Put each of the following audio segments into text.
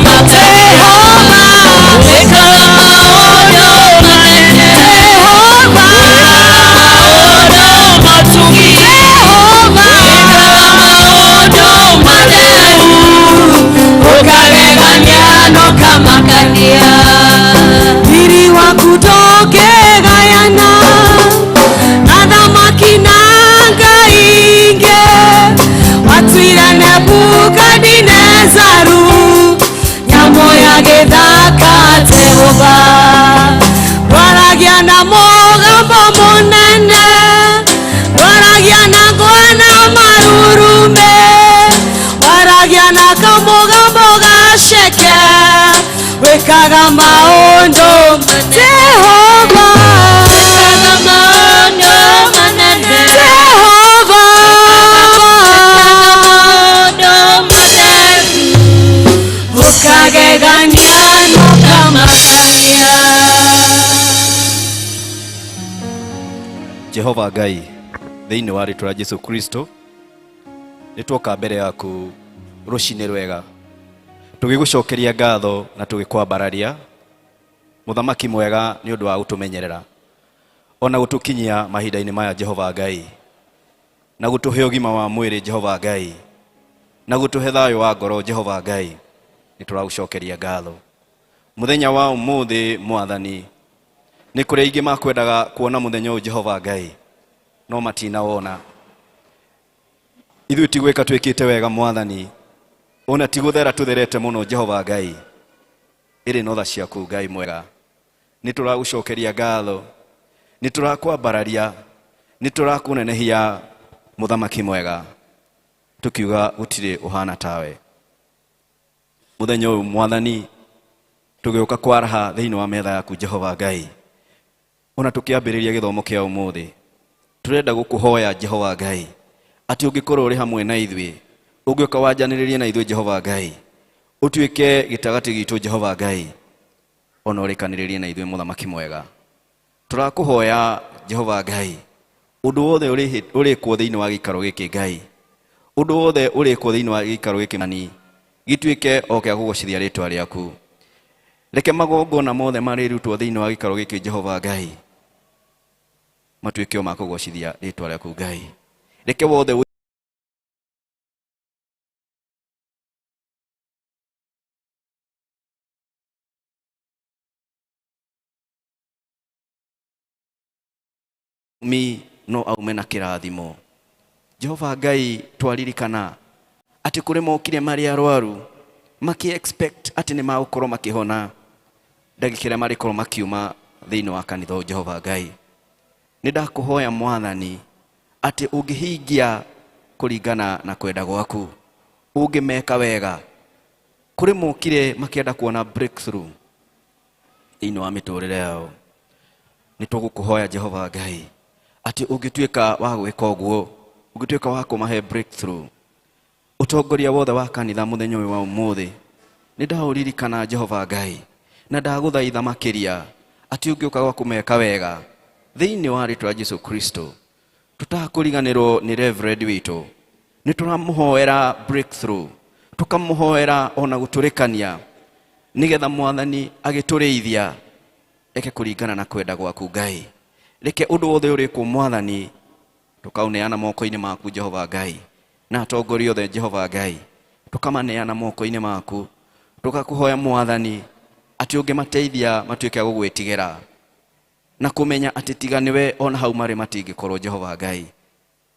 Jehova, wĩkaga maũndũ manene. Jehova, wĩkaga maũndũ matugi. Jehova, wĩkaga maũndũ matheru, ũkagegania na ũkamakania. Riri waku ndũngĩgayana na thamaki na ngai ingĩ. Watuire Nebukadinezaru nyamũ ya gĩthaka. Jehova, ndwaragia na mũgambo mũnene, ndwaragia na ngwa na marurume, waragia na kamũgambo gaceke, wĩkaga maũndũ. Jehova, wĩkaga maũndũ manene. Jehova, wĩkaga maũndũ matheru, ũkagegania na ũkamakania. Jehova Ngai, thĩinĩ wa rĩtwa rĩa Jesu Kristo, nĩ twoka mbere yaku rũcinĩ rwega tũgĩgũcokeria ngatho na tũgĩkwambararia, mũthamaki mwega, nĩ ũndũ wa gũtũmenyerera ona gũtũkinyia mahinda-inĩ maya, Jehova Ngai, na gũtũhe ũgima wa mwĩrĩ, Jehova Ngai, na gũtũhe thayũ wa ngoro. Jehova Ngai, nĩ tũragũcokeria ngatho mũthenya wa ũmũthĩ. Mwathani, nĩ kũrĩ aingĩ makwendaga kuona mũthenya ũyũ, Jehova Ngai, no matinawona. Ithuĩ ti gwĩka twĩkĩte wega, Mwathani, ona ti gũthera tũtherete mũno, Jehova Ngai, ĩrĩ no tha ciaku. Ngai mwega, nĩ tũragũcokeria ngatho, nĩ tũrakwambararia, nĩ tũrakũnenehia, mũthamaki mwega, tũkiuga gũtirĩ ũhana tawe. Mũthenya ũyũ, Mwathani, tũgĩũka kwaraha thĩinĩ wa metha yaku, Jehova Ngai, ona tũkĩambĩrĩria gĩthomo kĩa ũmũthĩ, tũrenda gũkũhoya, Jehova Ngai, atĩ ũngĩkorwo ũrĩ hamwe na ithuĩ, ũngĩũka wanjanĩrĩrie na ithuĩ, Jehova Ngai, ũtuĩke gĩtagatĩ gitũ, Jehova Ngai, ona ũrĩkanĩrĩrie na ithuĩ. Mũthamaki mwega, tũrakũhoya, Jehova Ngai, ũndũ wothe ũrĩkwo thĩinĩ wa gĩikaro gĩkĩ, Ngai, ũndũ wothe ũrĩkwo thĩinĩ wa gĩikaro gĩkĩ nani gĩtuĩke o kĩa kũgocithia rĩtwa rĩaku. Reke magongona mothe marĩrutwo thĩinĩ wa gĩikaro gĩkĩ, Jehova Ngai, matuĩke o ma kũgocithia rĩtwa rĩaku. Ngai, reke wothe mi no aume na kĩrathimo. Jehova Ngai, twaririkana atĩ kũrĩ mokire marĩ arwaru maki expect atĩ nĩ magũkorwo makĩhona ndagĩka ĩrĩa marĩkorwo makiuma thĩinĩ wa kanitha ũyũ. Jehova Ngai, nĩ ndakũhoya, Mwathani, atĩ ũngĩhingia kũringana na kwenda gwaku, ũngĩmeka wega. Kũrĩ mokire makĩenda kuona breakthrough thĩinĩ wa mĩtũrĩre yao. Nĩ tũgũkũhoya, Jehova Ngai, atĩ ũngĩtuĩka wa gwĩka ũguo, ũngĩtuĩka wa kũmahe breakthrough. Ũtongoria wothe wa kanitha mũthenya ũyũ wa ũmũthĩ nĩ ndaũririkana, Jehova Ngai, na ndagũthaitha makĩria atĩ ũngĩũka gwa kũmeka wega thĩinĩ wa rĩtwa rĩa Jesu Kristo. Tũtakũriganĩrwo nĩ reverend witũ, nĩ tũramũhoera breakthrough, tũkamũhoera ona gũtũrĩkania, nĩgetha Mwathani agĩtũrĩithia eke kũringana na kwenda gwaku. Ngai, reke ũndũ wothe ũrĩkwo, Mwathani, tũkaũneana moko-inĩ maku, Jehova Ngai, na atongoria othe, Jehova Ngai, tũkamaneana moko-inĩ maku. Tũgakũhoya, Mwathani, atĩ ũngĩmateithia matuĩke a gũgwĩtigĩra na kũmenya atĩ tiga nĩwe ona hau marĩ matingĩkorwo. Jehova Ngai,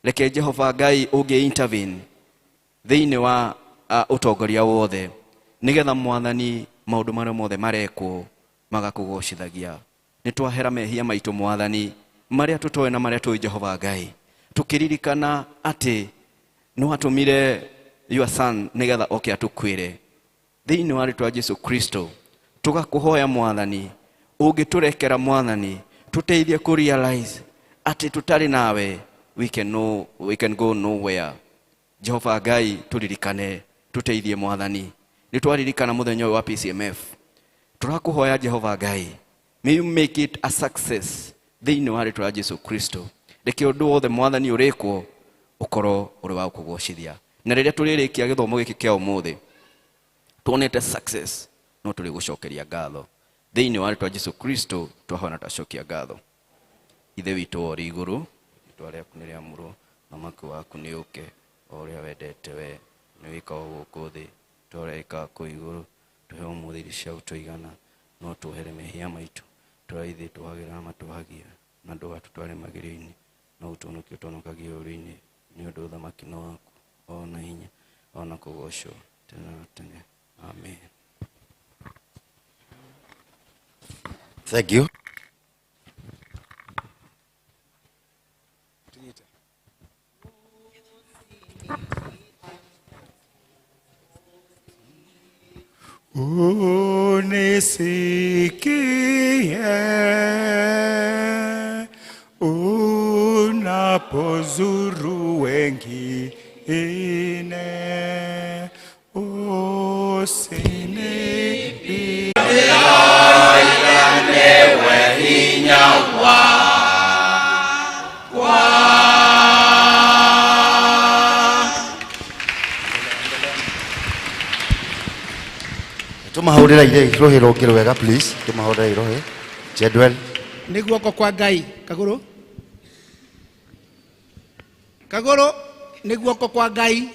reke, Jehova Ngai, ũngĩ intervene thĩinĩ wa ũtongoria wothe, nĩgetha, Mwathani, maũndũ marĩa mothe marekwo magakũgocithagia. Nĩ twahera mehia maitũ, Mwathani, marĩa tũtoĩ na marĩa tũĩ. Jehova Ngai, tũkĩririkana atĩ nĩ watũmire your son nĩgetha oke atũkuĩre. Thĩinĩ wa rĩtwa Jesu Kristo, tũgakũhoya, Mwathani, ũngĩtũrekera. Mwathani, tũteithie kũ realize atĩ tũtarĩ nawe we can go nowhere. Jehova Ngai, tũririkane, tũteithie. Mwathani, nĩ twaririkana mũthenya ũyũ wa PCMF. Tũrakũhoya, Jehova Ngai, may you make it a success thĩinĩ wa rĩtwa rĩa Jesu Kristo. Reke ũndũ wothe, Mwathani, ũrĩkwo ũkorwo ũrĩ wa gũkũgocithia. Na rĩrĩa tũrĩrĩkia gĩthomo gĩkĩ kĩa ũmũthĩ, Tuonete success no tũrĩ gũcokeria ngatho thĩinĩ wa rĩtwa Jesu Kristo, twahona twacokia ngatho. Ithe witũ wa ũrĩ igũrũ, rĩtwa rĩaku nĩ rĩamũrwo, ũthamaki waku nĩ ũke, o ũrĩa wendete we nĩ wĩkagwo gũkũ thĩ ta ũrĩa wĩkaga kũu igũrũ. Tũhe ũmũthĩ irio cia gũtũigana, no tuohere mehia maitũ tũrĩa ithuĩ tuohagĩra na matuohagia, na ndũgatũtware magerio-inĩ, no ũtũhonokie ũtũhonokagie ũũru-inĩ, nĩ ũndũ ũthamaki nĩ waku, o na hinya, o na kũgoocwo tene na tene. Amen. Thank you. Unisikie unapozuru wengine, usini Tumahurira ire irohi rũngĩ rwega, please. Tumahurira irohi. Jedwell. Nĩ guoko kwa Ngai. Kagũrũ, kagũrũ, nĩ guoko kwa Ngai.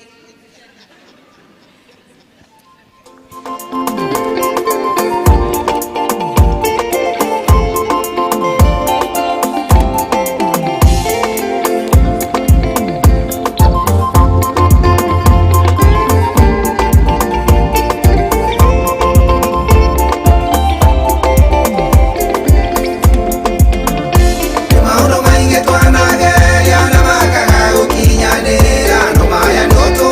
Maũndũ maingĩ twanageria na makaga gũkinyanĩra, no maya nĩ.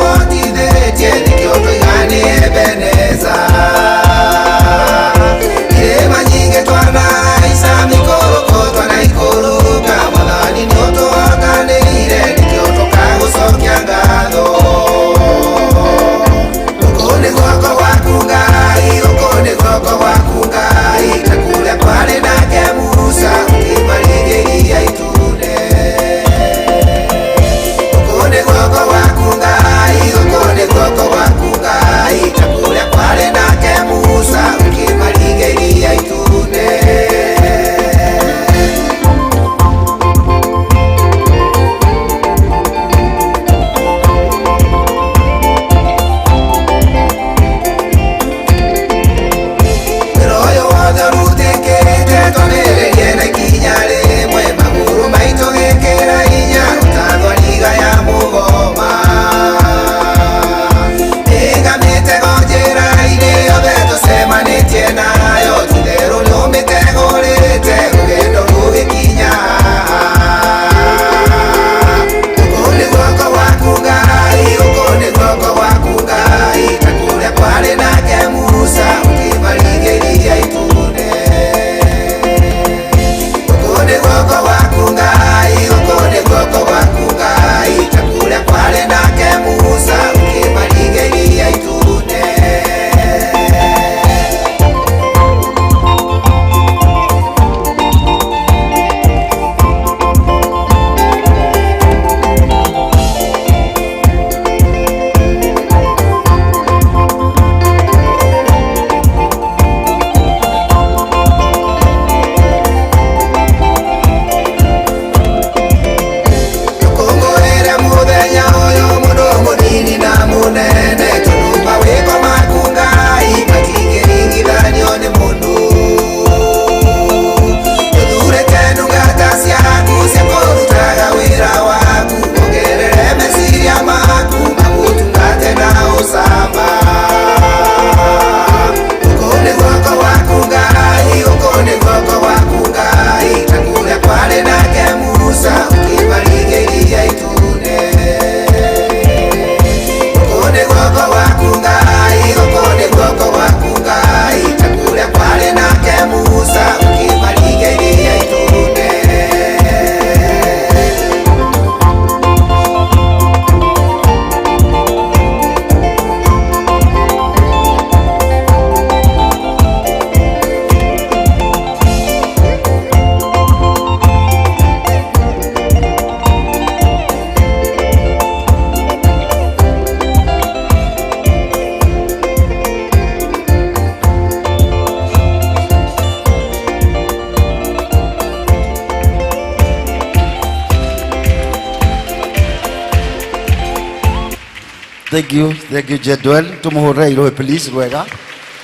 Thank you, thank you, Jedwell. Tumuhurire irohe please wega.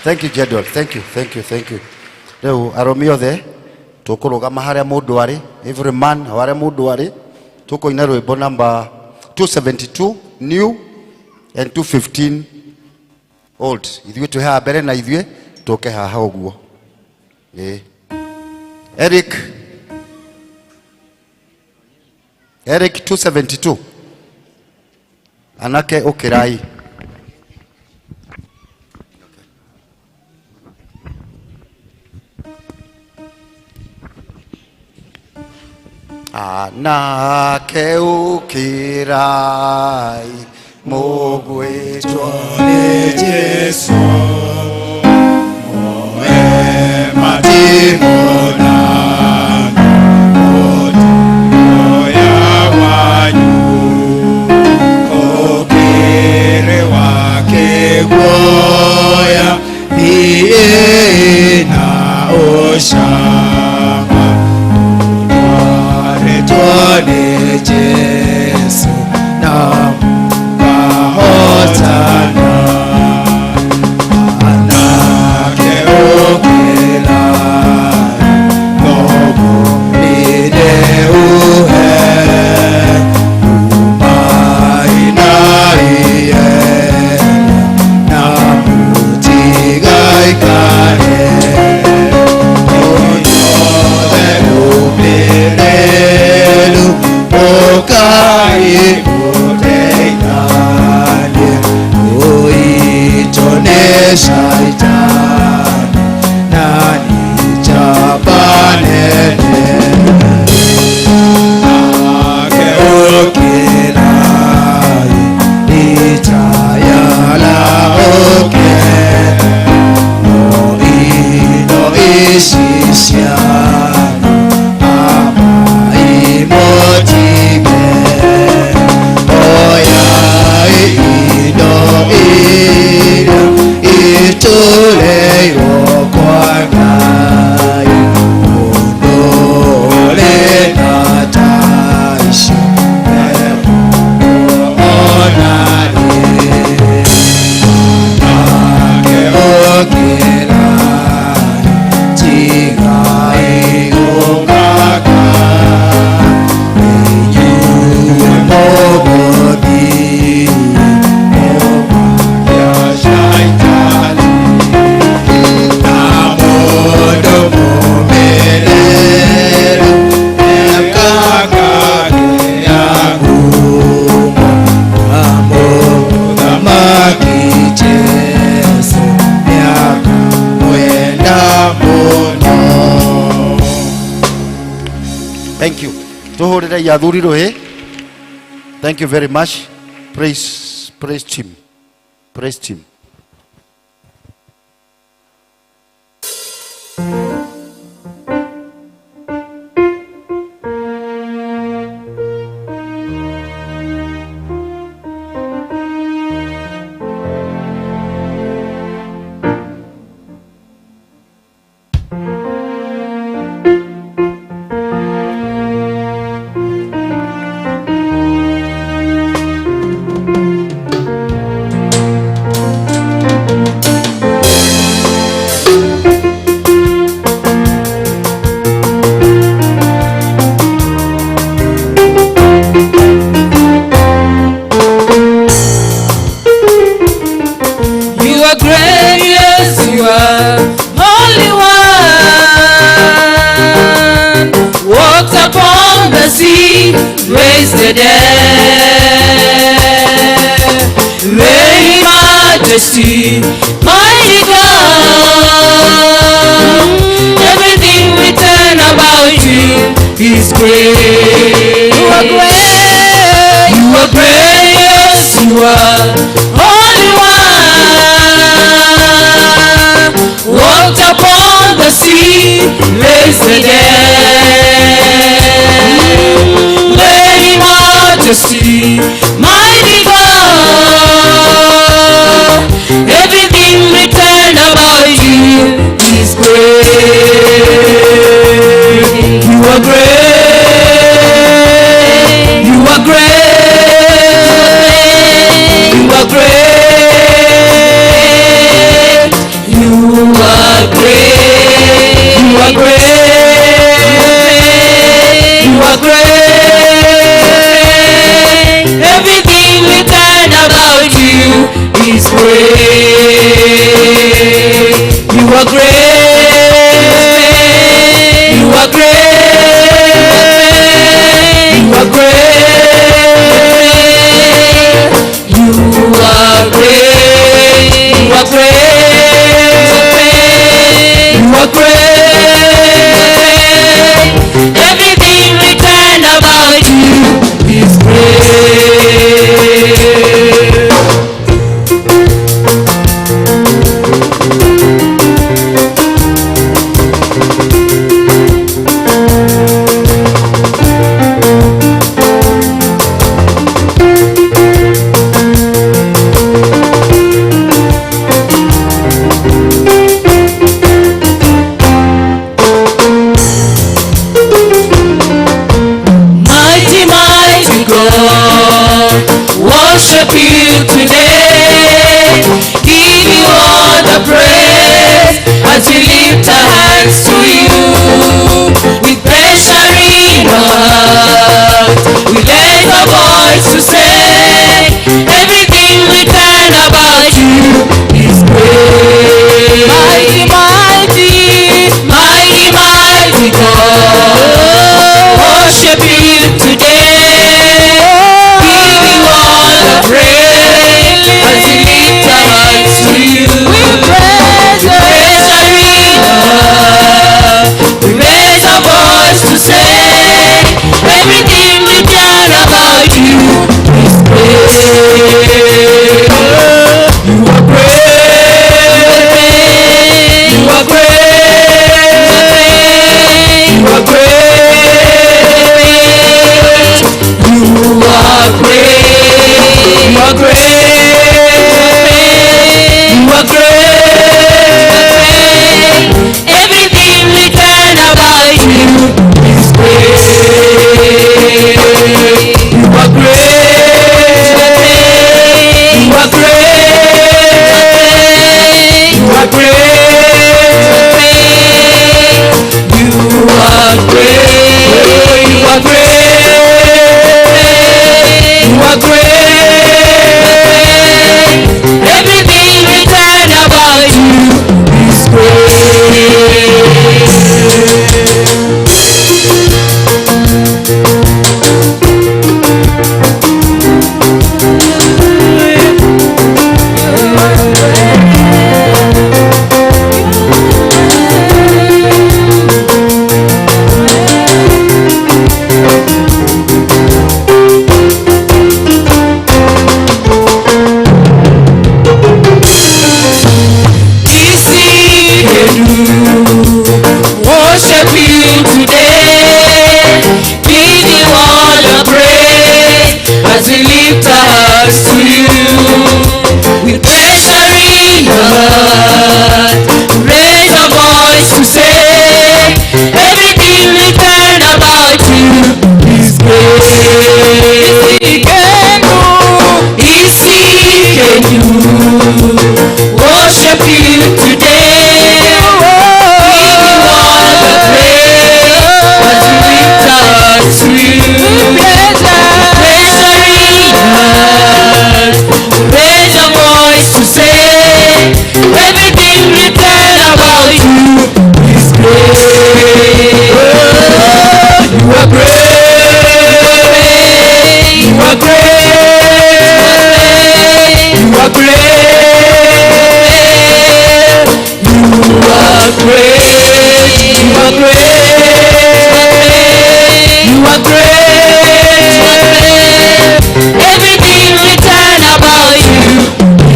Thank you, Jedwell. Thank you, thank you, thank you. Rĩu arũme othe tũkũrũgama harĩa mũndũ arĩ, every man harĩa mũndũ arĩ, tũkũina rwĩmbo number 272 new and 215 old. Ithuĩ twĩ haha mbere na ithuĩ tũke haha ũguo. Ĩĩ. Eric Eric 272 anake ũkĩrai. Anake ũkĩrai mũgwĩtwo nĩ Jesũ moe matimona oya wanyu kokere wake guoya thiĩ na ũcamba twarĩtwo nĩ Jesũ na mũkahotana. Anake ũkĩrai thoguo nĩndeuhe umainaiye na mũtigaikare inyuothe ũmĩrĩru ũkai mũteithanie ũitũ nĩ Shaitani na nĩ njamba nene. Nake ũkĩrai itayala ũke no indo ici cianyu abaimotige oyai indo iria ituleirwo kwa Ngai mũndũ ũrĩ na ta icio onarĩ. Nake ũkĩrai tigai gũkaka inyuĩ mũgũthiĩ mũmakia Shaitani na mũndũ mũmĩrĩru nĩakakagĩa ngumo na mũthamaki Jesũ nĩakamwenda mũno. Thank you. Tuhurire athuri rũhĩ. Thank you very much. Praise, praise team. Praise team. You are great, yes, you are Holy One. Walked upon the sea, raised the dead. Reign majesty, mighty God. Everything written about you is great. You are great. You are great, yes, you are Holy One. Walked upon the sea, raised the dead. Reign majesty, mighty God. Everything written about you is great. You are great. You are great. You are great. As we lift our hearts to you, with pleasure in our heart, raise our voice to say, everything written about you is great. Is seeking you, worship you today. Give you all the praise as we lift our hearts to you. Pleasure in heart, raise our voice to say, everything written about you is great. You are great. You are great. You are great. You are great. You are great. You are great. Everything written about you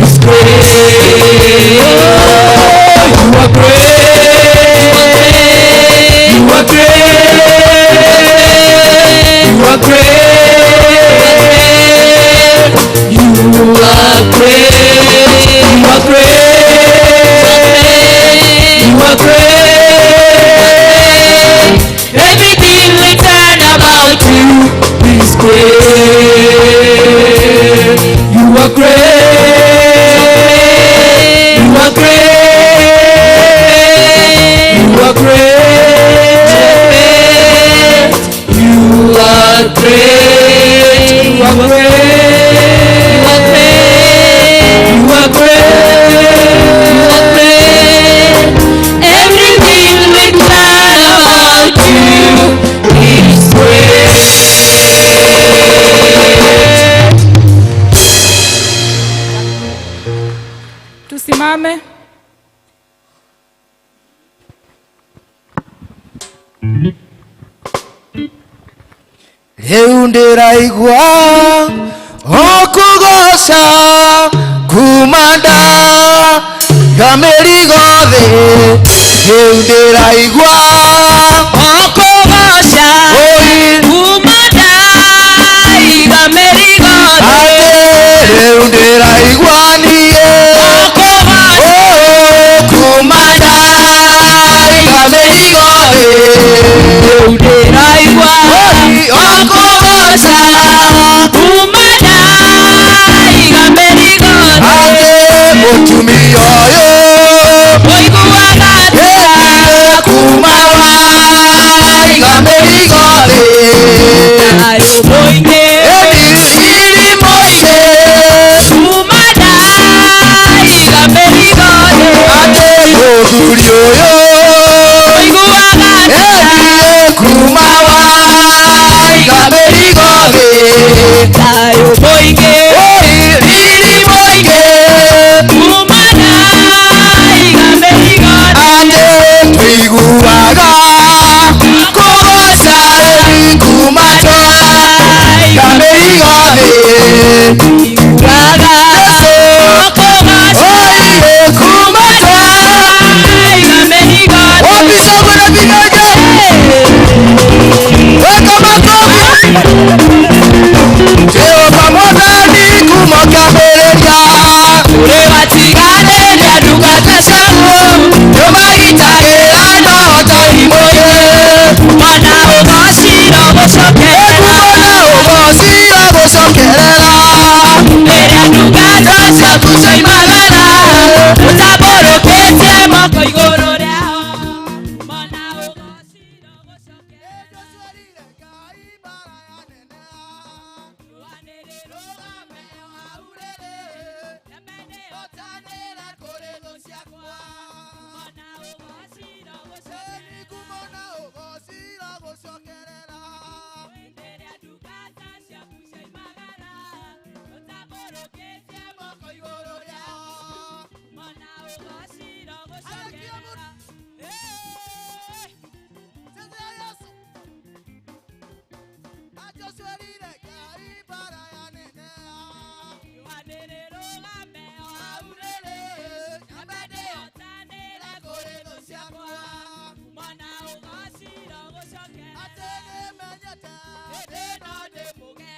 is great. You are great. You are great. You are great. You are great. You are great. You are great. Everything written about you is great. You are great. You are great. You are great. You are great. You are great. You are great. You are great. Everything written about you is great. Tusimame. Rĩu ndĩraigua ũkũgoca kuma nda ga mĩrigo thĩ. Rĩu ndĩraigua Ũkũgoca kuma ndaiga mĩrigo thĩ. Atĩ rĩu ndĩraigua niĩ Ũkũgoca kuma ndaiga mĩrigo thĩ. Rĩu ndĩraigua Ũkũgoca kuma ndaiga mĩrigo thĩ. Atĩ mũtumia ũyũ Ũiguaga atĩa kuma waiga mĩrigo thĩ. Thayũ mũingĩ Riri mũingĩ kuma ndaiga mĩrigo thĩ. Atĩ mũthuri ũyũ Ũiguaga atĩa endire kuma waiga mĩrigo thĩ. Thayũ mũingĩ Riri mũingĩ kuma ndaiga mĩrigo thĩ. Atĩ tũiguaga kũgoca kuma twaiga mĩrigo thĩ. Ũiguaga ũkũgoca Oiye kuma ndaiga mĩrigo thĩ. Wapi shangwe na vigelegele? Weka makofi. Jehova Mwathani kuma kĩambĩrĩria Ũrĩ watiganĩria ndungata ciaku nĩũmagitagĩra na ũhotani mũingĩ. Mwana ũgociro gũcokerera Ekuona ũgociro gũcokerera Rĩrĩa ndungata ciaku cioimagara ũtambũrũkĩtie moko igũrũ rĩao. Mwana ũgociro gũcokerera. Atene menyete, eno de muge,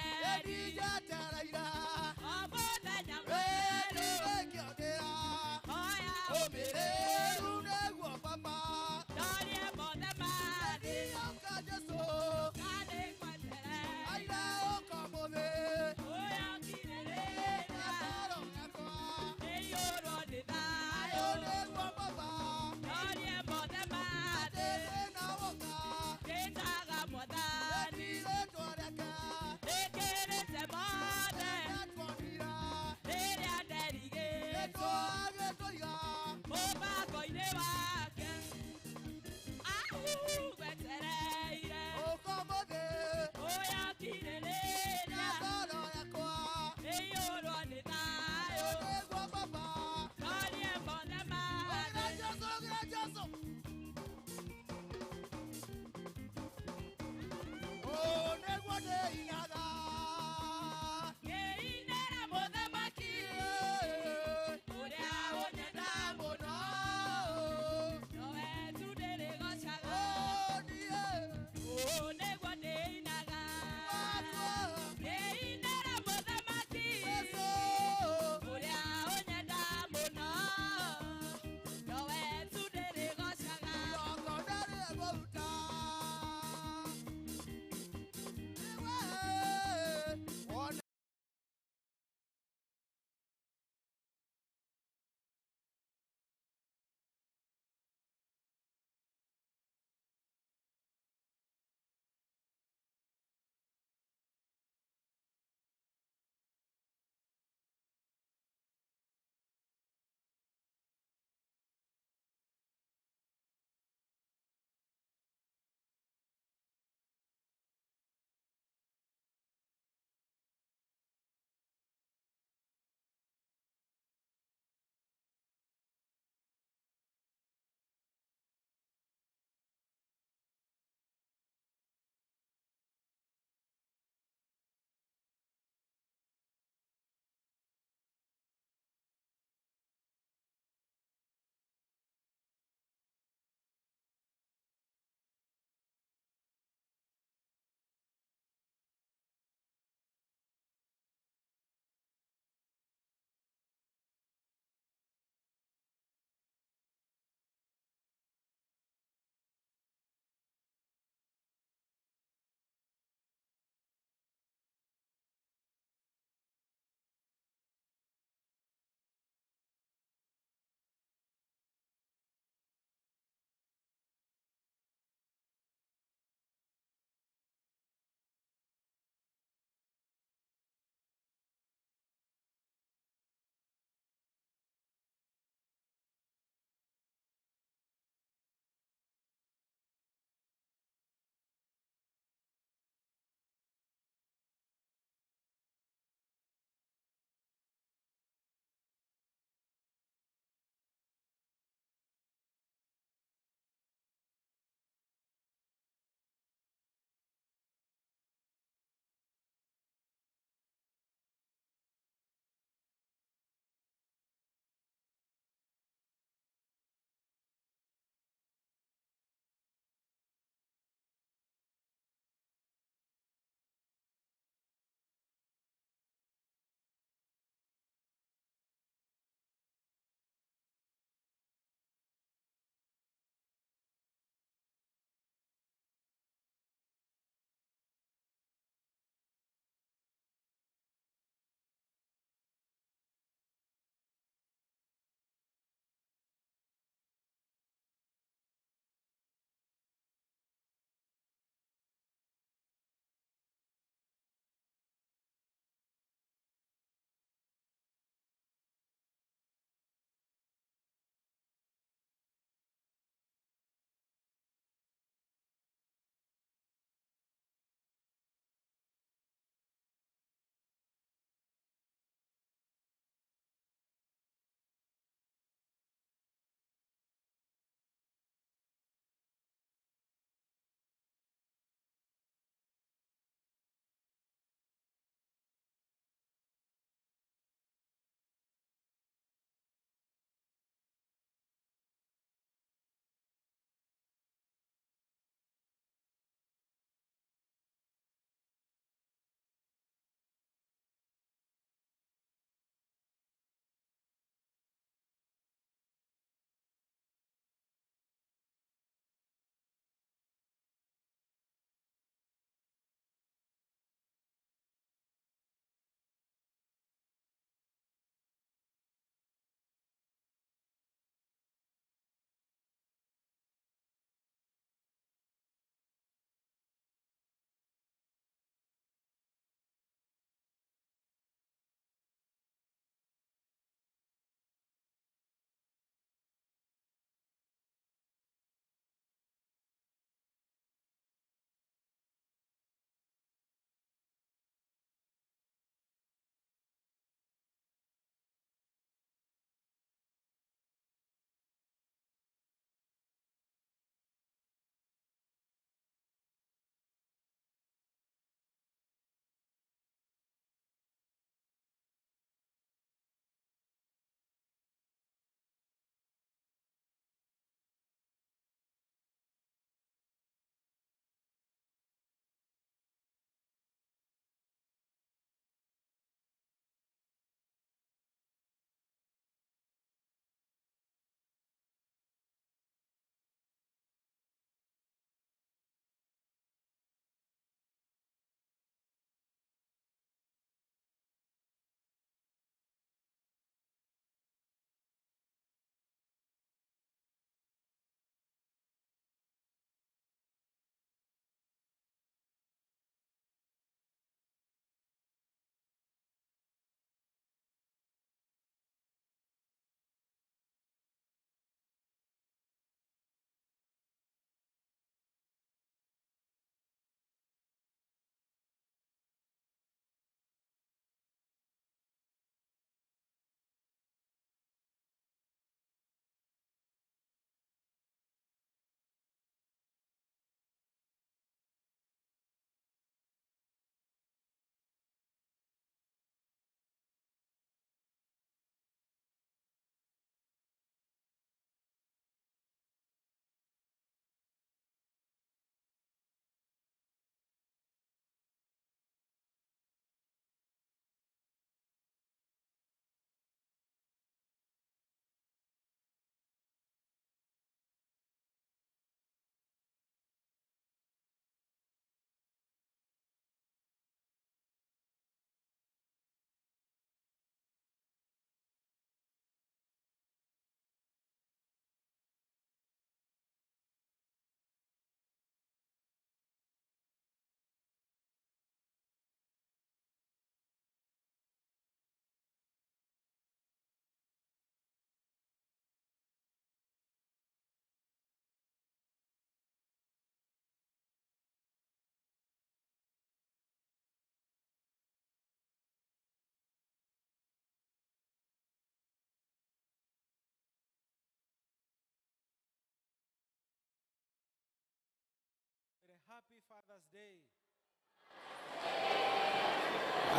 Father's Day.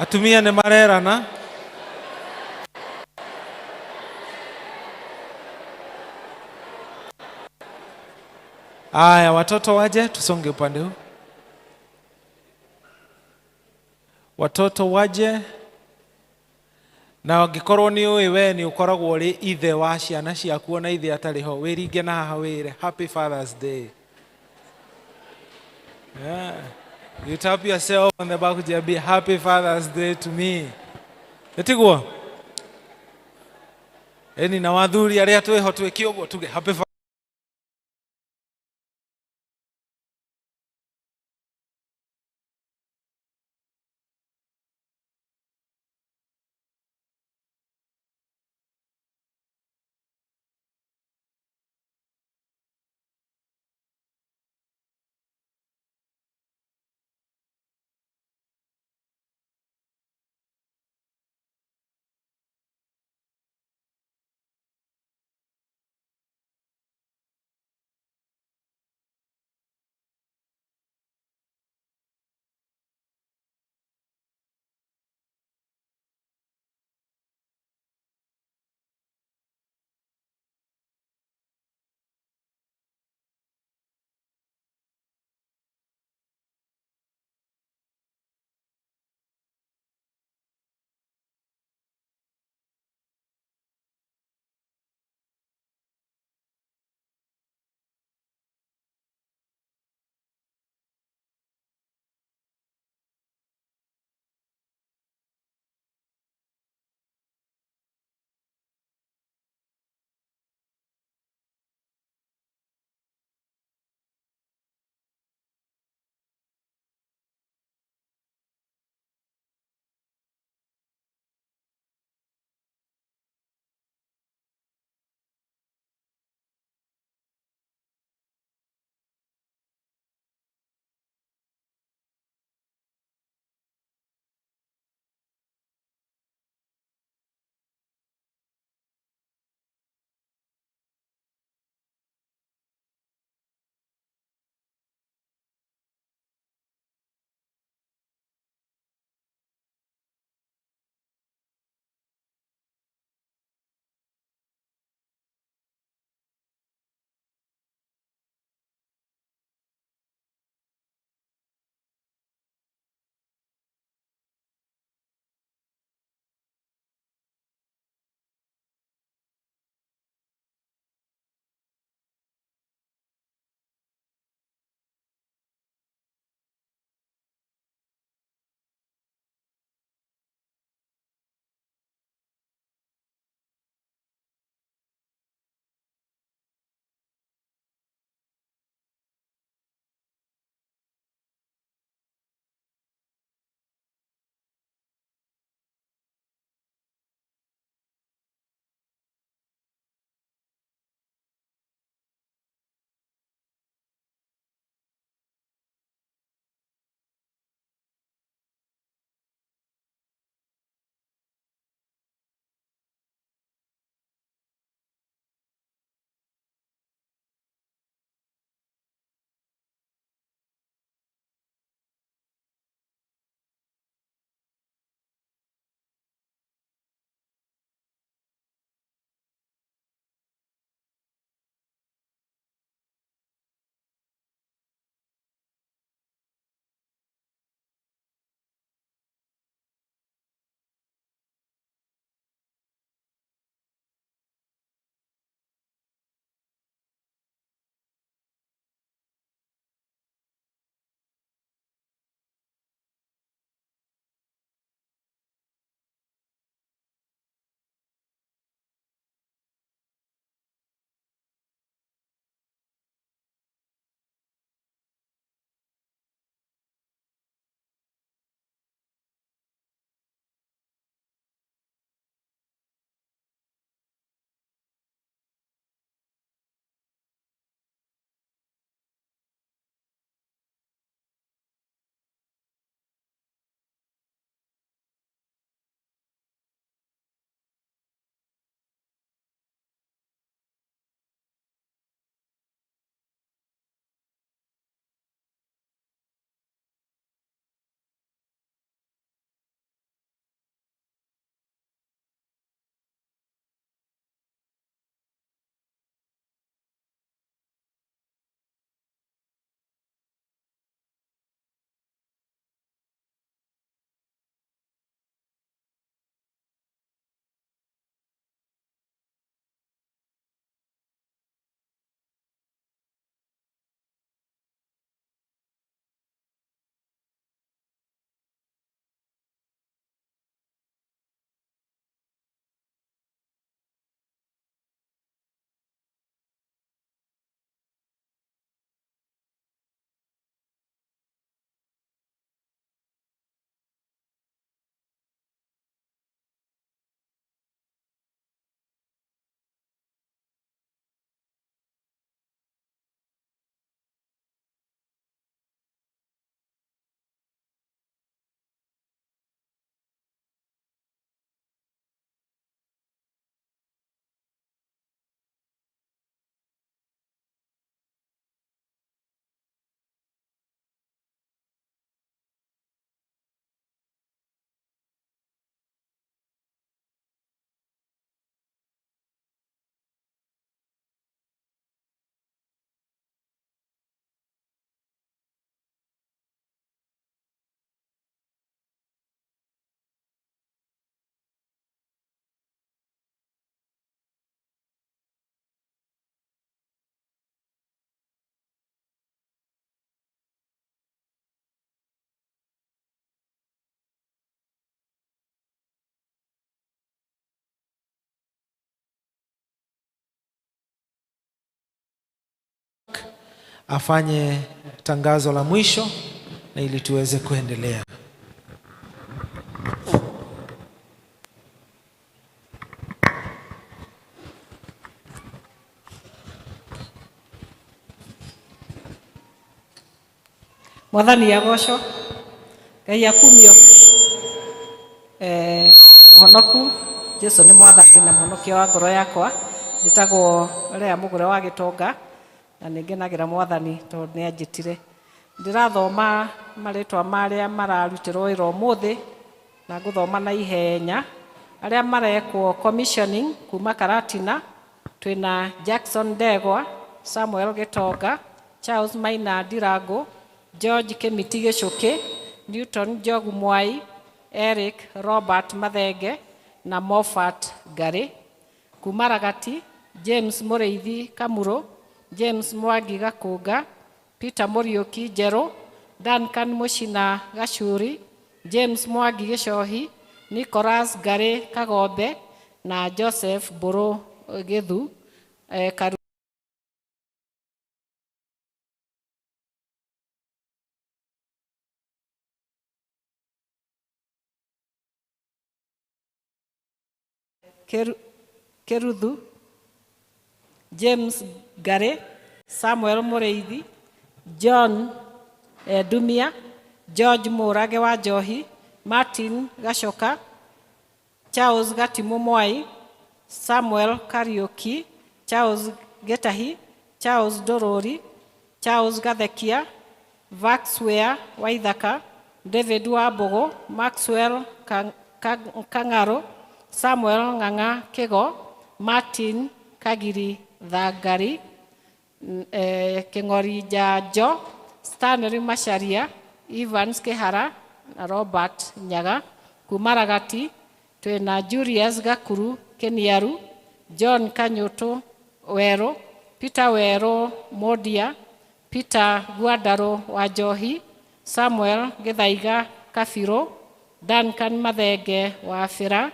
Atumia nĩ marerana. Aya, watoto waje, tusonge upande huu. Watoto waje. Na angĩkorwo nĩ ũĩ we nĩ ũkoragwo ũrĩ ithe wa ciana ciaku ona ithe atarĩ ho, wĩringe na haha wĩre Happy Father's Day. Yeah. You tap yourself on the back ujiambie Happy Father's Day to me. Ĩtiguo? Ĩni na wathuri arĩa twĩho twĩke ũguo tuge Happy afanye tangazo la mwisho na ili tuweze kuendelea. Mwathani agocwo, Ngai akumio. Mũhonoku Jesu nĩ mwathani na mũhonokia wa ngoro yakwa. Njĩtagwo Lea Mũgũre wa Gĩtonga na nĩ ngenagĩra mwathani tondũ nĩ anjĩtire. Ndĩrathoma marĩtwa marĩa mararutĩrwo wĩra ũmũthĩ na ngũthoma na ihenya. Arĩa marekwo commissioning kuma Karatina twĩna Jackson Ndegwa, Samuel Gĩtonga, Charles Maina Ndirango, George Kĩmiti Gĩcũkĩ, Newton Njogu Mwai, Eric Robert Mathenge na Moffat Ngari. Kuma Ragati, James Mũrĩithi Kamuro, James Mwangi Gakũnga, Peter Mũriũki Njerũ, Duncan Mũcina Gacuri, James Mwangi Gĩcohi, Nicholas Ngari Kagombe na Joseph Mbũrũ Gĩthu. Keruthu, James Ngari, Samuel Mũrĩithi, John Dumia, George Mũrage wa Njohi, Martin Gacoka, Charles Gatimu Mwai, Samuel Kariuki, Charles Gĩtahi, Charles Ndũrũri, Charles Gathekia, Vaxware Waithaka, David Wambũgũ, Maxwell Kang'arũ, Samuel Ng'ang'a Kĩgo, Martin Kagiri Thangari, Kĩng'ori Njanjo, Stanley Macharia, Evans Kĩhara na Robert Nyaga. Kuma Ragati twĩna Julius Gakuru Kĩniaru, John Kanyũtũ Werũ, Peter Werũ Mondia, Peter Guandarũ wa Njohi, Samuel Gĩthaiga Kabirũ, Duncan Mathenge wa Bĩra,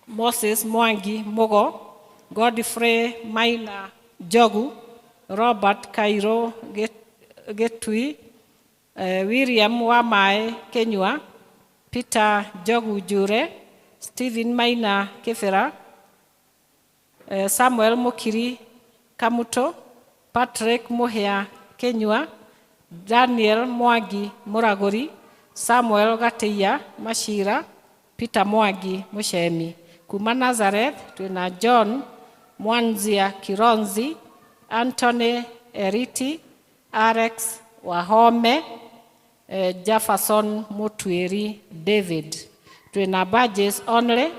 Moses Mwangi Mũgo, Godfrey Maina Njogu, Robert Kairũ Gĩtui, William Wamaĩ Kĩnyua, Peter Njogu Njure, Stephen Maina Kĩbĩra, Samuel Mũkiri Kamutũ, Patrick Mũhĩa Kĩnyua, Daniel Mwangi Mũragũri, Samuel Gatĩia Macira, Peter Mwangi Mũcemi. Kuma Nazareth twĩna John Mwanzia Kironzi, Anthony Eriti, Alex Wahome, Jefferson Mutuiri David. Twĩna Burgess Only,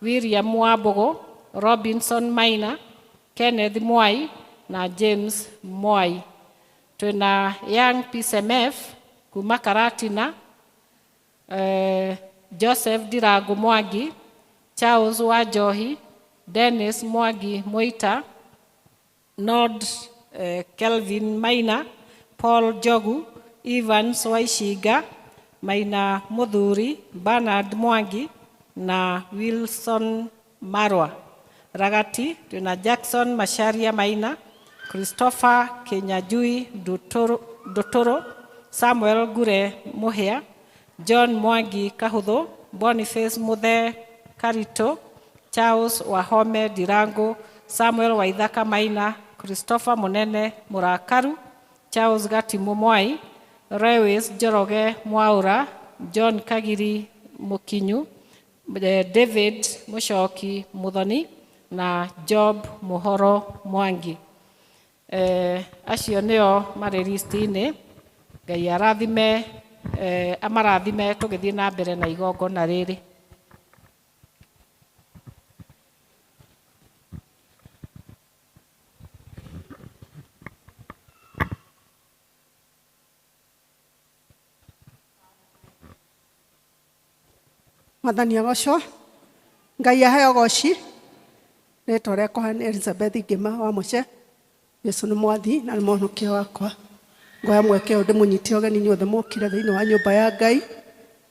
William Wambũgũ, Robinson Maina, Kenneth Mwai na James Mwai. Twĩna Young PCMF kuma Karatina, Joseph Ndirangu Mwangi, Charles Wanjohi, Dennis Mwangi Mwita, Nord Kelvin Maina, Paul Njogu, Evans Waicinga, Maina Mũthuri, Bernard Mwangi na Wilson Marwa. Ragati twĩna Jackson Macharia Maina, Christopher Kinyajui Nduturu, Samuel Ngure Mũhĩa, John Mwangi Kahũthũ, Boniface Mũthee Karitũ, Charles Wahome Ndirangu, Samuel Waithaka Maina, Christopher Mũnene Mũrakaru, Charles Gatimu Mwai, Lewis Njoroge Mwaũra, John Kagiri Mũkinyu, David Mũcoki Mũthoni na Job Mũhoro Mwangi. Acio nĩo marĩ listi-inĩ. Ngai arathime, amarathime tũgĩthiĩ na mbere na igongona rĩrĩ. Mwathani agocwo, Ngai aheo goci. Rĩtwa rĩakwa nĩ Elizabeth Ngĩma wa Mũce. Jesu nĩ mwathi na nĩ mũhonokia wakwa. Ngoya mweke ũyũ ndĩmũnyite ũgeni inyuothe mũkire thĩinĩ wa nyũmba ya Ngai.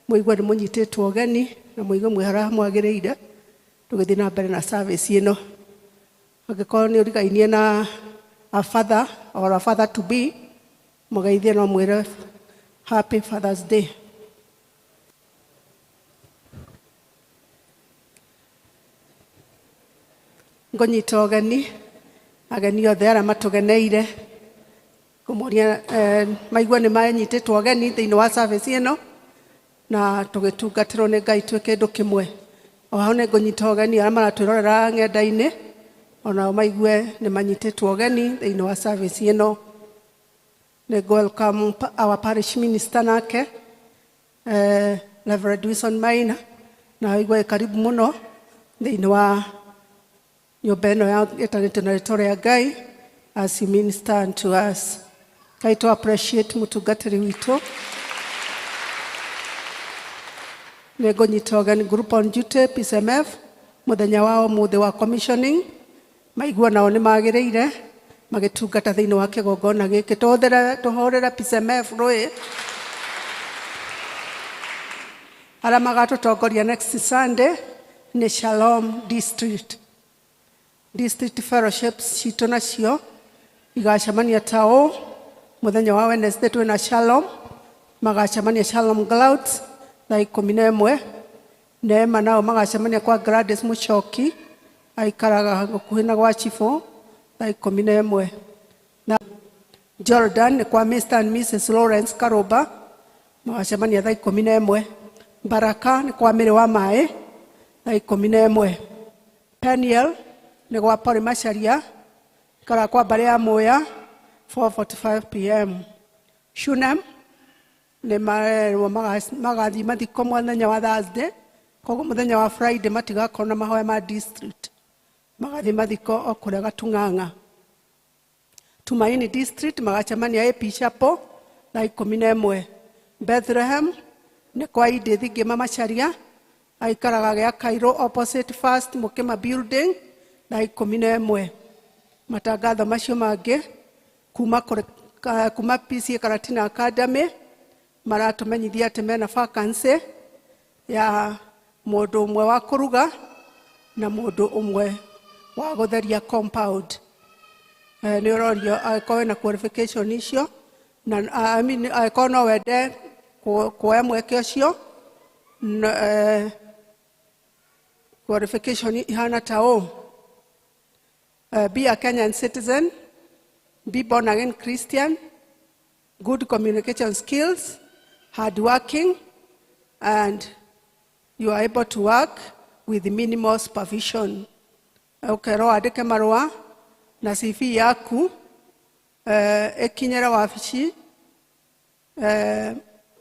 Mũigue nĩ mũnyitĩtwo ũgeni na mũigue mwĩ harĩa mwagĩrĩire. Tũgĩthiĩ na mbere na service ĩno. Angĩkorwo nĩ ũrigainie na a father or a father to be, Mũgeithie no mwĩre happy Father's Day. Ngũnyita ũgeni ageni othe arĩa matũgeneire kũmoria maigue nĩ manyitĩtwo ũgeni thĩinĩ wa service ĩno na tũgĩtungatĩrwo nĩ Ngai twĩ kĩndũ kĩmwe. O hau nĩ ngũnyita ũgeni arĩa maratwĩrorera ng'enda-inĩ onao maigue nĩ manyitĩtwo ũgeni thĩinĩ wa service ĩno. Nĩ ngũ welcome our parish minister nake Reverend Wilson Maina na aigue karibu mũno thĩinĩ wa nyũmba ĩno ĩtanĩtio na rĩtwa rĩa Ngai as he minister unto us. Ngai to appreciate mũtungatĩri witũ. Nĩ ngũnyita ũgeni group on duty PCMF mũthenya wa ũmũthĩ wa commissioning maigua nao nĩ magĩrĩire magĩtungata thĩinĩ wa kĩgongona gĩkĩ. Tũhũrĩre PCMF rũĩ arĩa magatũtongoria next Sunday nĩ Shalom District. District fellowships citũ nacio igacemania ta ũũ mũthenya wa Wednesday twĩna Shalom magacemania Shalom Clouds thaa 11. Neema nao magacemania kwa Gladys Muchoki aikaraga gũkuhĩ na gwa Chibũ thaa 11. Na Jordan nĩ kwa Mr and Mrs Lawrence Karoba magacemania thaa 11. Baraka nĩ kwa Mĩrĩ wa Maĩ thaa 11. Peniel nĩ gwa Paul Macharia ikaraga kwa mbarĩ ya Muya 4:45 pm. Shunem nĩ marerwo magathiĩ mathiko mũthenya wa Thursday, koguo mũthenya wa Friday matigakorwo na mahoya ma district, magathiĩ mathiko o kũrĩa Gatung'ang'a. Tumaini District magacemania AP Chapel thaa 11. Bethlehem nĩ kwa Edith Ngĩma Macharia aikaraga gĩa Cairo opposite First Mukima Building thaa 11. Matangatho macio mangĩ kuma kuma PCA Karatina Academy maratũmenyithia atĩ mena vacancy ya mũndũ ũmwe wa kũruga na mũndũ ũmwe wa gũtheria compound. Nĩ ũrorio angĩkorwo wĩna qualification icio na I mean angĩkorwo no wende kuoya mweke ũcio qualification ihana ta ũũ: be a Kenyan citizen, be born again Christian, good communication skills, hardworking, and you are able to work with minimal supervision. Ũkerwo wandĩke marũa na CV yaku ĩkinyĩre wabici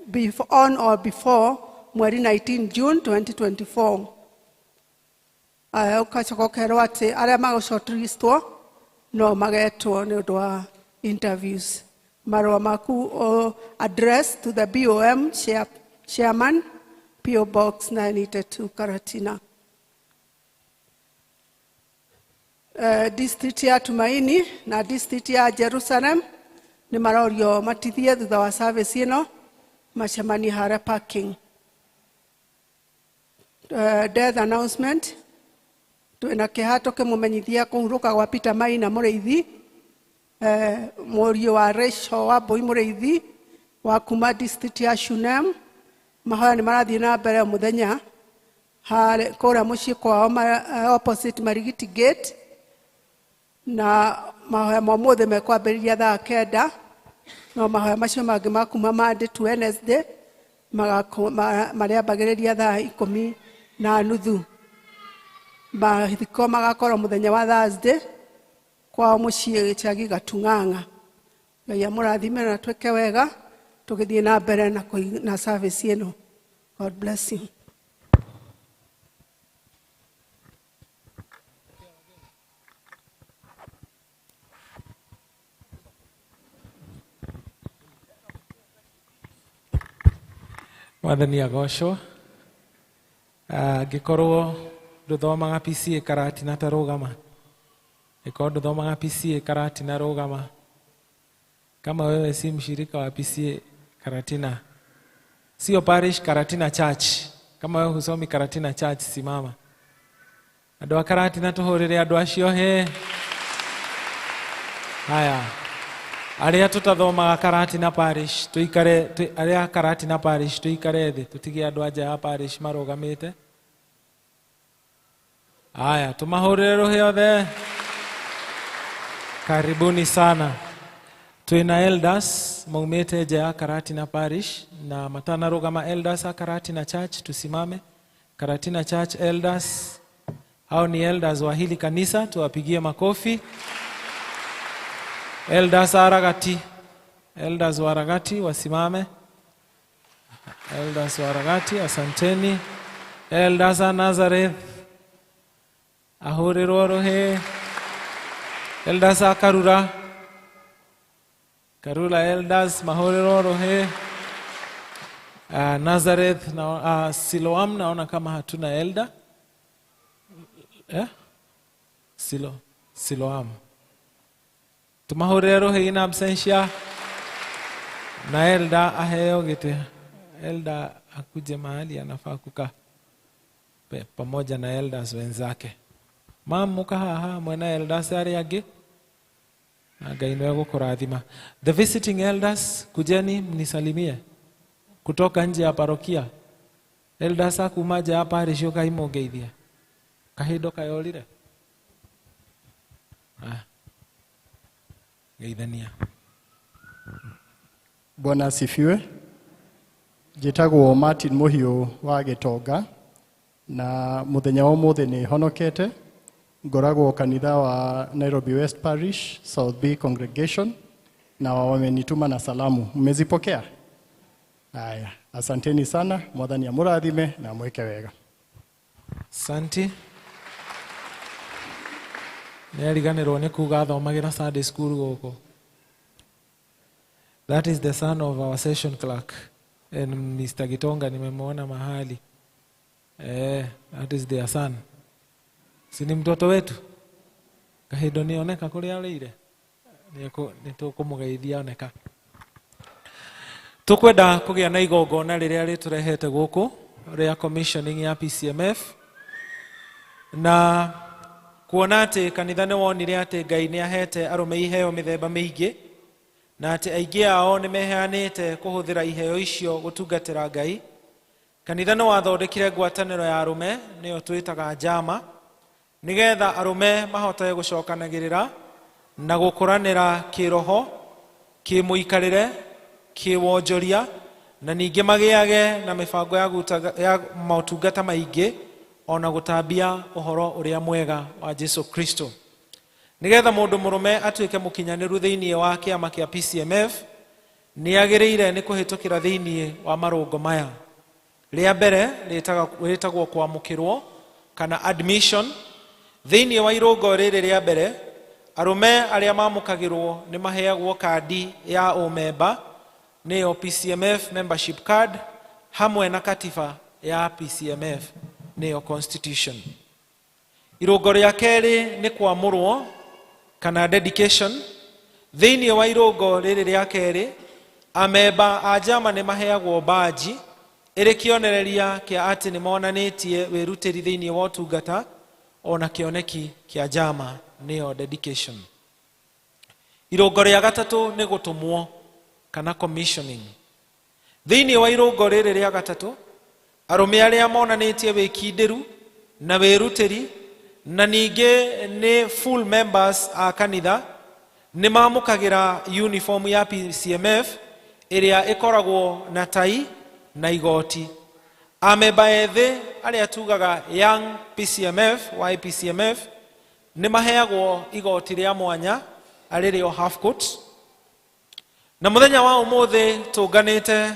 before, on or before mweri 19 June 2024. Ũgacoka ũkerwo atĩ arĩa magũ shortlistwo no magetwo nĩ ũndũ wa interviews. Marũa maku address to the BOM chairman, PO Box 982 Karatina. District ya Tumaini na district ya Jerusalem nĩ marorio matithie thutha wa service ĩno macemanie harĩa parking. Death announcement twĩna kĩeha tũkĩmũmenyithia kũhurũka gwa Peter Maina Mũrĩithi, mũriũ wa Rachel wa Mbũi Mũrĩithi wa kuma district ya Shunem. Mahoya nĩ marathiĩ na mbere mũthenya kũrĩa mũciĩ kwao opposite Marigiti Gate, na mahoya ma ũmũthĩ mekwambĩrĩria thaa 9, no mahoya macio mangĩ ma kuma Monday to Wednesday marĩambagĩrĩria thaa 10:30. Mathiko magakorwo mũthenya wa Thursday kwao mũciĩ gĩcagi Gatung'ang'a. Ngai amũrathime na twĩke wega tũgĩthiĩ na mbere na service ĩno. God bless you. Mwathani agocwo. Angĩkorwo ndũthomaga PCA Karatina ta rũgama. Angĩkorwo ndũthomaga PCA Karatina rũgama. Kama wewe si mshirika wa PCA Karatina, sio parish, Karatina Church. Kama wewe husomi Karatina Church, simama. Andũ a Karatina tũhũrĩre andũ acio he. Haya. Arĩa tũtathomaga Karatina Parish tuikare arĩa Karatina Parish tuikare thĩ, tũtige andũ a nja ya parish marũgamĩte. Aya, tumahũrĩre rũhĩ othe. Karibuni sana. Twĩna elders maumĩte nja ya Karatina Parish na matanarũgama. Elders a Karatina Church, tusimame. Karatina Church elders, hao ni elders wa hili kanisa, tuwapigie makofi. Elders a Ragati, elders wa Ragati wasimame. Elders wa Ragati, asanteni. Elders a Nazareth, ahũrĩrwo rũhĩ. Elders a Karura, Karura elders mahũrĩrwo rũhĩ. Nazareth na Siloam naona kama hatuna elder. Eh? Siloam. Tumahũrĩre rũhĩ in absentia na elder aheo gĩtĩ. Elder akuje mahali anafaa kukaa pamoja na elders wenzake. Mamuka haha mwena elders arĩa angĩ na Ngai nĩwe gũkũrathima. The visiting elders, kujeni mnisalimie kutoka nje ya parokia. Elders akuma nja ya parish ũkai mũngeithie. Kahindo kayorire. Ah. Geithania. Bwana asifiwe. Njĩtagwo Martin Mũhiũ wa Gĩtonga na mũthenya wa ũmũthĩ nĩ honokete. Ngoragwo kanitha wa Nairobi West Parish, South B Congregation, na wamenituma na salamu. Mmezipokea? Haya, asanteni sana. Mwathani amũrathime na amwĩke wega. Asante. Nĩariganĩrwo nĩ kuga athomagĩra Sunday school gũkũ. That is the son of our session clerk. And Mr. Gitonga nimemwona mahali. That is their son. Si ni mtoto wetu? Kahindo nioneka kũrĩa arĩire. Nĩ tũkũmũgeithia oneka. Tũkwenda kũgĩa na igongona rĩrĩa rĩtũrehete gũkũ rĩa commissioning ya PCMF, na kuona atĩ kanitha nĩ wonire atĩ Ngai nĩ ahete arũme iheo mĩthemba mĩingĩ na atĩ aingĩ ao nĩ meheanĩte kũhũthĩra iheo icio gũtungatĩra Ngai. Kanitha nĩ wathondekire ngwatanĩro ya arũme, nĩyo twĩtaga njama, nĩgetha arũme mahote gũcokanagĩrĩra na gũkũranĩra kĩroho, kĩmũikarĩre, kĩwonjoria, na ningĩ magĩage na mĩbango ya motungata maingĩ ona gũtambia ũhoro ũrĩa mwega wa Jesu Kristo. Nĩgetha mũndũ mũrũme atuĩke mũkinyanĩru thĩinĩ wa kĩama kĩa PCMF, nĩ agĩrĩire nĩ kũhĩtũkĩra thĩinĩ wa marũngo maya. Rĩa mbere rĩtagwo kwamũkĩrwo kana admission. Thĩinĩ wa irũngo rĩrĩ rĩa mbere, arũme arĩa mamũkagĩrwo nĩ maheagwo kandi ya ũmemba, nĩyo PCMF membership card, hamwe na katiba ya PCMF, nĩyo constitution. Irũngo rĩa kerĩ nĩ kwamũrwo kana dedication. Thĩinĩ wa irũngo rĩrĩ rĩa kerĩ, amemba a njama nĩ maheagwo baji ĩrĩ kĩonereria kĩa atĩ nĩ monanĩtie wĩrutĩri thĩinĩ wa ũtungata ona kĩoneki kĩa njama, nĩyo dedication. Irũngo rĩa gatatũ nĩ gũtũmwo kana commissioning. Thĩinĩ wa irũngo rĩrĩ rĩa gatatũ, arũme arĩa monanĩtie wĩkindĩru na wĩrutĩri na ningĩ nĩ full members a kanitha nĩ mamũkagĩra uniform ya PCMF ĩrĩa ĩkoragwo na tai na igoti. Amemba ethĩ arĩa tugaga Young PCMF, YPCMF, nĩ maheagwo igoti rĩa mwanya arĩ rĩo half coat. Na mũthenya wa ũmũthĩ tũnganĩte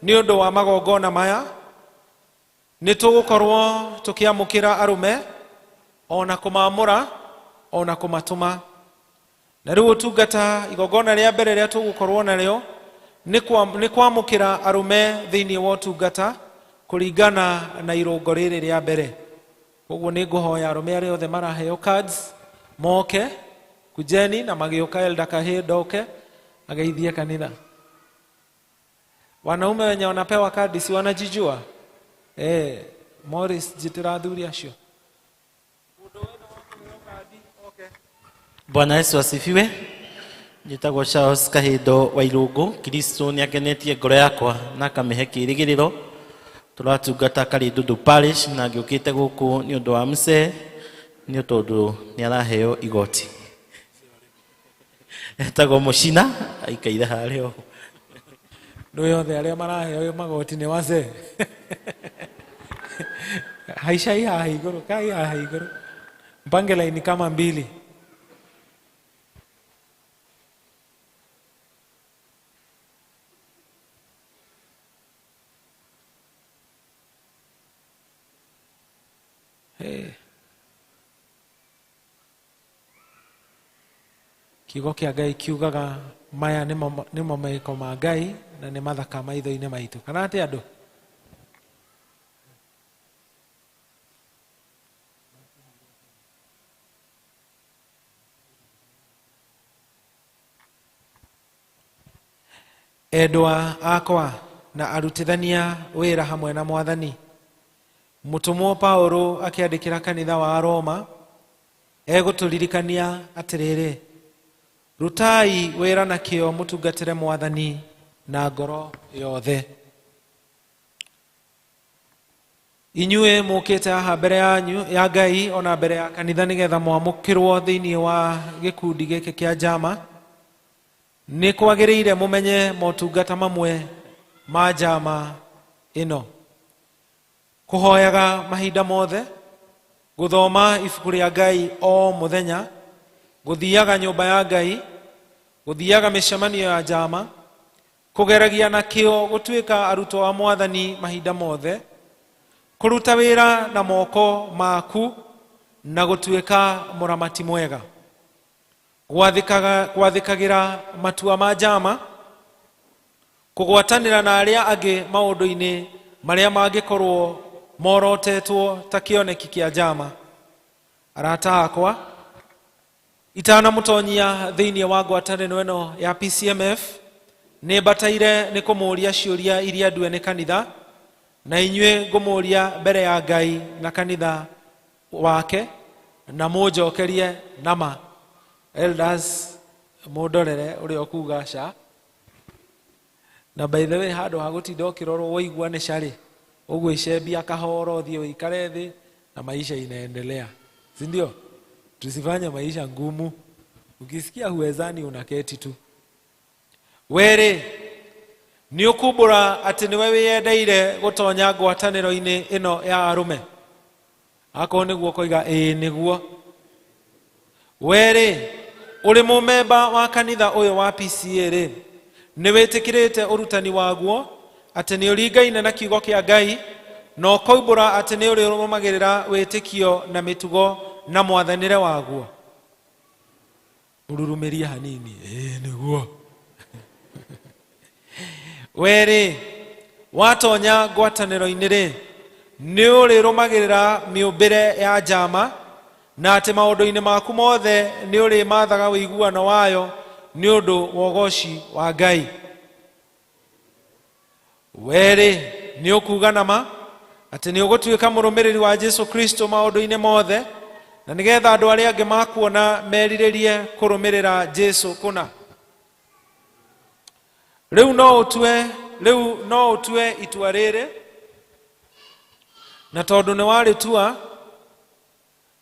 nĩ ũndũ wa magongona maya, nĩ tũgũkorwo tũkĩamũkĩra arũme ona kũmamũra ona kũmatũma. Na rĩu ũtungata igongona rĩa mbere rĩa tũgũkorwo narĩo nĩ kwamũkĩra arũme thĩinĩ wa ũtungata kũringana na irũngo rĩrĩ rĩa mbere. Koguo nĩ ngũhoya arũme arĩa othe maraheo cards moke kujeni na magĩũka Elder Kahĩndo oke ageithie kanitha. Wanaume wenye wanapewa kadi si wanajijua? Morris jitira athuri acio. Bwana Yesu asifiwe. Njĩtagwo Charles Kahindo wa Irũngũ. Kristo nĩ akenetie ngoro yakwa na akamĩhe kĩĩrĩgĩrĩro. Tũratungata Karĩndũndũ Parish na ngĩũkĩte gũkũ nĩ ũndũ wa mzee nĩ tondũ nĩ araheo igoti. Etagwo Mũcina aikaire harĩa ũũ. Nĩ othe arĩa maraheo magoti nĩ wazee. Haishai haha igũrũ, kai haha igũrũ. Mpange laini kama mbili. Hey. Kiugo kĩa Ngai kiugaga maya nĩmo meko ma Ngai na nĩ mathaka maitho-inĩ maitũ. Kana atĩ andũ? Endwa akwa na arutithania wĩra hamwe na Mwathani. Mũtũmwo Paulo akĩandĩkĩra kanitha wa Roma egũtũririkania atĩrĩrĩ, rutai wĩra na kĩo mũtungatĩre Mwathani na ngoro yothe. Inyuĩ mũkĩte haha mbere yanyu ya Ngai ona mbere ya kanitha nĩgetha mwamũkĩrwo thĩinĩ wa gĩkundi gĩkĩ kĩa njama. Nĩ kwagĩrĩire mũmenye motungata mamwe ma njama ĩno: kũhoyaga mahinda mothe, gũthoma ibuku rĩa Ngai o mũthenya, gũthiaga nyũmba ya Ngai, gũthiaga mĩcemanio ya njama, kũgeragia na kĩo gũtuĩka arutwo a Mwathani mahinda mothe, kũruta wĩra na moko maku na gũtuĩka mũramati mwega, gwathĩkagĩra matua ma njama, kũgwatanĩra na arĩa angĩ maũndũ-inĩ marĩa mangĩkorwo morotetwo ta kĩoneki kĩa njama. Arata akwa, itanamũtonyia thĩinĩ wa ngwatanĩro ĩno ya PCMF, nĩ mbataire nĩ kũmũũria ciũria iria ndue nĩ kanitha, na inyuĩ ngũmũũria mbere ya Ngai na kanitha wake, na mũnjokerie nama. Elders, mũndorere ũrĩa ũkuga ca. Na by the way, handũ ha gũtinda ũkĩrorwo waigua nĩ carĩ, ũguo icembia kahoro ũthiĩ ũikare thĩ na maisha inaendelea, si ndio? Tusifanye maisha ngumu. Ukisikia huwezani unaketi tu. Werĩ, nĩ ũkumbũra atĩ nĩwe wĩyendeire gũtonya ngwatanĩro-inĩ ĩno ya arũme? Akorwo nĩguo koiga ĩĩ nĩguo. Werĩ, ũrĩ mũmemba wa kanitha ũyũ wa PCA rĩ, nĩ wĩtĩkĩrĩte ũrutani waguo atĩ nĩ ũringaine na kiugo kĩa Ngai na ũkoimbũra atĩ nĩ ũrĩrũmagĩrĩra wĩtĩkio na mĩtugo na mwathanĩre waguo? Ũrurumĩrie hanini, ĩĩ nĩguo. Werĩ, watonya ngwatanĩro-inĩ rĩ, nĩ ũrĩrũmagĩrĩra mĩũmbĩre ya njama na atĩ maũndũ-inĩ maku mothe nĩ ũrĩmathaga ũiguano wayo nĩ ũndũ wa ũgoci wa Ngai. Werĩ, nĩ ũkuga nama atĩ nĩ ũgũtuĩka mũrũmĩrĩri wa Jesu Kristo maũndũ-inĩ mothe, na nĩgetha andũ arĩa angĩ makuona merirĩrie kũrũmĩrĩra Jesu kũna. Rĩu no ũtue itua rĩrĩ, na tondũ nĩ warĩtua,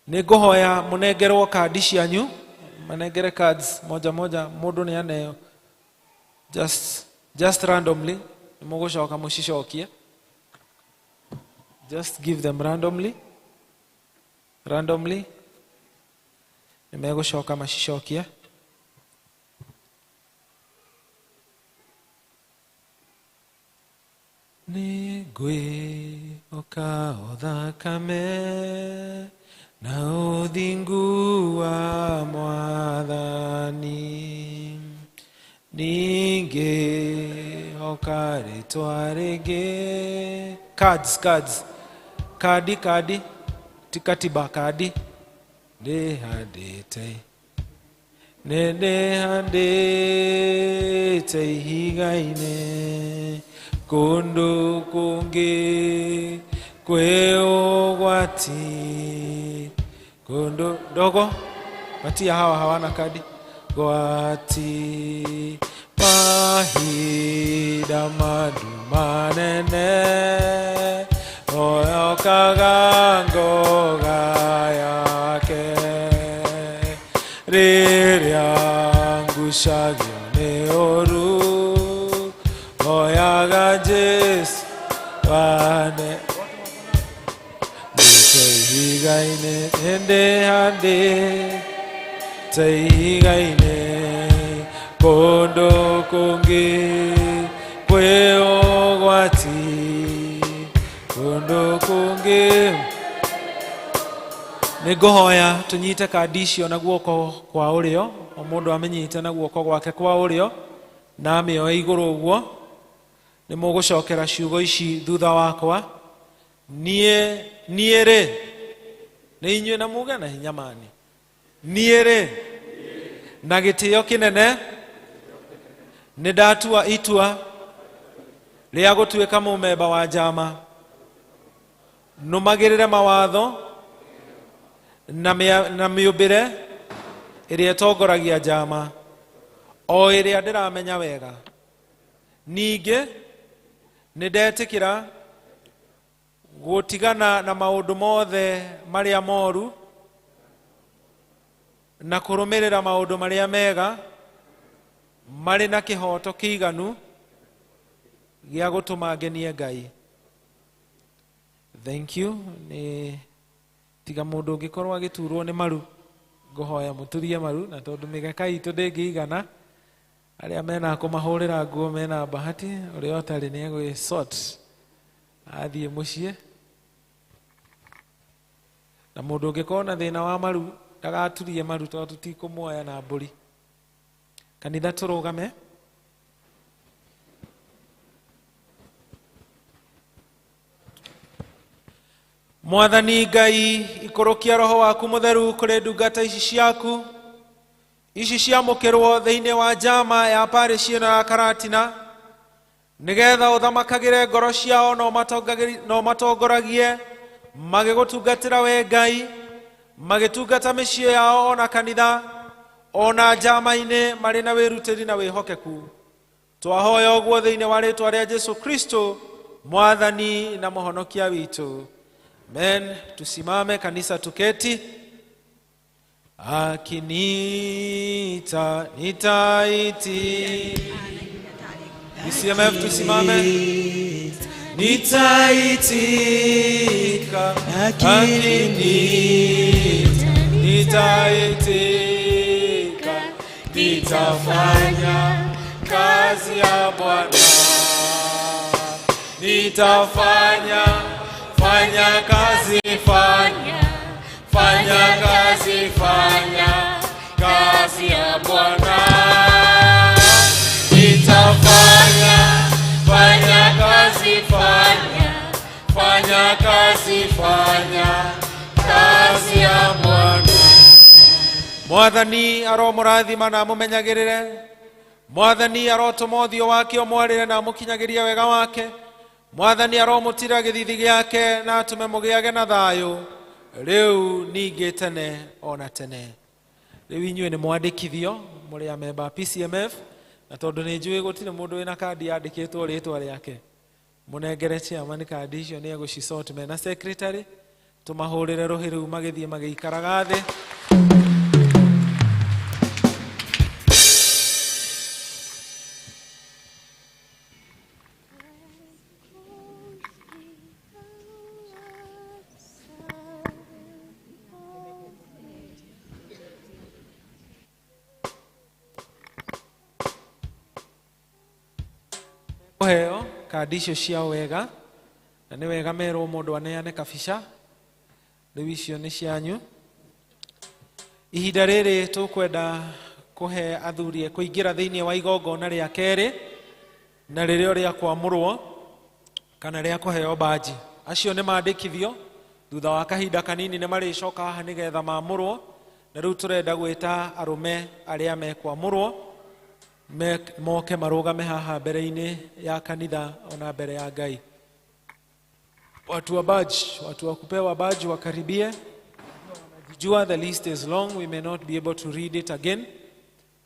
nĩ ngũhoya mũnengerwo kandi cianyu. Manengere cards moja moja, mũndũ nĩ aneo just randomly, nĩ mũgũcoka mũcicokie. Just give them randomly, randomly, nĩ megũcoka macicokie. Nĩ ngwĩhoka o thakame na ũthingu wa Mwathani, ningĩhoka rĩtwa rĩngĩ. Cards, cards, kandi, kandi, ti katiba, kandi. Ndĩhandĩte, nĩ ndĩhandĩte ihiga-inĩ, kũndũ kũngĩ kwĩ ũgwati, kũndũ ndogo. Patia hawa hawana kadi. Ũgwati mahinda manene oyokaga ngoga yake rĩrĩa ngucagio nĩ ũru oyaga Jesu wane ihiga-inĩ ĩndĩ handĩ te ihiga-inĩ kũndũ kũngĩ kwĩ ũgwati kũndũ kũngĩ. Nĩ ngũhoya tũnyite kandi icio na guoko kwa ũrĩo, o mũndũ amĩnyite na guoko gwake kwa ũrĩo na amĩoe igũrũ ũguo. Nĩ mũgũcokera ciugo ici thutha wakwa. Niĩ niĩ rĩ nĩ inyuĩ na muge na hinya mani. Niĩ rĩ na gĩtĩo kĩnene nĩ ndatua itua rĩa gũtuĩka mũmemba wa njama, nũmagĩrĩre mawatho na mĩũmbĩre ĩrĩa ĩtongoragia njama o ĩrĩa ndĩramenya wega. Ningĩ nĩ ndetĩkĩra gũtigana na maũndũ mothe marĩa moru na kũrũmĩrĩra maũndũ marĩa mega marĩ na kĩhoto kĩiganu gĩa gũtũma ngenie Ngai. Thank you. Nĩ tiga mũndũ ũngĩkorwo agĩturwo nĩ maru, ngũhoya mũturie maru, na tondũ mĩgeka itũ ndĩngĩigana, arĩa mena kũmahũrĩra nguo mena bahati, ũrĩa ũtarĩ nĩ egwĩ sort athiĩ mũciĩ. Na mũndũ ũngĩkorwo na thĩna wa maru ndagaturie maru tondũ tũtikũmuoya na mbũri. Kanitha tũrũgame. Mwathani Ngai, ikũrũkia roho waku mũtheru kũrĩ ndungata ici ciaku ici ciamũkĩrwo thĩinĩ wa njama ya parish ĩno ya Karatina, nĩgetha ũthamakagĩre ngoro ciao na ũmatongoragie magĩgũtungatĩra we Ngai, magĩtungata mĩciĩ yao ona kanitha ona njama-inĩ marĩ na wĩrutĩri na wĩhokeku. Twahoya ũguo thĩinĩ wa rĩtwa rĩa Jesu Kristo Mwathani na Mũhonokia witũ. Amen. Tusimame kanisa, tuketi. Akiniita nitaiti. DCMF tusimame. Nitaitika. Akiniita nitaitika. Nitafanya kazi ya Bwana. Nitafanya fanya kazi, fanya fanya kazi, fanya kazi ya Bwana. Nitafanya fanya kazi, fanya fanya kazi, fanya kazi ya Bwana. Mwathani aromũrathima na amũmenyagĩrĩre. Mwathani arotũma ũthiũ wake ũmwarĩre na amũkinyagĩrie wega wake. Mwathani aromũtira gĩthithi gĩake na atũme mũgĩage na thayũ rĩu ningĩ tene ona tene. Rĩu inyuĩ nĩ mwandĩkithio mũrĩ amemba a PCMF, na tondũ nĩ njũĩ gũtirĩ mũndũ wĩna kandi yandĩkĩtwo rĩtwa rĩake, mũnengere chairman kandi icio nĩ egũcisort mena secretary, tũmahũrĩre rũhĩ rũu magĩthiĩ magĩikaraga thĩ. Kũheo kandi icio ciao wega, na nĩ wega merwo mũndũ aneane kabica. Rĩu icio nĩ cianyu. Ihinda rĩrĩ tũkwenda kũhe athuri kũingĩra thĩinĩ wa igongona rĩa kerĩ, na rĩrĩa rĩa kwamũrwo kana rĩa kũheo baji. Acio nĩ mandĩkithio, thutha wa kahinda kanini nĩ marĩcoka haha nĩgetha mamũrwo. Na rĩu tũrenda gwĩta arũme arĩa mekwamũrwo moke marũgame haha mbere-inĩ ya kanitha ona mbere ya Ngai. Watu wa badge, watu wa kupewa badge wakaribie. Wanajijua, the list is long, we may not be able to read it again,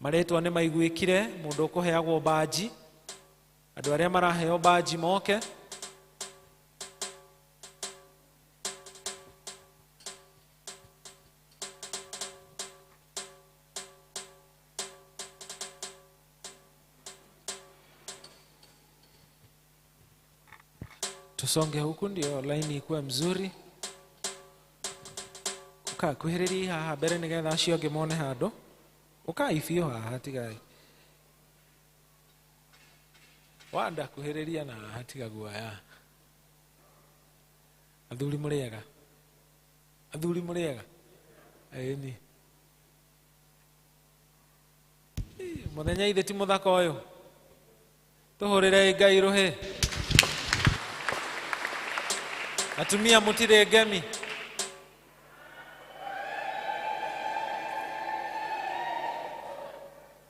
Marĩtwa nĩ maiguĩkire, mũndũ ũkũheagwo baji, andũ arĩa maraheo baji moke. Tusonge huku ndio laini ikuwe mzuri. Uka kuhĩrĩria haha mbere nĩgetha acio angĩ mone handũ. Ukai biũ haha tigai. Wanda kuhĩrĩria na haha tiga guoya. Athuri mũrĩega. Athuri mũrĩega. Ĩni. Mũthenya ithe ti mũthaka ũyũ. Tũhũrĩrei Ngai rũhĩ. Atumia mũtirĩ ngemi.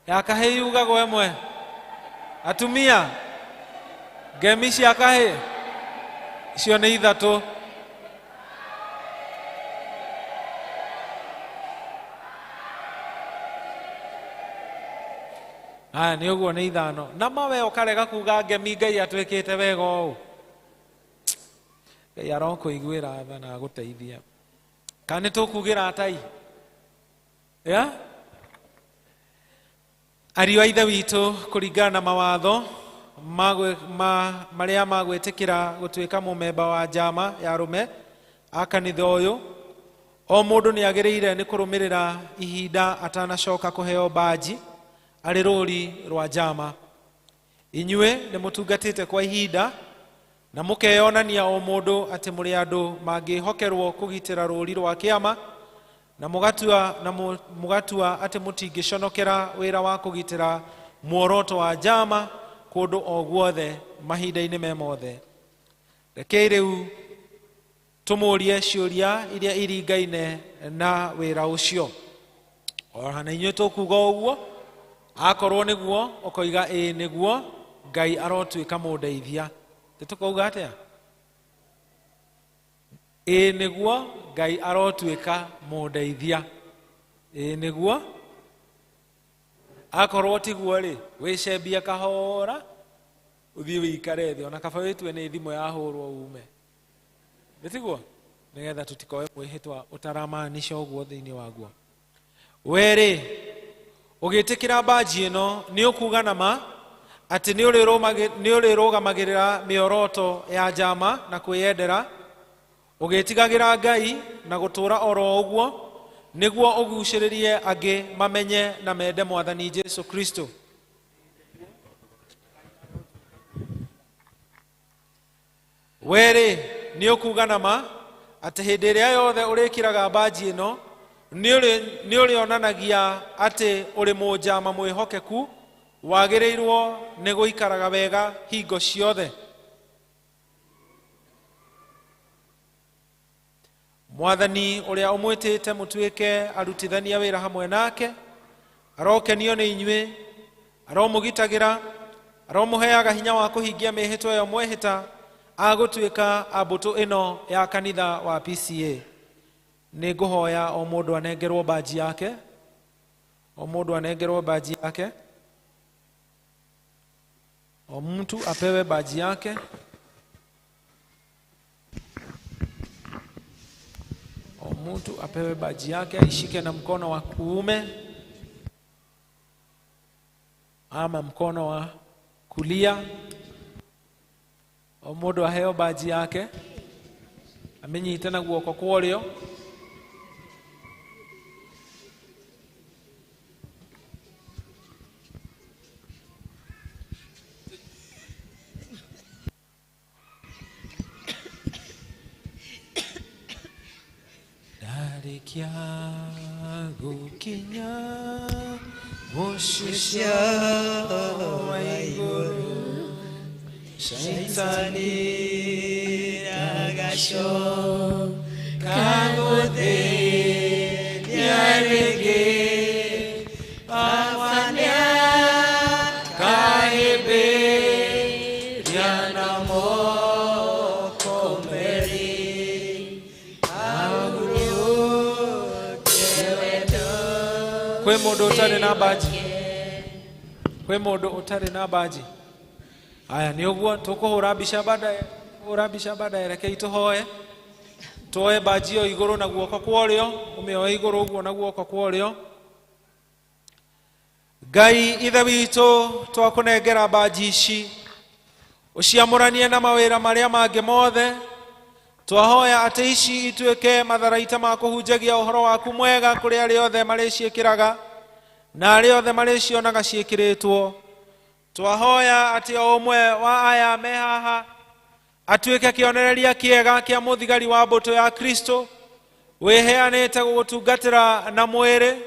Ya kahĩ yugagwo ĩmwe. Atumia ngemi cia kahĩ icio nĩ ithatũ. Aya nĩ ũguo nĩ ithano. Na mawe ũkarega kuga ngemi Ngai atwĩkĩte wega ũũ. Ngai arokũiguĩra tha na agũteithia. Kana nĩ tũkugĩra atai? Ya? Ariũ a Ithe witũ kũringana na mawatho marĩa magwĩtĩkĩra gũtuĩka mũmemba wa njama ya arũme a kanitha ũyũ, o mũndũ nĩ agĩrĩire nĩ kũrũmĩrĩra ihinda atanacoka kũheo baji arĩ rũri rwa njama. Inyuĩ nĩ mũtungatĩte kwa ihinda na mũkeyonania o mũndũ atĩ mũrĩ andũ mangĩhokerwo kũgitĩra rũri rwa kĩama na mũgatua atĩ mũtingĩconokera wĩra wa kũgitĩra muoroto wa njama kũndũ o guothe mahinda-inĩ me mothe. Rekei rĩu tũmũrie ciũria iria iringaine na wĩra ũcio. Ona inyuĩ tũkuga ũguo, akorwo nĩguo ũkoiga ĩĩ nĩguo, Ngai arotuĩka mũndeithia. Tũkauga atĩa? Ĩĩ nĩguo, Ngai arotuĩka mũndeithia. Ĩĩ nĩguo. Akorwo tiguo rĩ, wĩcembie kahora ũthiĩ wĩikare thĩ, ona kaba wĩtue nĩ thimũ yahũrwo ume. Nĩ tiguo? Nĩgetha tũtikoe mwĩhĩtwa ũtaramaanisha ũguo thĩinĩ waguo. We rĩ, ũgĩtĩkĩra baji ĩno nĩ ũkuga na ma atĩ nĩ ũrĩrũgamagĩrĩra mĩoroto ya njama na kwĩyendera, ũgĩtigagĩra Ngai na gũtũũra oro ũguo, nĩguo ũgucĩrĩrie angĩ mamenye na mende Mwathani Jesu Kristo. We rĩ, nĩ ũkuga na ma atĩ hĩndĩ ĩrĩa yothe ũrĩkĩraga baji ĩno nĩ ũrĩonanagia atĩ ũrĩ mũnjama mwĩhokeku wagĩrĩirwo nĩ gũikaraga wega hingo ciothe. Mwathani ũrĩa ũmwĩtĩte mũtuĩke arutithania wĩra hamwe nake, arokenio nĩ inyuĩ, aromũgitagĩra, aromũheaga hinya wa kũhingia mĩhĩtwa ĩyo mwehĩta agũtuĩka a mbũtũ ĩno ya kanitha wa PCA. Nĩ ngũhoya o mũndũ anengerwo baji yake, o mũndũ anengerwo baji yake, o mtu apewe baji yake. O mtu apewe baji yake, aishike na mkono wa kuume ama mkono wa kulia. O mũndũ aheo baji yake, amenyite na guoko kwa ũrĩo. Ndarĩkia gũkinya mũciĩ wa igũrũ, Shaitani ndagacoka gũthĩnia rĩngĩ, Baba nĩakahĩmbĩria na moko merĩ, ahurũke wendo. Kwĩ mũndũ ũtarĩ na baji? Kwĩ mũndũ ũtarĩ na mbanji? Aya, nĩ ũguo tũkũhũra mbica baadaye, hũra mbica baadaye. Rekei tũhoe, tuoe mbanji ĩyo igũrũ na guoko kwa ũrĩo, ũmĩoe igũrũ ũguo na guoko kwa ũrĩo. Ngai Ithe witũ, twakũnengera mbanji ici, ũciamũranie na mawĩra marĩa mangĩ mothe. Twahoya atĩ ici ituĩke matharaita ma kũhunjagia ũhoro waku mwega kũrĩ arĩa othe marĩciĩkĩraga na arĩa othe marĩcionaga ciĩkĩrĩtwo. Twahoya atĩ o ũmwe wa aya me haha atuĩke kĩonereria kĩega kĩa mũthigari wa mbũtũ ya Kristo wĩheanĩte gũgũtungatĩra na mwĩrĩ,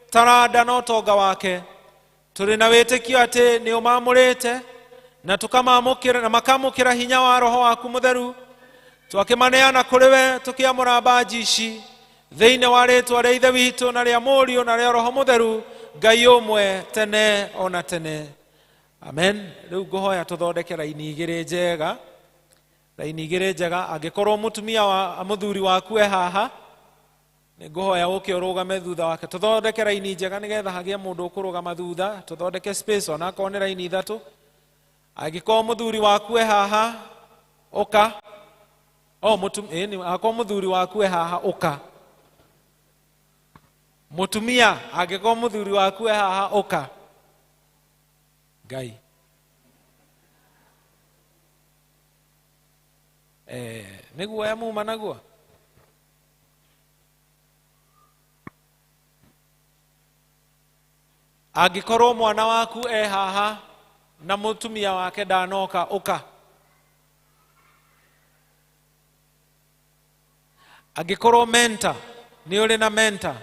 taranda na ũtonga wake. Tũrĩ na wĩtĩkio atĩ nĩ ũmamũrĩte na tũkamamũkĩra na makamũkĩra hinya wa Roho waku Mũtheru. Twakĩmaneana kũrĩ we tũkĩamũra mbanji ici thĩinĩ wa rĩtwa rĩa Ithe witũ na rĩa Mũriũ na rĩa Roho Mũtheru, Ngai ũmwe tene ona tene, amen. Rĩu ngũhoya tũthondeke raini igĩrĩ njega, raini igĩrĩ njega. Angĩkorwo mũtumia wa mũthuri waku e haha, nĩ ngũhoya ũke ũrũgame thutha wake. Tũthondeke raini njega nĩgetha hagĩe mũndũ ũkũrũgama thutha, tũthondeke space onakorwo nĩ raini ithatũ. Angĩkorwo mũthuri waku e haha, ũka. O ĩni, angĩkorwo mũthuri waku e haha, ũka. Mũtumia, angĩkorwo mũthuri waku e haha, ũka. Ngai, nĩguo ya muma naguo. Angĩkorwo mwana waku e haha na mũtumia wake ndanoka, ũka. Angĩkorwo mentor, nĩ ũrĩ na mentor,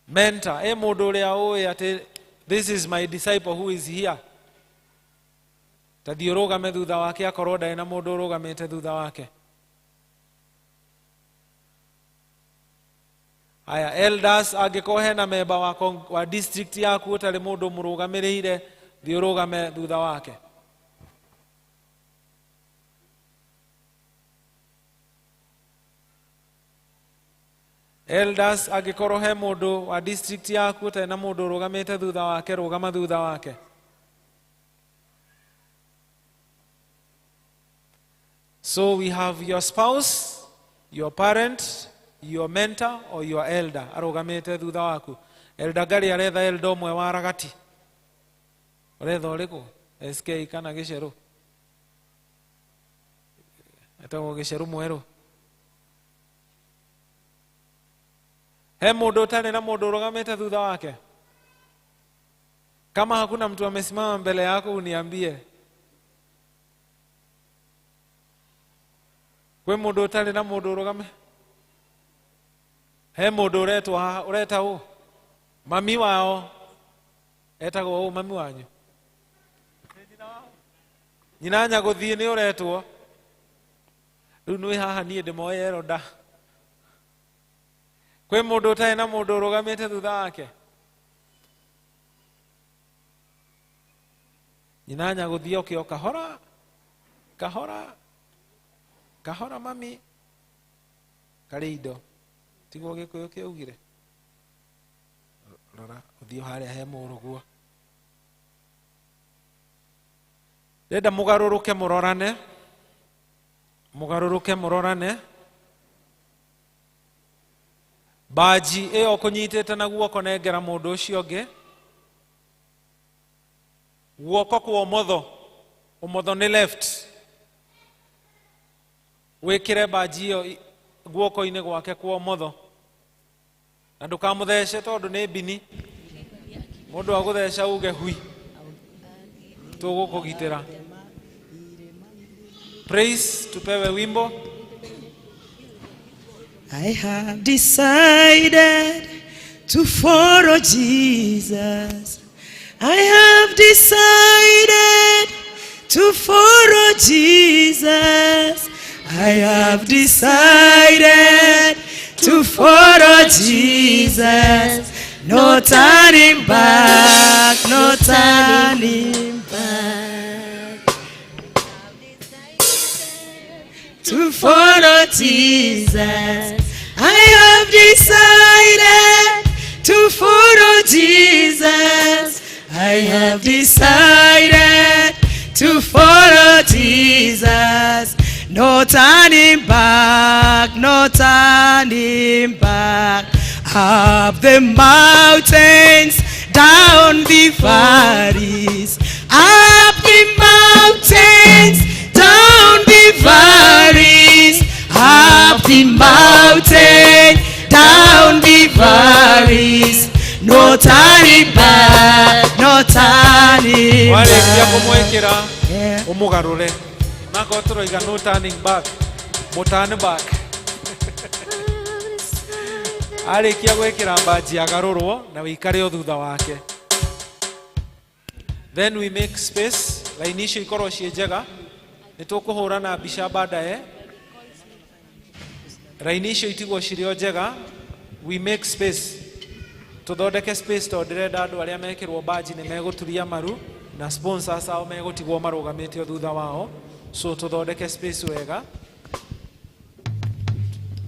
mentor ĩ mũndũ ũrĩa ũĩ atĩ this is my disciple who is here, ta thiĩ ũrũgame thutha wake akorwo ndarĩ na mũndũ ũrũgamĩte thutha wake. Aya, elders, angĩkorwo hena memba wa district yaku ũtarĩ mũndũ mũrũgamĩrĩire, thiĩ ũrũgame thutha wake. Elders, angĩkorwo he mũndũ wa district yaku ũtarĩ na mũndũ ũrũgamĩte thutha wake, rũgama thutha wake. So we have your spouse, your parent, your mentor or your elder arũgamĩte thutha waku. Elder Gary aretha elder ũmwe wa ragati. Ũretha ũrĩkũ? SK kana gĩcerũ? Etagwo gĩcerũ mwerũ. He mũndũ ũtarĩ na mũndũ ũrũgamĩte thutha wake? Kama hakuna mtu amesimama mbele yako, uniambie. Kwĩ mũndũ ũtarĩ na mũndũ ũrũgame? He mũndũ ũretwo haha, ũreta ũ? Mami wao etagwo ũ? Mami wanyu? Nyina nyagũthiĩ nĩ ũretwo. Rĩu nĩ haha niĩ ndĩmoĩ eroda. Kwĩ mũndũ ũtarĩ na mũndũ ũrũgamĩte thutha wake? Nyina nyagũthiĩ oke o kahora kahora kahora, mami karĩ indo tiguo Gĩkũyũ kĩaugire. Rora ũthiũ harĩa he mũrũguo. Ndĩrenda mũgarũrũke mũrorane, mũgarũrũke mũrorane. Mbanji ĩyo ũkũnyitĩte na guoko nengera mũndũ ũcio ũngĩ. Guoko kwa ũmotho, ũmotho nĩ left, wĩkĩre mbanji ĩyo guoko-inĩ gwake kwa ũmotho, na ndũkamũthece tondũ nĩ mbini. Mũndũ agũtheca uge hui, tũgũkũgitĩra. Praise, tupewe wimbo. I have decided to follow Jesus. I have decided to follow Jesus. I have decided to follow Jesus. No turning back, no turning back. To follow Jesus. I have decided to follow Jesus. I have decided to follow Jesus. No turning back, no turning back. Up the mountains, down the valleys. Up the mountains, down the valleys. Up the mountain, down the valleys. No turning back, no turning back. Warĩkia kũmwĩkĩra ũmũgarũre nakorwo tũroiga no turning back, mũturn back. Arĩkia gwĩkĩra mbanji agarũrwo na wĩikare o thutha wake. Then we make space, laini icio ikorwo ciĩ njega. Nĩ tũkũhũra na mbica baadaye. Raini icio itigwo cirĩ o njega. We make space, tũthondeke space tondũ ndĩrenda andũ arĩa mekĩrwo mbanji nĩ megũturia maru na sponsors ao megũtigwo marũgamĩte o thutha wao, so tũthondeke space wega.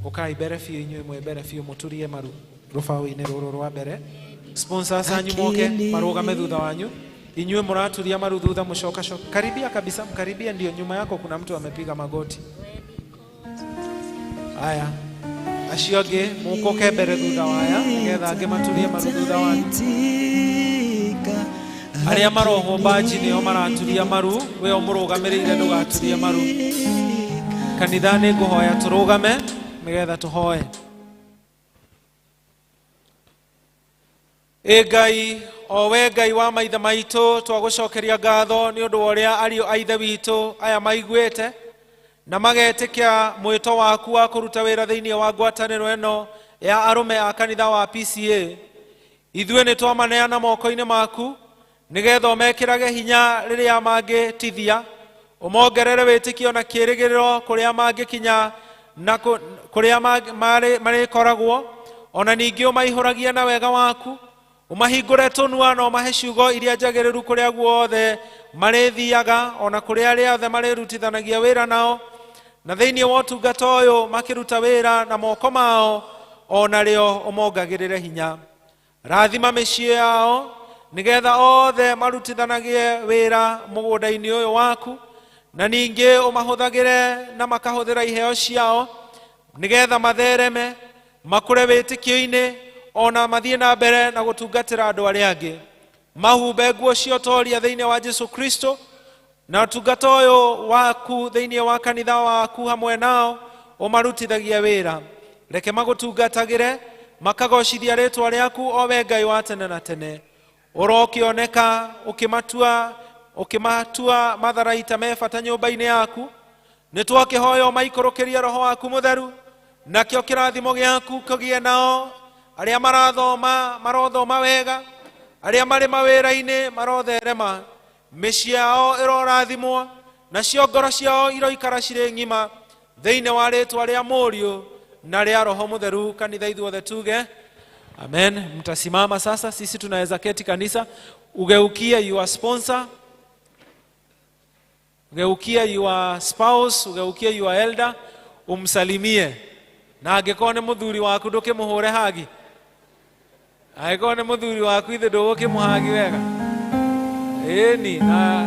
Ũkai mbere biũ inyuĩ mwĩ mbere biũ mũturie maru rũbaũ-inĩ rũrũ rwa mbere. Sponsors anyu moke marũgame thutha wanyu. Inyuĩ mũraturia maru thutha mũcoka coka. Karibia kabisa, mkaribia, ndio nyuma yako kuna mtu amepiga magoti. Aya, acio angĩ mũkoke mbere thutha waya nĩgetha angĩ maturie maru thutha wanyu. Arĩa marohwo mbanji nĩo maraturia maru, we ũmũrũgamĩrĩire ndũgaturie maru. Kanitha nĩ ngũhoya tũrũgame nĩgetha tũhoe. Ĩ Ngai, o we Ngai wa maithe maitũ, twagũcokeria ngatho nĩ ũndũ wa ũrĩa ariũ a ithe witũ aya maiguĩte na magetĩkia mwĩto waku wa kũruta wĩra thĩinĩ wa ngwatanĩro ĩno ya arũme a kanitha wa PCA. Ithuĩ nĩ twamaneana moko-inĩ maku nĩgetha ũmekĩrage hinya rĩrĩa mangĩtithia, ũmongerere wĩtĩkio na kĩĩrĩgĩrĩro kũrĩa mangĩkinya na kũrĩa marĩkoragwo. Ona ningĩ ũmaihũragie na wega waku, ũmahingũre tũnua na ũmahe ciugo iria njagĩrĩru kũrĩa guothe marĩthiaga, ona kũrĩa arĩa othe marĩrutithanagia wĩra nao, na thĩinĩ wa ũtungata ũyũ makĩruta wĩra na moko mao, ona rĩo ũmongagĩrĩre hinya. Rathima mĩciĩ yao nĩgetha othe marutithanagie wĩra mũgũnda-inĩ ũyũ waku, na ningĩ ũmahũthagĩre na makahũthĩra iheo ciao nĩgetha mathereme makũre wĩtĩkio-inĩ, ona mathiĩ na mbere na gũtungatĩra andũ arĩa angĩ. Mahumbe nguo cia ũtoria thĩinĩ wa Jesu Kristo, na ũtungata ũyũ waku thĩinĩ wa kanitha waku hamwe nao ũmarutithagie wĩra. Reke magũtungatagĩre makagocithia rĩtwa rĩaku o we Ngai wa tene na tene. Ũrokĩoneka ũkĩmatua matharaita me bata nyũmba-inĩ yaku. Nĩ twakĩhoya ũmaikũrũkĩrie roho waku mũtheru, nakĩo kĩrathimo gĩaku kũgĩe nao. Arĩa marathoma marothoma wega, arĩa marĩ mawĩra-inĩ marotherema, mĩciĩ yao ĩrorathimwo, nacio ngoro ciao iroikara cirĩ ng'ima thĩinĩ wa rĩtwa rĩa Mũriũ na rĩa Roho Mũtheru. Kanitha ithuothe tuge amen. Mtasimama sasa, sisi tunaweza keti kanisa. Ugeukie your sponsor, ugeukie your spouse, ugeukie your elder, umsalimie. Na angĩkorwo nĩ mũthuri waku ndũkĩmũhũre hagi, angĩkorwo nĩ mũthuri waku ithe ndũgũkĩmũhagi wega, ĩni na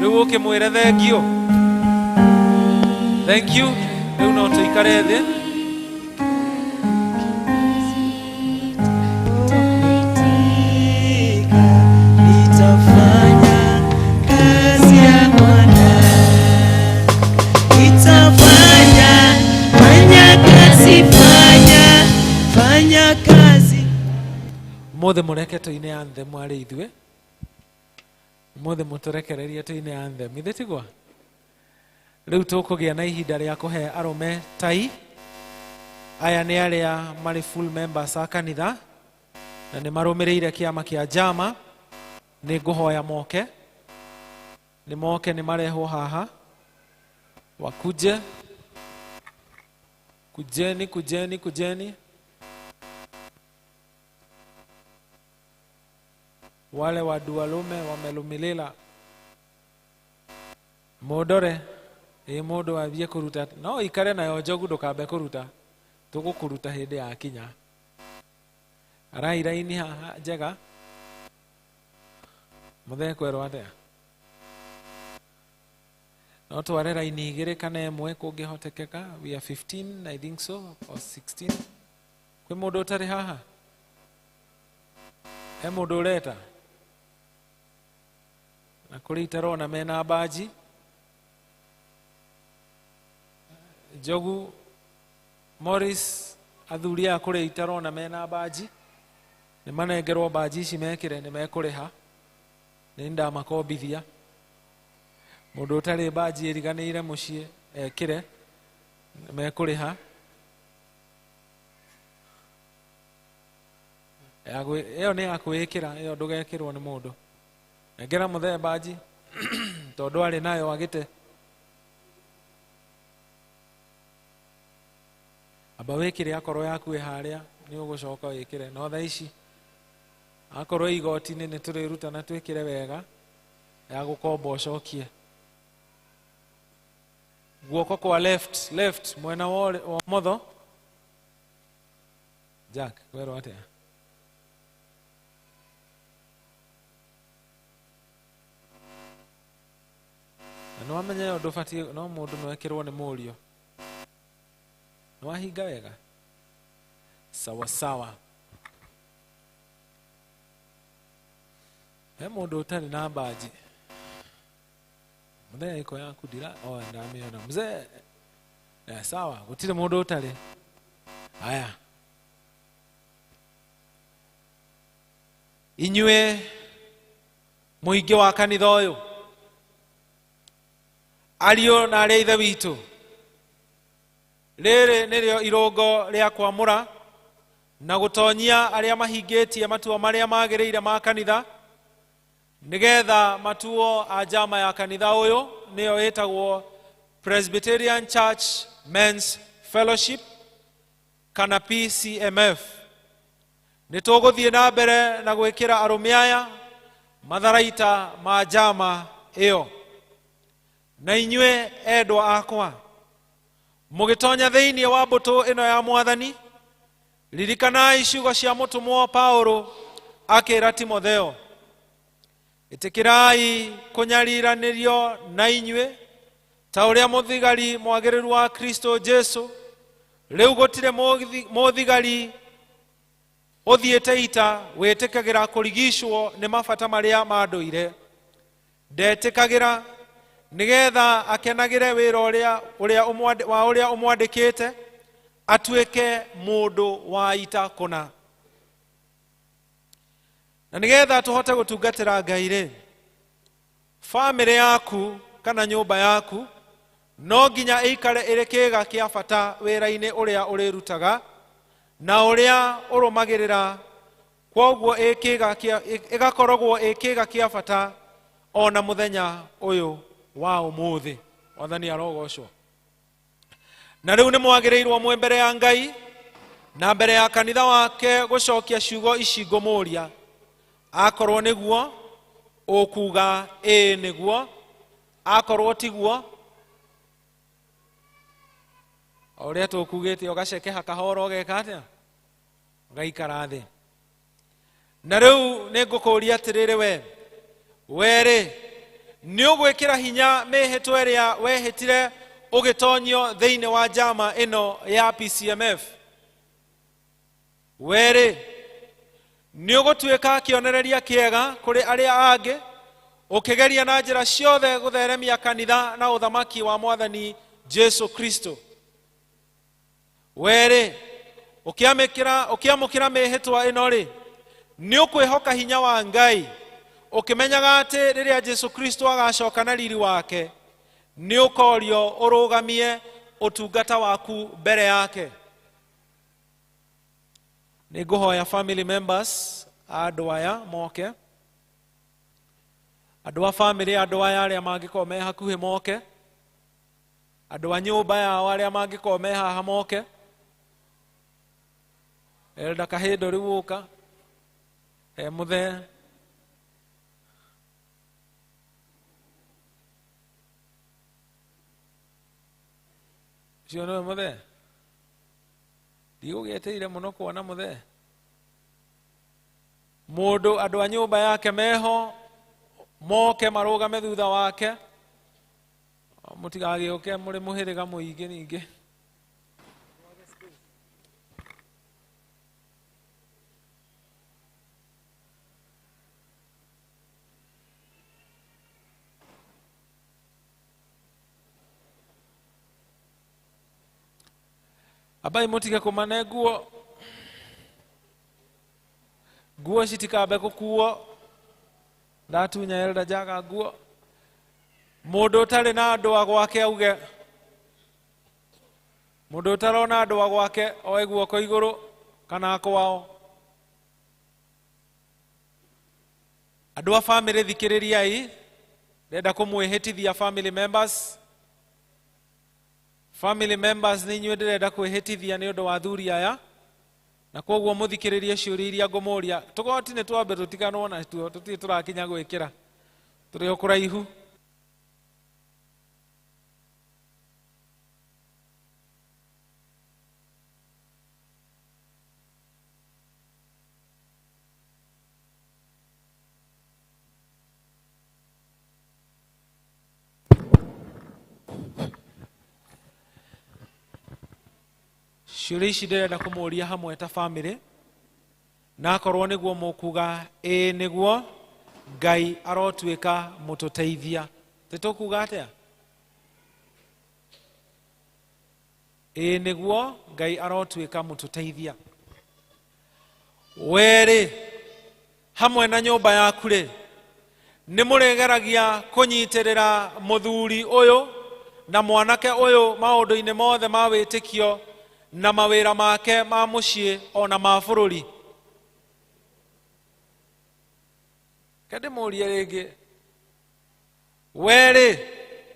rĩu ũkĩmwĩre thengiũ, thank you. Rĩu no tũikare thĩ. Nitafanya kazi ya Bwana, nitafanya, fanya kazi, fanya, fanya kazi. Mothe mũreke tũine anthem arĩ ithuĩ, mothe mũtũrekererie tũine anthem, ithe tigwa. Rĩu tũkũgĩa na ihinda rĩa kũhe arũme tai. Aya nĩ arĩa marĩ full members a kanitha na nĩ marũmĩrĩire kĩama kĩa njama. Nĩ ngũhoya moke, nĩ moke, nĩ marehwo haha, wakuje, kujeni, kujeni, kujeni. Wale wadualume wamelumilila mũndore ĩ mũndũ athiĩ kũruta, no ikare nayo njogu ndũkambe kũruta, tũgũkũruta hĩndĩ ya kinya. Arai raini haha njega. Muthee kwerwo atia? No tware raini igĩrĩ kana ĩmwe kũngĩhotekeka. We are 15, I think so, or 16. Kwĩ mũndũ ũtarĩ haha? He mũndũ ũreta? Na kũrĩ itarona mena mbanji. Njogu Morris, athuri aya kũrĩ itarona mena mbanji. Nĩ manengerwo mbanji ici mekĩre, nĩ mekũrĩha. Nĩ ndamakombithia. Mũndũ ũtarĩ mbanji ĩriganĩire mũciĩ ekĩre, nĩ mekũrĩha. Ĩyo nĩ ya kwĩĩkĩra, ĩyo ndũgekĩrwo nĩ mũndũ. Nengera mũthee mbanji tondũ arĩ nayo agĩte. Amba wĩkĩre akorwo yaku ĩ harĩa nĩ ũgũcoka wĩkĩre. No thaa ici akorwo igoti-inĩ nĩ tũrĩruta na twĩkĩre wega ya gũkomba ũcokie. Guoko kwa left, left mwena wa ũmotho. Jack, kwerwo atĩa? Na nĩwamenya ĩyo ndũbatiĩ, no mũndũ no ekĩrwo nĩ mũriũ. Nĩwahinga wega? Sawa sawa. He mũndũ ũtarĩ na mbanji. Mũthee ĩko yaku ndira, oh, ndamĩona. Mzee, sawa, gũtirĩ mũndũ ũtarĩ. Haya. Inyuĩ mũingĩ wa kanitha ũyũ, ariũ na arĩa ithe witũ, rĩrĩ nĩrĩo irũngo rĩa kwamũra na gũtonyia arĩa mahingĩtie matua marĩa magĩrĩire ma kanitha, nĩgetha matuo a njama ya kanitha ũyũ nĩyo ĩtagwo Presbyterian Church Men's Fellowship kana PCMF. Nĩ tũgũthiĩ na mbere na gwĩkĩra arũme aya matharaita ma njama ĩyo. Na inyuĩ endwa akwa, mũgĩtonya thĩinĩ wa mbũtũ ĩno ya mwathani, ririkanai ciugo cia mũtũmwo Paulo akĩra Timotheo, ĩtĩkĩrai kũnyariranĩrio na inyuĩ ta ũrĩa mũthigari mwagĩrĩru wa Kristo Jesu. Rĩu gũtirĩ mũthigari ũthiĩte ita wĩtĩkagĩra kũrigicwo nĩ mabata marĩa ma ndũire. Ndetĩkagĩra nĩgetha akenagĩre wĩra wa ũrĩa ũmwandĩkĩte, atuĩke mũndũ wa ita kũna. Na nĩgetha tũhote gũtungatĩra Ngai rĩ, bamĩrĩ yaku kana nyũmba yaku no nginya ĩikare ĩrĩ kĩĩga kĩa bata wĩra-inĩ ũrĩa ũrĩrutaga na ũrĩa ũrũmagĩrĩra. Kwoguo ĩgakoragwo ĩ kĩĩga kĩa bata ona mũthenya ũyũ wa ũmũthĩ. Mwathani arogocwo. Na rĩu nĩ mwagĩrĩirwo mwĩ mbere ya Ngai na mbere ya kanitha wake gũcokia ciugo ici ngũmũria. Akorwo nĩguo ũkuga ĩĩ nĩguo, akorwo tiguo o ũrĩa tũkugĩte ũgacekeha kahora ũgeka atĩa, ũgaikara thĩ. Na rĩu nĩ ngũkũria atĩrĩrĩ, we rĩ, nĩ ũgwĩkĩra hinya mĩhĩtwa ĩrĩa wehĩtire ũgĩtonyio thĩinĩ wa njama ĩno ya PCMF? We rĩ, nĩ ũgũtuĩka kĩonereria kĩega kũrĩ arĩa angĩ, ũkĩgeria na njĩra ciothe gũtheremia kanitha na ũthamaki wa mwathani Jesu Kristo? We rĩ, ũkĩamũkĩra mĩhĩtwa ĩno rĩ, nĩ ũkwĩhoka hinya wa Ngai, ũkĩmenyaga atĩ rĩrĩa Jesu Kristo agacoka na riri wake, nĩ ũkorio ũrũgamie ũtungata waku mbere yake. Nĩ ngũhoya family members a andũ aya moke, andũ a family, andũ aya arĩa mangĩkorwo me hakuhĩ moke, andũ a nyũmba yao arĩa mangĩkorwo me haha moke. Elda Kahĩndo rĩu ũka, he mũthee. Ũcio nĩwe mũthee? Ndigũgĩeteire mũno kuona mũthee. Mũndũ andũ a nyũmba yake meho, Moke marũgame thutha wake. Mũtigagĩũke mũrĩ mũhĩrĩga mũingĩ ningĩ. Abai mũtige kũmane nguo. Nguo citikambe gũkuo. Ndatunya Elder Jaga nguo. Mũndũ ũtarĩ na andũ a gwake auge. Mũndũ ũtarona andũ a gwake oe guoko igũrũ kana kwao. Andũ a family thikĩrĩriai, ndenda kũmwĩhĩtithia family members. Family members nĩ inyuĩ ndĩrenda kwĩhĩtithia nĩ ũndũ wa athuri aya, na koguo mũthikĩrĩrie ciũria iria ngũmũria. Tũgoti nĩ twambe tũtiganwo natuo, tũtirĩ tũrakinya gwĩkĩra, tũrĩ o kũraihu. Ciũria ici ndĩrenda kũmũria hamwe ta family, na akorwo nĩguo mũkuga ĩĩ nĩguo, Ngai arotuĩka mũtũteithia. Tĩtũkuga atĩa? Ĩĩ nĩguo, Ngai arotuĩka mũtũteithia. Werĩ hamwe na nyũmba yaku rĩ, nĩ mũrĩgeragia kũnyitĩrĩra mũthuri ũyũ na mwanake ũyũ maũndũ-inĩ mothe ma wĩtĩkio na mawĩra make ma mũciĩ ona ma bũrũri. Kende mũrie rĩngĩ, werĩ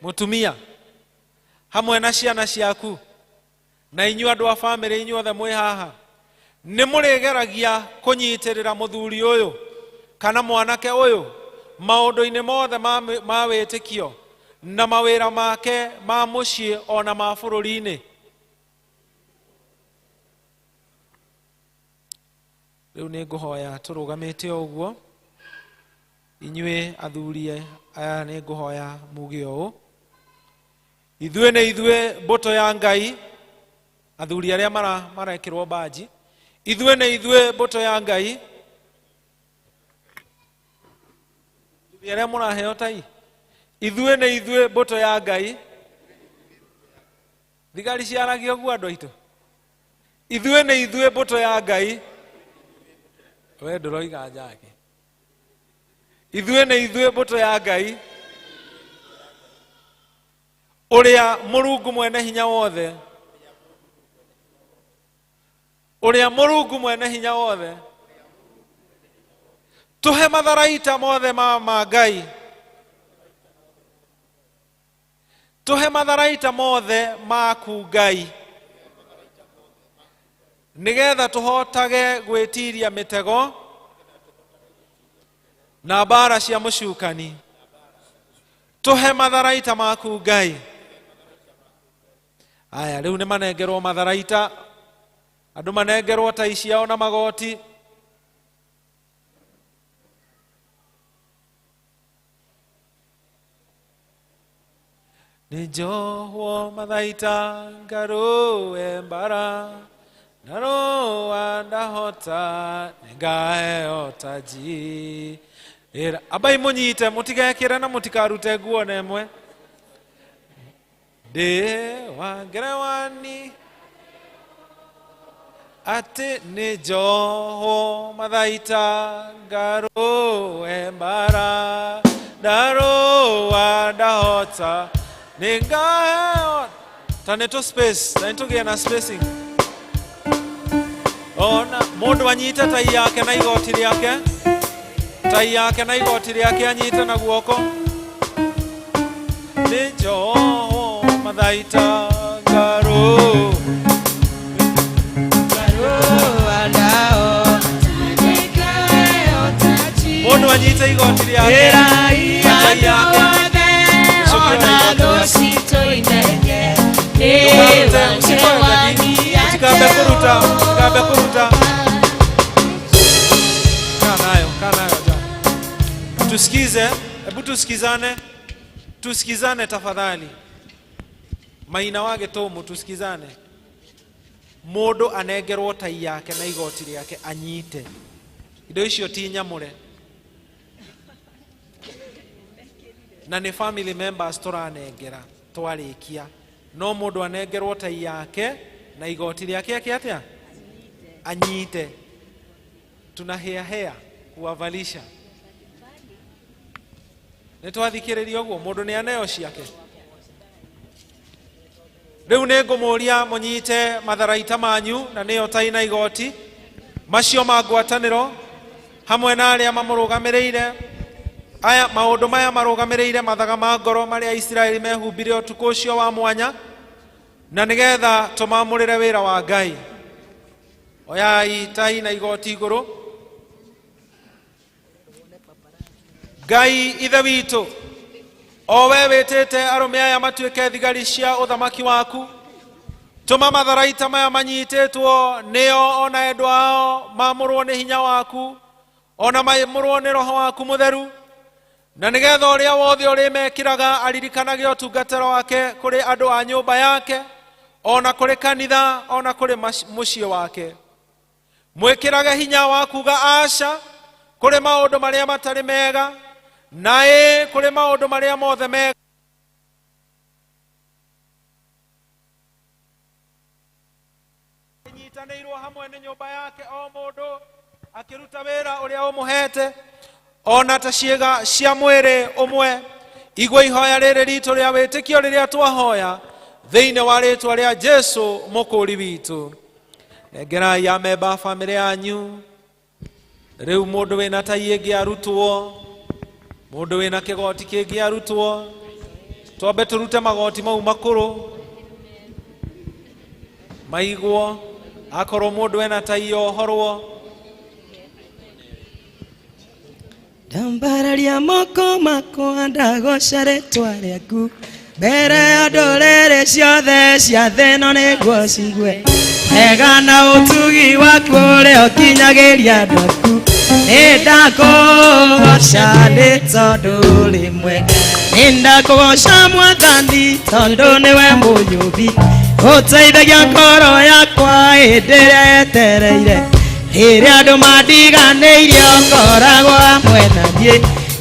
mũtumia hamwe na ciana ciaku na inyuĩ andũ a family inyuothe mwĩ haha, nĩ mũrĩgeragia kũnyitĩrĩra mũthuri ũyũ kana mwanake ũyũ maũndũ-inĩ mothe ma wĩtĩkio na mawĩra make ma mũciĩ ona ma bũrũri-inĩ. Rĩu nĩ ngũhoya tũrũgamĩte o ũguo, inyuĩ athuri aya nĩ ngũhoya muge ũũ, ithuĩ nĩ ithuĩ mbũtũ ya Ngai. Athuri arĩa marekĩrwo mbanji, ithuĩ nĩ ithuĩ mbũtũ ya Ngai. Athuri arĩa mũraheo tai, ithuĩ nĩ ithuĩ mbũtũ ya Ngai. Thigari ciaragia ũguo andũ aitũ, ithuĩ nĩ ithuĩ mbũtũ ya Ngai. We ndũroiga njake. Ithuĩ nĩ ithuĩ mbũtũ ya Ngai, ũrĩa Mũrungu mwene hinya wothe, ũrĩa Mũrungu mwene hinya wothe, tũhe matharaita mothe ma Ngai, tũhe matharaita mothe maku Ngai, nĩgetha tũhotage gwĩtiria mĩtego na mbara cia mũcukani. Tũhe matharaita maku Ngai. Aya rĩu nĩ manengerwo matharaita, andũ manengerwo tai ciao na magoti. Nĩ njohwo mathaita ngarũe mbara, ndarũa ndahota nĩngaheo taji. Ambai mũnyite, mũtigekĩre na mũtikarute nguo na ĩmwe. Ndĩ wa ngerewani atĩ nĩ njohwo mathaita ngarũe mbara, ndarũa ndahota nĩngaheo. Ta nĩ tũ space, ta nĩ tũgĩe na spacing. Ona mũndũ anyite tai yake na igoti rĩake, tai yake na igoti rĩake anyite na guoko. Nĩ njohwo mathaita ngarũ, mũndũ anyite igoti rĩake na tai yake. Tikambe kuruta, tikambe kuruta. Kaa nayo, kaa nayo ja. Tusikize, hebu Hebu tusikizane. Tusikizane tafadhali. Maina wa Gĩtũmũ tusikizane. Mũndũ anengerwo tai yake na igoti rĩake anyite. Indo icio ti nyamũre. Na nĩ family members tũranengera twarĩkia. No mũndũ anengerwo tai yake na igoti rĩake ake atĩa? Anyite. Tunahea kuwavalisha. Nĩ twathikĩrĩria ũguo mũndũ nĩ aneo ciake. Rĩu nĩ ngũmũria mũnyite matharaita manyu na nĩyo tai na igoti macio ma ngwatanĩro hamwe na arĩa mamũrũgamĩrĩire. Aya maũndũ maya marũgamĩrĩire mathaga ma ngoro marĩa Isiraeli mehumbire ũtukũ ũcio wa mwanya na nĩgetha tũmamũrĩre wĩra wa Ngai. Oyai tai na igoti igũrũ. Ngai ithe witũ, o we wĩtĩte arũme aya matuĩke thigari cia ũthamaki waku, tũma matharaita maya manyitĩtwo nĩo ona endwa ao mamũrwo nĩ hinya waku ona mamũrwo nĩ roho waku mũtheru, na nĩgetha ũrĩa wothe ũrĩmekĩraga aririkanage ũtungatĩro wake kũrĩ andũ a nyũmba yake ona kũrĩ kanitha ona kũrĩ mũciĩ wake. Mwĩkĩrage hinya wa kuga aca kũrĩ maũndũ marĩa matarĩ mega na ĩ kũrĩ maũndũ marĩa mothe mega. Nyitanĩirwo hamwe nĩ nyũmba yake o mũndũ akĩruta wĩra ũrĩa ũmũhete ona ta ciĩga cia mwĩrĩ ũmwe. Igua ihoya rĩrĩ ritũ rĩa wĩtĩkio rĩrĩa twahoya thĩinĩ wa rĩtwa rĩa Jesũ mũkũũri witũ. Nengerai amemba a bamĩrĩ yanyu. Rĩu mũndũ wĩna tai ĩngĩ arutwo, mũndũ wĩna kĩgoti kĩngĩ arutwo, twambe tũrute magoti mau makũrũ maigwo. Akorwo mũndũ ena tai yohorwo. Ndambararia moko makwa ndagoca rĩtwa rĩaku mbere ya ndũrĩrĩ ciothe cia thĩ ĩno nĩguo ciigue wega na ũtugi waku ũrĩa ũkinyagĩria andũ aku. Nĩ ndakũgoca nĩ tondũ ũrĩ mwega, nĩ ndakũgoca Mwathani tondũ nĩwe mũnyũmbi, ũteithagia ngoro yakwa hĩndĩ ĩrĩa yetereire. Rĩrĩa andũ mandiganĩirie ũkoragwo hamwe na niĩ,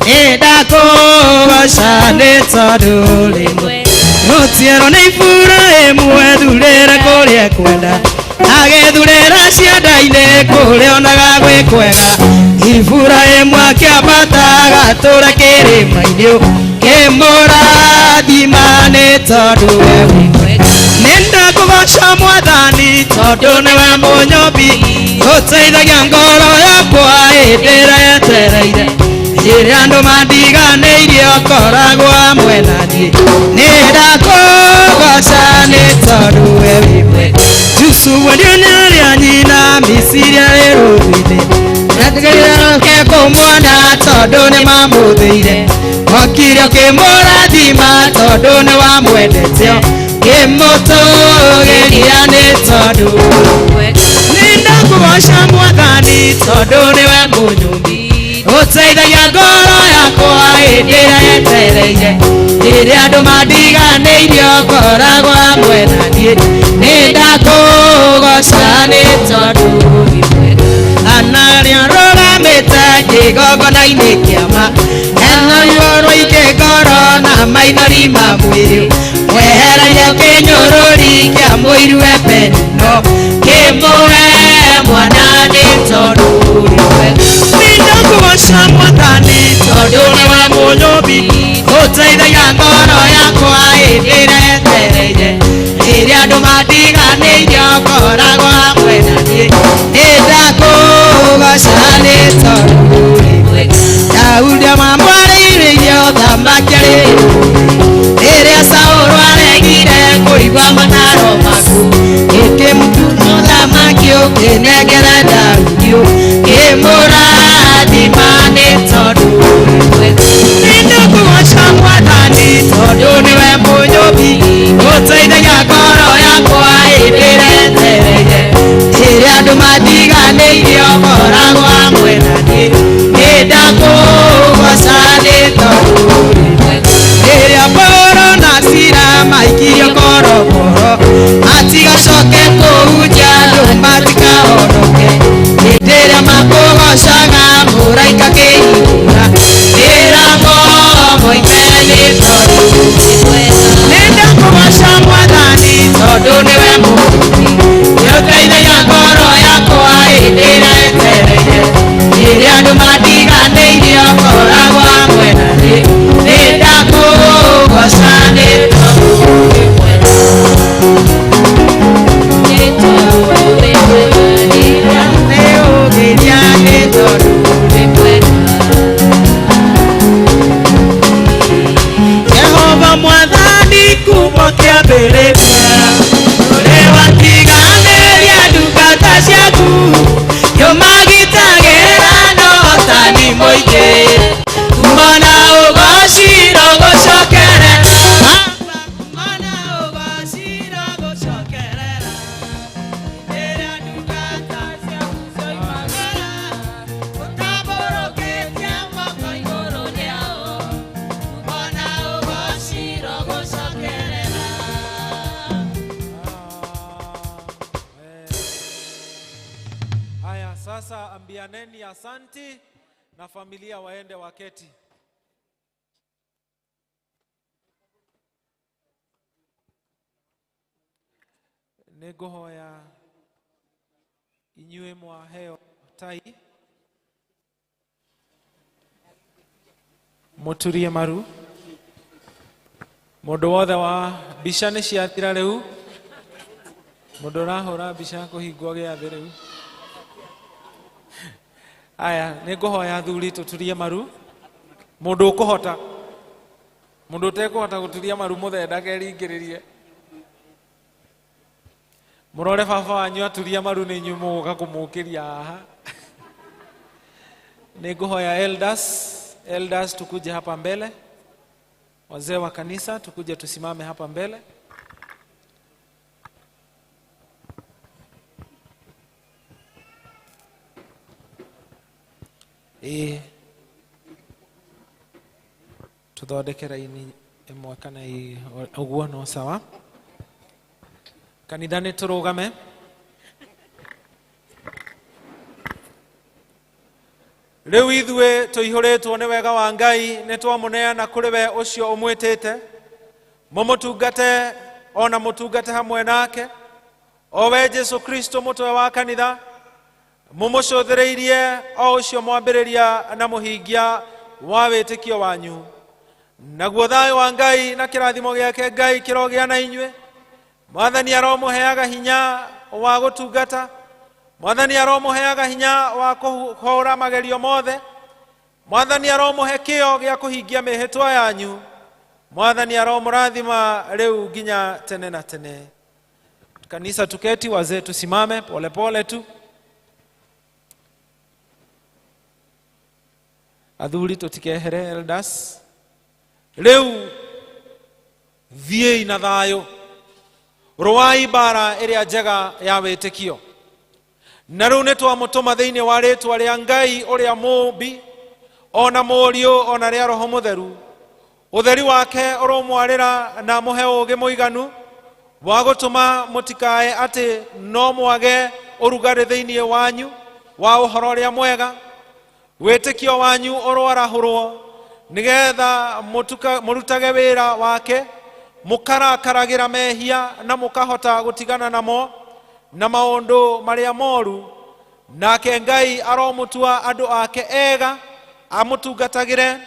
nĩ ndakũgoca nĩ tondũ ũrĩ mwega. Rũciaro nĩ Iburahĩmu ethurĩre kũrĩa ekwenda, agĩthurĩra cianda-inĩ kũrĩa onaga gwĩ kwega. Iburahĩmu akĩambata agatũra kĩrĩma-inĩ, kĩmũrathima nĩ tondũ we wĩ mwega. Nĩ ndakũgoca Mwathani tondũ nĩwe mũnyũmbi, ũteithagia ngoro yakwa hĩndĩ ĩrĩa yetereire. Rĩrĩa andũ mandiganĩirie ũkoragwo hamwe na niĩ, nĩ ndakũgoca nĩ tondũ we wĩ mwega. Jusufu nĩ arĩa nyina Misiri arĩ rũũĩ-inĩ, ke kũmuona tondũ nĩ mamũthĩire. Okire ũkĩmũrathima tondũ nĩ wamwendete, kĩmũtũgĩria nĩ tondũ nĩ ndakũgoca Mwathani tondũ nĩwe mũnyũmbi, ũteithagia ngoro yakwa hĩndĩ ĩrĩa yetereire. Rĩrĩa andũ mandiganĩirie ũkoragwo hamwe na niĩ, nĩ ndakũgoca nĩ tondũ wĩ mwega. Ana arĩa rũgamĩte kĩgongona-inĩ kĩama, ena ruo rũingĩ ngoro na maithori ma mwĩrĩ, mwehereire kĩnyũrũri kĩa mũiru Epenino, kĩmũhe mwana nĩ tondũ ũrĩ mwega. Nĩ ndakũgoca Mwathani tondũ nĩwe mũnyũmbi, ũteithagia ngoro yakwa hĩndĩ ĩrĩa yetereire. Rĩrĩa andũ mandiganĩirie ũkoragwo hamwe na niĩ, nĩ ndakũgoca nĩ tondũ ũrĩ mwega. Daudi amamwarĩirie ũthamaki arĩ rĩrĩa Saũlũ aregire kũigua mataro maku, ĩkĩmũtunya ũthamaki ũkĩnengera Daudi, kĩmũrathima nĩ tondũ ũrĩ mwega. Nĩ ndakũgoca Mwathani tondũ nĩwe mũnyũmbi, ũteithagia ngoro yakwa hĩndĩ ĩrĩa yetereire. Rĩrĩa andũ mandiganĩirie ũkoragwo hamwe na niĩ, nĩ ndakũgoca nĩ tondũ Njage kũhunjia andũ matikahonoke. Hĩndĩ ĩrĩa makũgocaga mũraika kĩihũra. Ĩra moime nĩ tondũ nĩndakũgoca Mwathani tondũ nĩwe Mũũmbi. Nĩũteithagia ngoro yakwa hĩndĩ ĩrĩa ĩtereire. Rĩrĩa andũ matiganĩirie ũkoragwo hamwe na niĩ. Nĩndakũgoca nĩ tondũ wĩ mwega. Nĩ tondũ wĩ mwega. Nĩũgĩria nĩ tondũ wĩ mwega. Jehova Mwathani kuma kĩambĩrĩria ũrĩ watiganĩria ndungata ciaku kĩũmagitagĩra na ũhotani mũingĩ kumana ũgoci rũgũcokerera kumana ũgoci rũgũcokerera rĩrĩa ndungata ciaku cioimagara ũtambũrũkĩtie moko igũrũ rĩao kumana ũgoci rũgũcokerera. Haya, sasa ambianeni asanti na familia waende waketi. Nĩngũhoya inyuĩ mwaheo tai mũturie maru. Mũndũ wothe wa mbica nĩ ciathira rĩu. Mũndũ ũrahũra mbica kũhingwo gĩathĩ rĩu. Aya, nĩngũhoya athuri tũturie maru. Mũndũ ũkũhota, mũndũ ũtekũhota gũturia maru mũthee ndakeringĩrĩrie. Mũrore baba wanyu aturia maru nĩ inyuĩ mũgũka kũmũkĩria haha. Nĩngũhoya elders, elders tukuje hapa mbele. Wazee wa kanisa tukuje tusimame hapa mbele. Ĩĩ tuthondeke raini ĩmwe kana ũguo no sawa. Kanitha nĩ tũrũgame. Rĩu ithuĩ tũihũrĩtwo nĩ wega wa Ngai nĩ twamũneana kũrĩ we ũcio ũmwĩtĩte mũmũtungate ona mũtungate hamwe nake o we Jesu Kristo mũtwe wa kanitha mũmũcũthĩrĩirie o ũcio mwambĩrĩria na mũhingia wa wĩtĩkio wanyu. Naguo thayũ wa Ngai na kĩrathimo gĩake Ngai kĩrogĩa na inyuĩ. Mwathani aromũheaga hinya wa gũtungata. Mwathani aromũheaga hinya wa kũhũra magerio mothe. Mwathani aromũhe kĩyo gĩa kũhingia mĩhĩtwa yanyu. Mwathani aromũrathima rĩu nginya tene na tene. Kanisa tuketi, wazee tusimame polepole tu. Athuri tũtikehere elders. Rĩu thiĩi na thayũ, rũai mbara ĩrĩa njega ya wĩtĩkio. Na rĩu nĩ twamũtũma thĩinĩ wa rĩtwa rĩa Ngai ũrĩa mũũmbi ona Mũriũ ona rĩa Roho Mũtheru. Ũtheri wake ũromwarĩra na mũhe ũũgĩ mũiganu wa gũtũma mũtikae atĩ no mwage ũrugarĩ thĩinĩ wanyu wa ũhoro ũrĩa mwega. Wĩtĩkio wanyu ũroarahũrwo nĩgetha mũrutage wĩra wake, mũkarakaragĩra mehia na mũkahota gũtigana namo na maũndũ marĩa moru. Nake Ngai aromũtua andũ ake ega amũtungatagĩre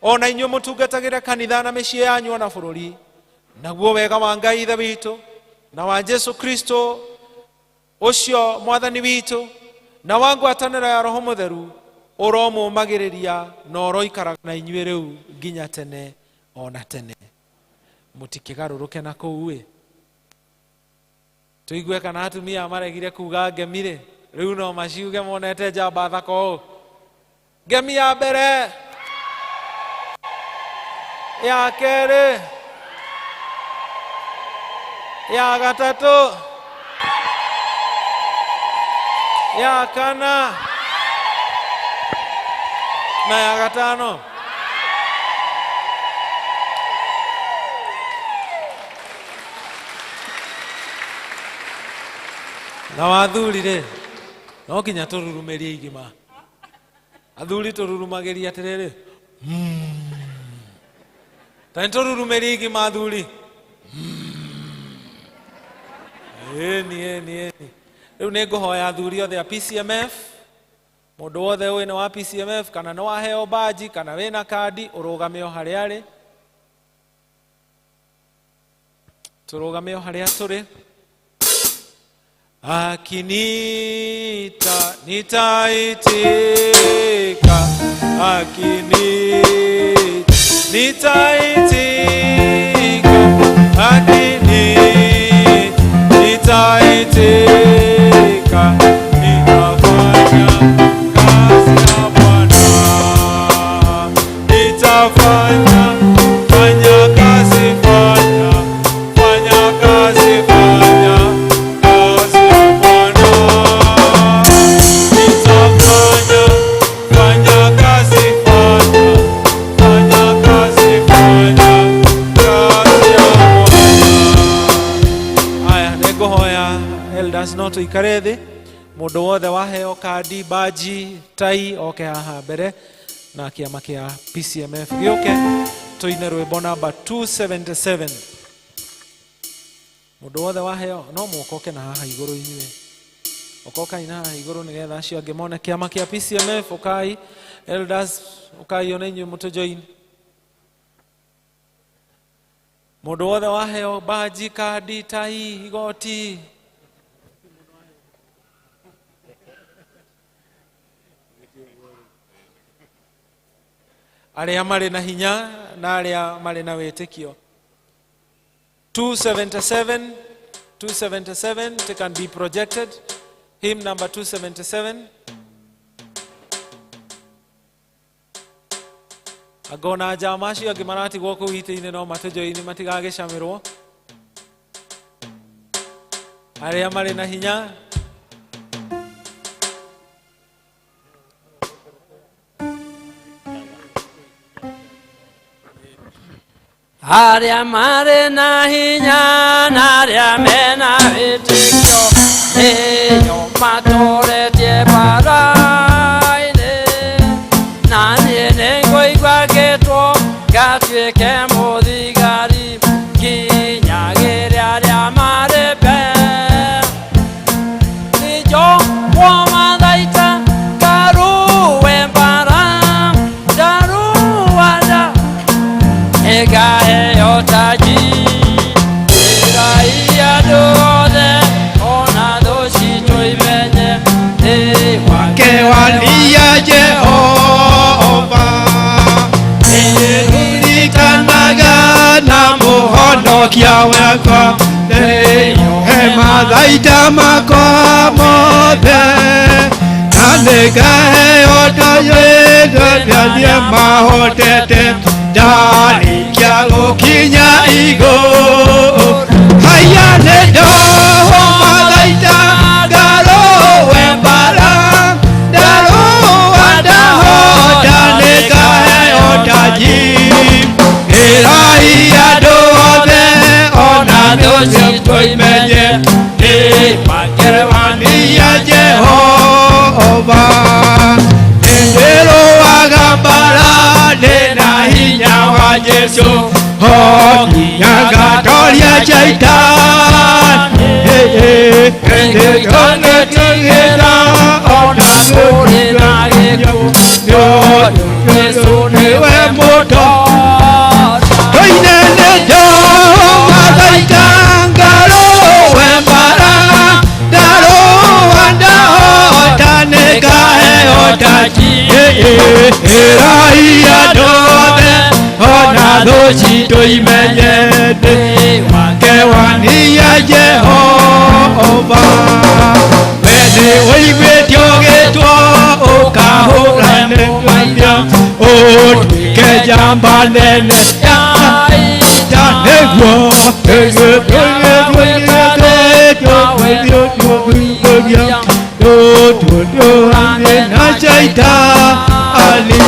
ona inyuĩ mũtungatagĩre kanitha na mĩciĩ yanyu ona bũrũri. Naguo wega wa Ngai Ithe witũ na wa Jesu Kristo ũcio Mwathani witũ na wa ngwatanĩro ya Roho Mũtheru ũromũmagĩrĩria na ũroikaraga na inyuĩ rĩu nginya tene ona tene. Mũtikĩgarũrũke na kũu ĩ. Tũigue kana atumia maregire kuga ngemi rĩ, rĩu no maciuge monete njamba thaka ũũ. Ngemi ya mbere, ya kerĩ, ya gatatũ, ya kana na ya gatano. Na wathuri rĩ, no nginya tũrurumĩrie igima. Athuri tũrurumagĩria atĩrĩrĩ, ta nĩ tũrurumĩrie igima athuri. Ĩni ĩni ĩni. Rĩu nĩ ngũhoya athuri othe a PCMF, mũndũ wothe ũĩ nĩ wa PCMF kana nĩ waheo baji kana wĩna kandi, ũrũgame o harĩa arĩ. Tũrũgame o harĩa tũrĩ. Akiniita nitaitika, akiniita nitaitika, akiniita nitaitika, nitafanya kazi ya Bwana, nitafanya fanya kazi, fanya fanya kazi, fanya kazi ya Bwana, nitafanya fanya kazi, fanya fanya kazi, fanya kazi ya Bwana. Aya, nĩngũhoya elders no tũikare thĩ. Mũndũ wothe waheo kandi, baji, tai oke haha mbere na kĩama kĩa PCMF gĩũke tũine rwĩmbo namba 277. Mũndũ wothe waheo no mũkoke na haha igũrũ inyuĩ. Okokai na haha igũrũ nĩgetha acio angĩ mone kĩama kĩa PCMF. Ũkai elders, ũkai ona inyuĩ mũtũjoin. Mũndũ wothe waheo baji, kandi, tai, igoti. Arĩa marĩ na hinya na arĩa marĩ na wĩtĩkio. 277, 277, it can be projected. Hymn number 277. Agona njama acio angĩ maratigwo kũu itĩ-inĩ no matũjoini matigagĩcamĩrwo. Arĩa marĩ na hinya. Arĩa marĩ na hinya na arĩa mena wĩtĩkio nĩo matoretie mbara-inĩ, na niĩ nĩngũigua ngĩtwo ngatuĩke mũthigari nginyagĩre arĩa marĩ mbere. Nĩnjohwo mathaita ngarũe mbara, ndarũa nĩngaheo taji. Ĩrai andũ othe ona thũ citũ imenye nĩ Kewalia Jehova, nĩririkanaga na mũhonokia wakwa, he mathaita makwa mothe, na nĩngaheo taji rĩrĩa mahotete, ndarĩkia gũkinya igũrũ. Haya nĩndohwo mathaita ngarũe mbara, ndarũa ndahota nĩngaheo taji. Ĩrai andũ othe ona thũ citũ imenye nĩ makewania Jehova. Nĩndĩrũaga mbara ndĩna hinya wa Jesũ, nginya ngatoria Shaitani. Nĩngũtigĩra ona kũrĩ na gĩkuũ, Jesũ nĩwe mũtoria. Tũine nĩnjohwo mathaita ngarũe mbara, ndarũa ndahota nĩngaheo taji. Ĩrai andũ othe ona thũ citũ imenye nĩ makewania Jehova. We nĩ ũiguĩte ũgĩtwo ũkahũrane ũtuĩke njamba nene ta nĩguo na Shaitani.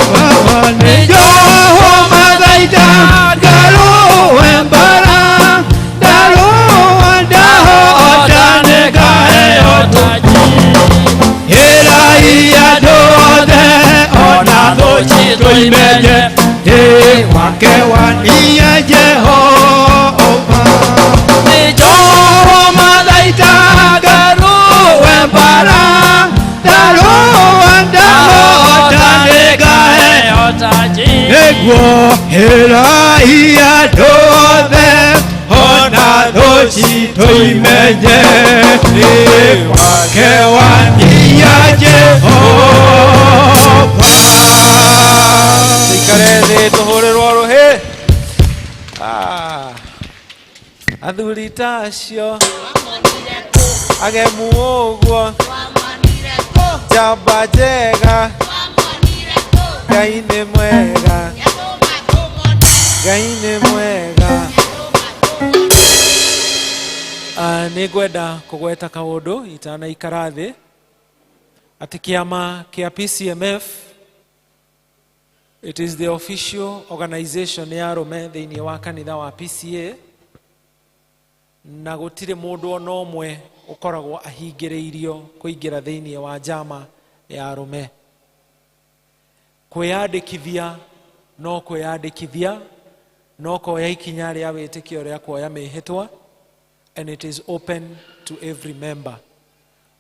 Nĩnjohwo mathaita ngarũe mbara, ndarũa ndahota nĩngaheo. Kewania Jehova Ni Jehova Malaita Garuwe Bara Daruwe Nĩguo hĩraia ndothe ona thũ citũ imenye nĩ gwake wania Jehova. Tuikare thĩ tũhũrĩrwo rũhĩ. Athuri ta acio agemu ũguo njamba njega Ngai nĩ mwega, Ngai nĩ mwega. Nĩ ngwenda kũgweta kaũndũ itanaikara thĩ atĩ kĩama kĩa PCMF, it is the official organization ya arũme thĩinĩ wa kanitha wa PCA, na gũtirĩ mũndũ ona ũmwe ũkoragwo ahingĩrĩirio kũingĩra thĩinĩ wa njama ya arũme. Kwĩyandĩkithia no kwĩyandĩkithia no kuoya ikinya rĩa wĩtĩkio rĩa kuoya mĩhĩtwa, and it is open to every member,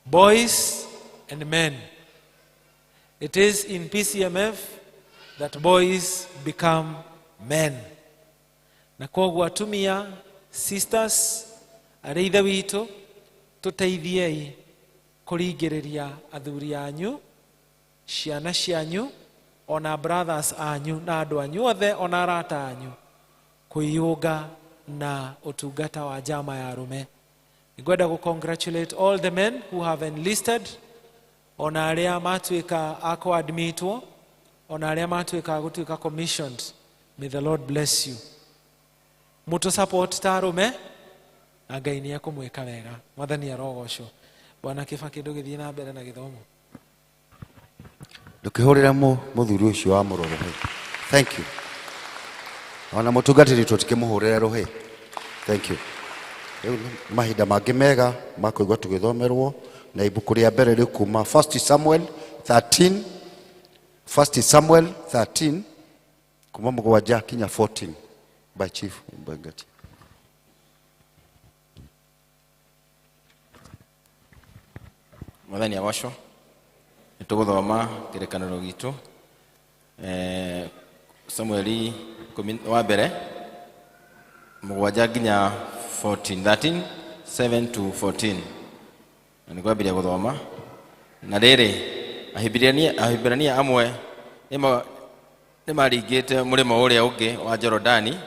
boys and men. It is in PCMF that boys become men. Na koguo atumia, sisters, arĩ ithe witũ, tũteithiei kũringĩrĩria athuri anyu, ciana cianyu, ona brothers anyu na andũ anyu othe, ona arata anyu, kwĩyũnga na ũtungata wa njama ya arũme. Nĩngwenda gũ congratulate all the men who have enlisted, ona arĩa matuĩka a kũadmitwo, ona arĩa matuĩka a gũtuĩka commissioned. May the Lord bless you. Mũtũ support ta arũme na Ngai nĩ ekũmwĩka wega. Mwathani arogocwo. Bwana Kĩbakĩ, ndũgĩthiĩ na mbere na gĩthomo. Ndũkĩhũrĩre mũthuri ũcio wa mũrũ rũhĩ. Thank you. Ona mũtungatĩri tũtikĩmũhũrĩre rũhĩ. Thank you. Rĩu nĩ mahinda mangĩ mega ma kũigua tũgĩthomerwo na ibuku rĩa mbere rĩ kuma 1 Samuel 13, 1 Samuel 13 kuma 7 kinya 14 by Chief Mbangati. Mwathani agocwo. Nĩtũgũthoma kĩrĩkanĩro gitũ Samueli wa mbere 7 nginya 14, 13 7 to 14. Na nĩngwambĩrĩria gũthoma. Na rĩrĩ, Ahibirania amwe nĩmaringĩte mũrĩmo ũrĩa ũngĩ wa Jorodani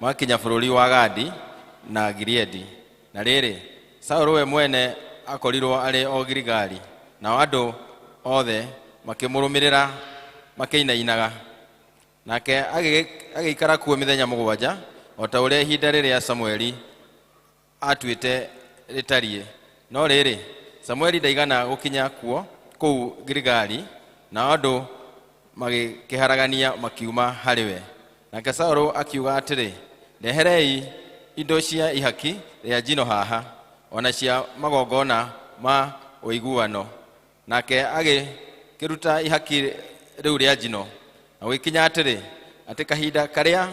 makinya bũrũri wa Gadi na Gileadi. Na rĩrĩ, Saũlũ we mwene akorirwo arĩ o Giligali, nao andũ othe makĩmũrũmĩrĩra makĩinainaga. Nake agĩikara kuo mĩthenya 7 o ta ũrĩa ihinda rĩrĩa Samueli atuĩte rĩtariĩ. No rĩrĩ, Samueli ndaigana gũkinya kuo kũu Giligali, nao andũ magĩkĩharagania makiuma harĩ we. Nake Saũlũ akiuga atĩrĩ, ndeherei indo cia ihaki rĩa njino haha, ona cia magongona ma ũiguano. Nake agĩkĩruta ihaki rĩu rĩa njino. Na gũgĩkinya atĩrĩ, atĩ kahinda karĩa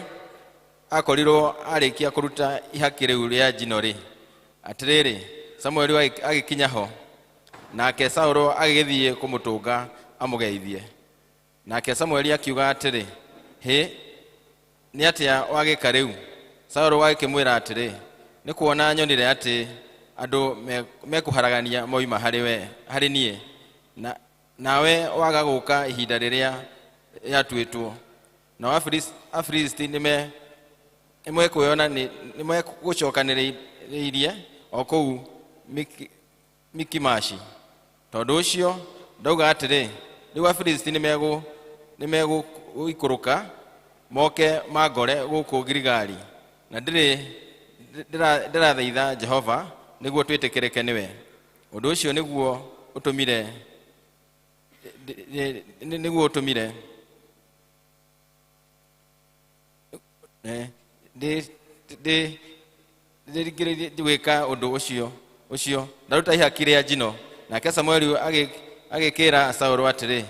akorirwo arĩkia kũruta ihaki rĩu rĩa njino rĩ, atĩrĩrĩ, Samueli agĩkinya ho, nake Saũlũ agĩgĩthiĩ kũmũtũnga amũgeithie. Nake Samueli akiuga atĩrĩ, hĩ, nĩ atĩa wagĩka rĩu? Saũlũ agĩkĩmwĩra atĩrĩ, nĩ kuona nyonire atĩ andũ mekũharagania moima harĩ we, harĩ niĩ, nawe waga gũka ihinda rĩrĩa rĩatuĩtwo. Nao Afilisti nĩmekuona nĩmegũcokanĩrĩirie o kũu Mikimashi. Tondũ ũcio ndauga atĩrĩ, rĩu Afilisti nĩmegũikũrũka moke mangore gũkũ Giligali, na ndĩrathaitha Jehova nĩguo twĩtĩkĩrĩke nĩwe. Ũndũ ũcio nĩguo ũtũmire ndĩringĩrĩrie gwĩka ũndũ ũcio ndaruta ihaki rĩa njino. Nake Samueli agĩkĩra Saũlũ atĩrĩ,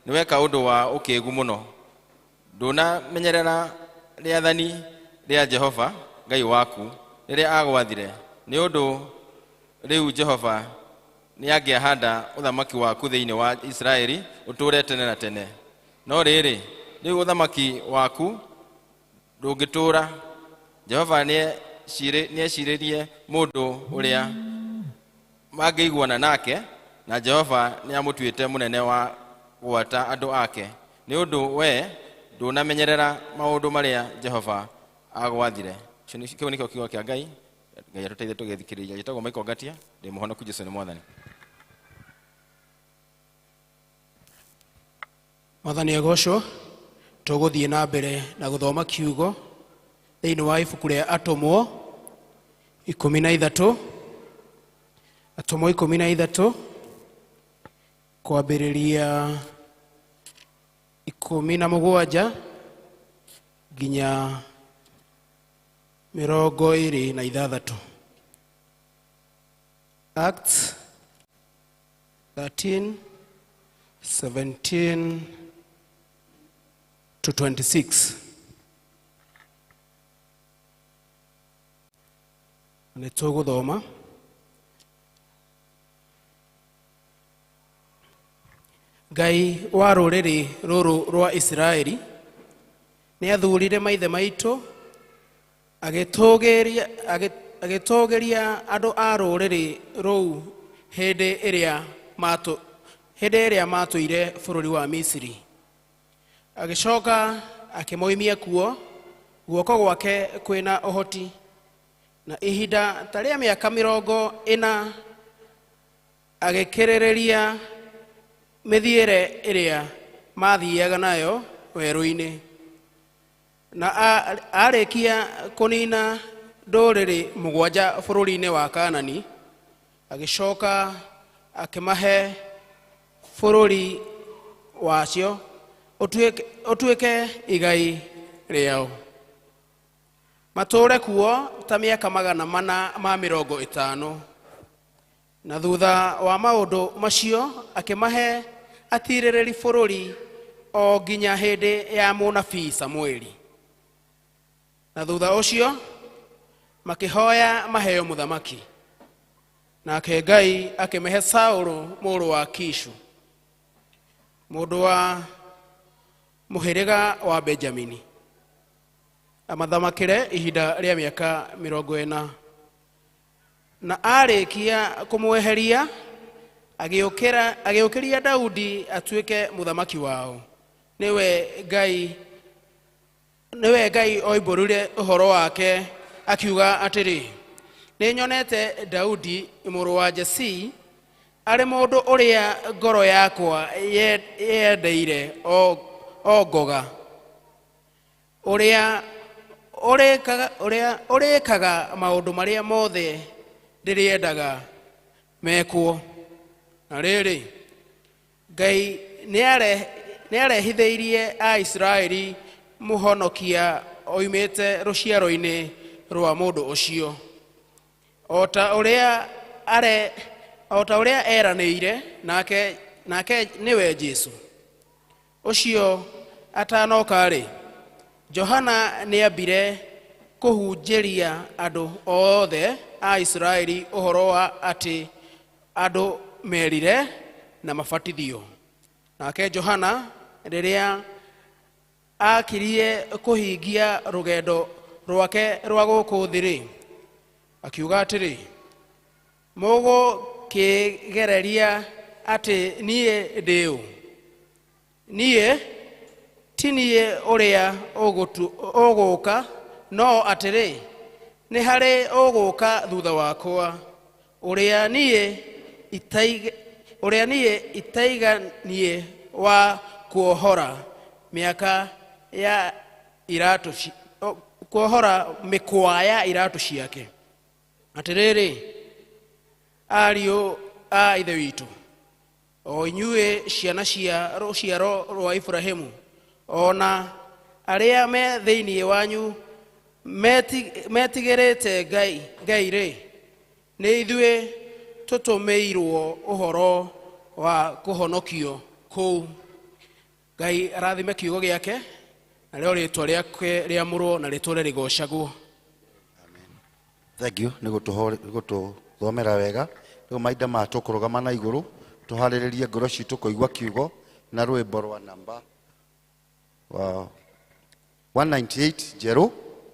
nĩweka ũndũ wa ũkĩĩgu mũno, ndũnamenyerera rĩathani rĩa Jehova Ngai waku rĩrĩa agwathire, nĩ ũndũ rĩu Jehova nĩangĩahanda ũthamaki waku thĩinĩ wa Isiraeli ũtũũre tene na tene. No rĩrĩ, rĩu ũthamaki waku ndũngĩtũũra. Jehova nĩecirĩrie mũndũ ũrĩa mangĩiguana nake, na Jehova nĩamũtuĩte mũnene wa gwata andũ ake, nĩ ũndũ we ndũnamenyerera maũndũ marĩa Jehova agwathire. Kĩu nĩkĩo kiugo kĩa Ngai. Ngai atũteithie tũgĩthikĩrĩria. Njĩtagwo Michael Ngatia, ndĩ mũhonoku. Jesũ nĩ Mwathani. Mwathani agocwo. Tũgũthiĩ na mbere na gũthoma kiugo thĩinĩ wa ibuku rĩa Atũmwo 13, Atũmwo 13, kwambĩrĩria 17 nginya 26. Acts 13 17 to 26. Nĩ tũgũthoma. Ngai wa rũrĩrĩ rũrũ rwa Isiraeli nĩ athurire maithe maitũ, agĩtũgĩria andũ a rũrĩrĩ rũu hĩndĩ ĩrĩa matũire bũrũri wa Misiri. Agĩcoka akĩmoimia kuo guoko gwake kwĩna ũhoti, na ihinda ta rĩa mĩaka 40 agĩkĩrĩrĩria mĩthiĩre ĩrĩa mathiaga nayo werũ-inĩ. Na arĩkia kũnina ndũrĩrĩ 7 bũrũri-inĩ wa Kanani, agĩcoka akĩmahe bũrũri wacio ũtuĩke igai rĩao, matũũre kuo ta mĩaka 450. Na thutha wa maũndũ macio akĩmahe atirĩrĩri bũrũri o nginya hĩndĩ ya mũnabii Samueli. Na thutha ũcio makĩhoya maheo mũthamaki, nake Ngai akĩmĩhe Saũlũ mũrũ wa Kishu, mũndũ wa mũhĩrĩga wa Benjamini, amathamakĩre ihinda rĩa mĩaka 40. Na arĩkia kũmweheria agĩũkĩria Daudi atuĩke mũthamaki wao. Nĩwe Ngai oimbũrire ũhoro wake akiuga atĩrĩ, nĩnyonete Daudi mũrũ wa Jesii arĩ mũndũ ũrĩa ngoro yakwa yendeire o ngoga, ũrĩa ũrĩkaga maũndũ marĩa mothe ndĩrĩendaga mekwo. Na rĩrĩ, Ngai nĩarehithĩirie Aisiraeli mũhonokia oimĩte rũciaro-inĩ rwa mũndũ ũcio, o ta ũrĩa eranĩire, nake nĩwe Jesũ. Ũcio atanoka-rĩ, Johana nĩambire kũhunjĩria andũ othe a Isiraeli ũhoro wa atĩ andũ merire na mabatithio. Nake Johana rĩrĩa akirie kũhingia rũgendo rwake rwa gũkũ thĩ-rĩ, akiuga atĩrĩ, mũgũkĩgereria atĩ niĩ ndĩ ũ? Niĩ ti niĩ ũrĩa ũgũũka, no atĩrĩ, nĩ harĩ ũgũũka thutha wakwa, ũrĩa niĩ itaiganie wa kuohora mĩaka ya iratũ, kuohora mĩkwa ya iratũ ciake. Atĩrĩrĩ, ariũ a Ithe witũ, o inyuĩ ciana cia rũciaro rwa Ibrahimu, o na arĩa me thĩinĩ wanyu metigĩrĩte Ngai-rĩ, nĩ ithuĩ tũtũmĩirwo ũhoro wa kũhonokio kũu. Ngai arathime kiugo gĩake Narĩo rĩtwa rĩake rĩamũrwo na rĩtũre rĩgocagwo. Thank you nĩ gũtũthomera wega. Rĩu mahinda maya tũkũrũgama na igũrũ tũharĩrĩrie ngoro citũ kũigua kiugo na rwĩmbo rwa namba 198 njerũ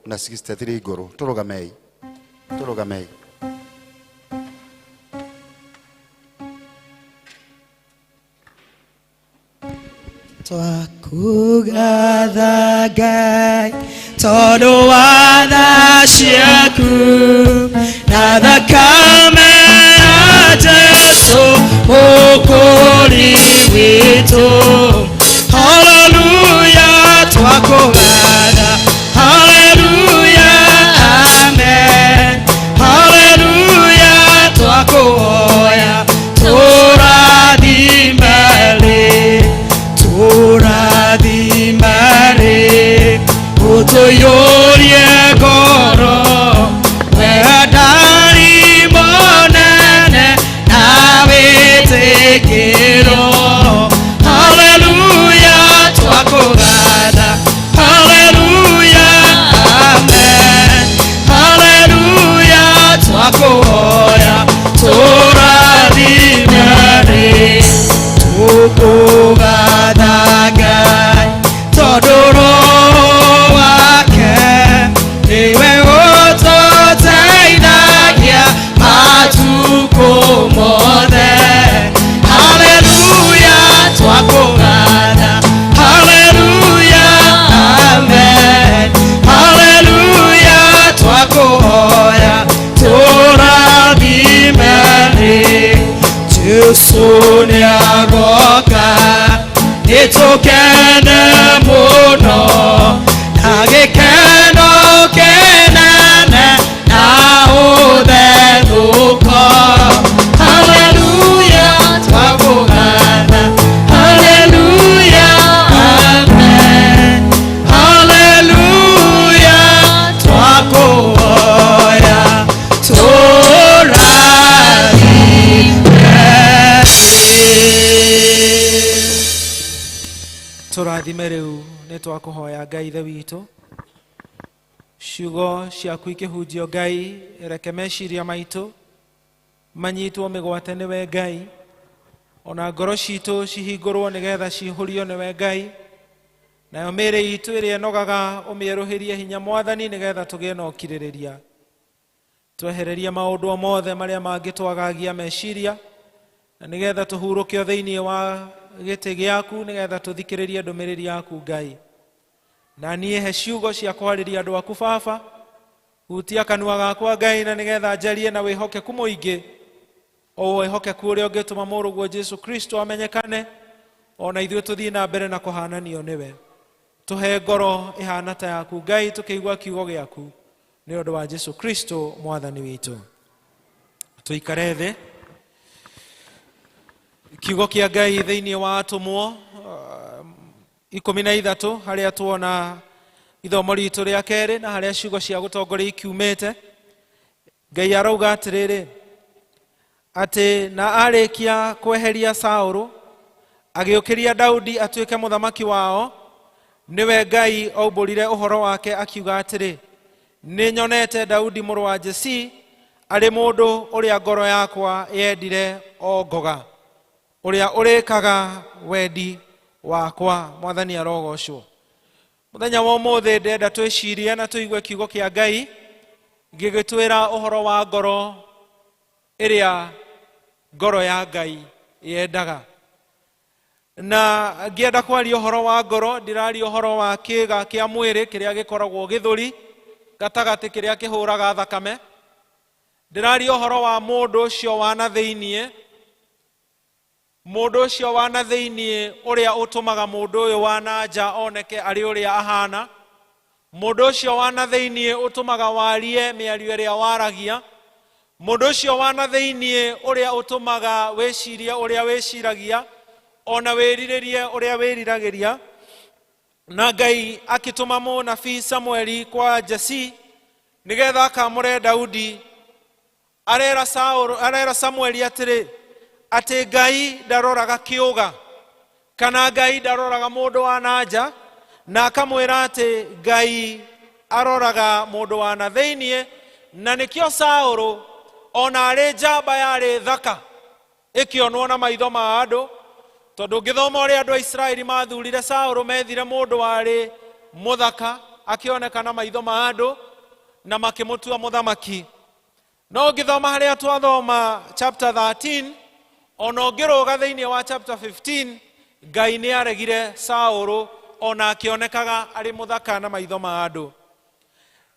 na 63 ngũrũ. Tũrũgamei, tũrũgamei. Twakũgatha Ngai tondũ wa tha ciaku na thakame ya Jesũ mũkũri witũ. Haleluya, twakũgatha. Haleluya, amen. Haleluya, twakũhoya tũrathime rĩ, tũrathime rĩ, ũtũiyũrie ngoro wendani mũnene na wĩtĩkĩro. Haleluya, twakũgatha. Haleluya, amen. Haleluya, twakũhoya tũrathime rĩ, tũkũgatha Ngai tondũ Roho wake nĩwe ũtũteithagia matukũ mothe. Haleluya, twakũgatha. Haleluya, amen. Haleluya, twakũhoya tũrathime rĩ. Jesu nĩagoka nĩtũkene mũno na gĩkeno kĩnene na ũthethũko. Haleluya, twakũgatha. Haleluya, amen. Haleluya, twakũhoya tũrathime rĩ. Tũrathime rĩu nĩ twakũhoya Ngai ithe witũ, ciugo ciaku ikĩhunjio Ngai, reke meciria maitũ manyitwo mĩgwate nĩwe Ngai, ona ngoro citũ cihingũrwo nĩgetha cihũrio nĩwe Ngai, nayo mĩĩrĩ itũ ĩrĩa ĩnogaga ũmĩerũhĩrie hinya Mwathani nĩgetha tũgĩe na ũkirĩrĩria. Twehererie maũndũ o mothe marĩa mangĩtwagagia meciria, na nĩgetha tũhurũke thĩinĩ wa gĩtĩ gĩaku nĩgetha tũthikĩrĩrie ndũmĩrĩri yaku Ngai. Na niĩ he ciugo cia kwarĩria andũ aku Baba, hutia kanua gakwa Ngai na nĩgetha njarie na wĩhokeku mũingĩ, o wĩhokeku ũrĩa ũngĩtũma mũrũguo Jesu Kristo amenyekane, ona ithuĩ tũthiĩ na mbere na kũhananio nĩwe. Tũhe ngoro ĩhana ta yaku Ngai tũkĩigua kiugo gĩaku nĩ ũndũ wa Jesu Kristo mwathani witũ. Tũikare thĩ. Kiugo kĩa Ngai thĩinĩ wa atũmwo 13 harĩa tuona ithomo ritũ rĩa kerĩ na harĩa ciugo cia gũtongoria ikiumĩte. Ngai arauga atĩrĩrĩ, atĩ na arĩkia kweheria Saũlũ agĩũkĩria Daudi atuĩke mũthamaki wao, nĩwe Ngai aumbũrire ũhoro wake akiuga atĩrĩ, nĩ nyonete Daudi mũrũ wa Jesii arĩ mũndũ ũrĩa ngoro yakwa yendire o ngoga, ũrĩa ũrĩkaga wendi wakwa. Mwathani arogocwo. Mũthenya wa ũmũthĩ ndĩrenda twĩcirie na tũigue kiugo kĩa Ngai gĩgĩtwĩra ũhoro wa ngoro ĩrĩa ngoro ya Ngai yendaga. Na ngĩenda kwaria ũhoro wa ngoro, ndĩraria ũhoro wa kĩĩga kĩa mwĩrĩ kĩrĩa gĩkoragwo gĩthũri gatagatĩ kĩrĩa kĩhũraga thakame. Ndĩraria ũhoro wa mũndũ ũcio wa na thĩiniĩ, mũndũ ũcio wa na thĩiniĩ ũrĩa ũtũmaga mũndũ ũyũ wa na nja oneke arĩ ũrĩa ahana, mũndũ ũcio wa na thĩiniĩ ũtũmaga warie mĩario ĩrĩa waragia, mũndũ ũcio wa na thĩiniĩ ũrĩa ũtũmaga wĩcirie ũrĩa wĩciragia, ona wĩrirĩrie ũrĩa wĩriragĩria. Na Ngai akĩtũma mũnabii Samueli kwa Jesii nĩgetha akamũre Daudi. Arera Saũlũ, arera Samueli atĩrĩ, atĩ Ngai ndaroraga kĩũga, kana Ngai ndaroraga mũndũ wa na nja, Na akamwĩra atĩ Ngai aroraga mũndũ wa na thĩiniĩ, na nĩkĩo Saũlũ ona arĩ njamba yarĩ thaka ĩkĩonwo na maitho ma andũ, tondũ ũngĩthoma ũrĩa andũ a Isiraeli mathurire Saũlũ, methire mũndũ warĩ mũthaka akĩoneka na maitho ma andũ na makĩmũtua mũthamaki. No ũngĩthoma harĩa twathoma chapter 13, ona ũngĩrũga thĩinĩ wa chapter 15, Ngai nĩ aregire Saũlũ ona akĩonekaga arĩ mũthaka na maitho ma andũ.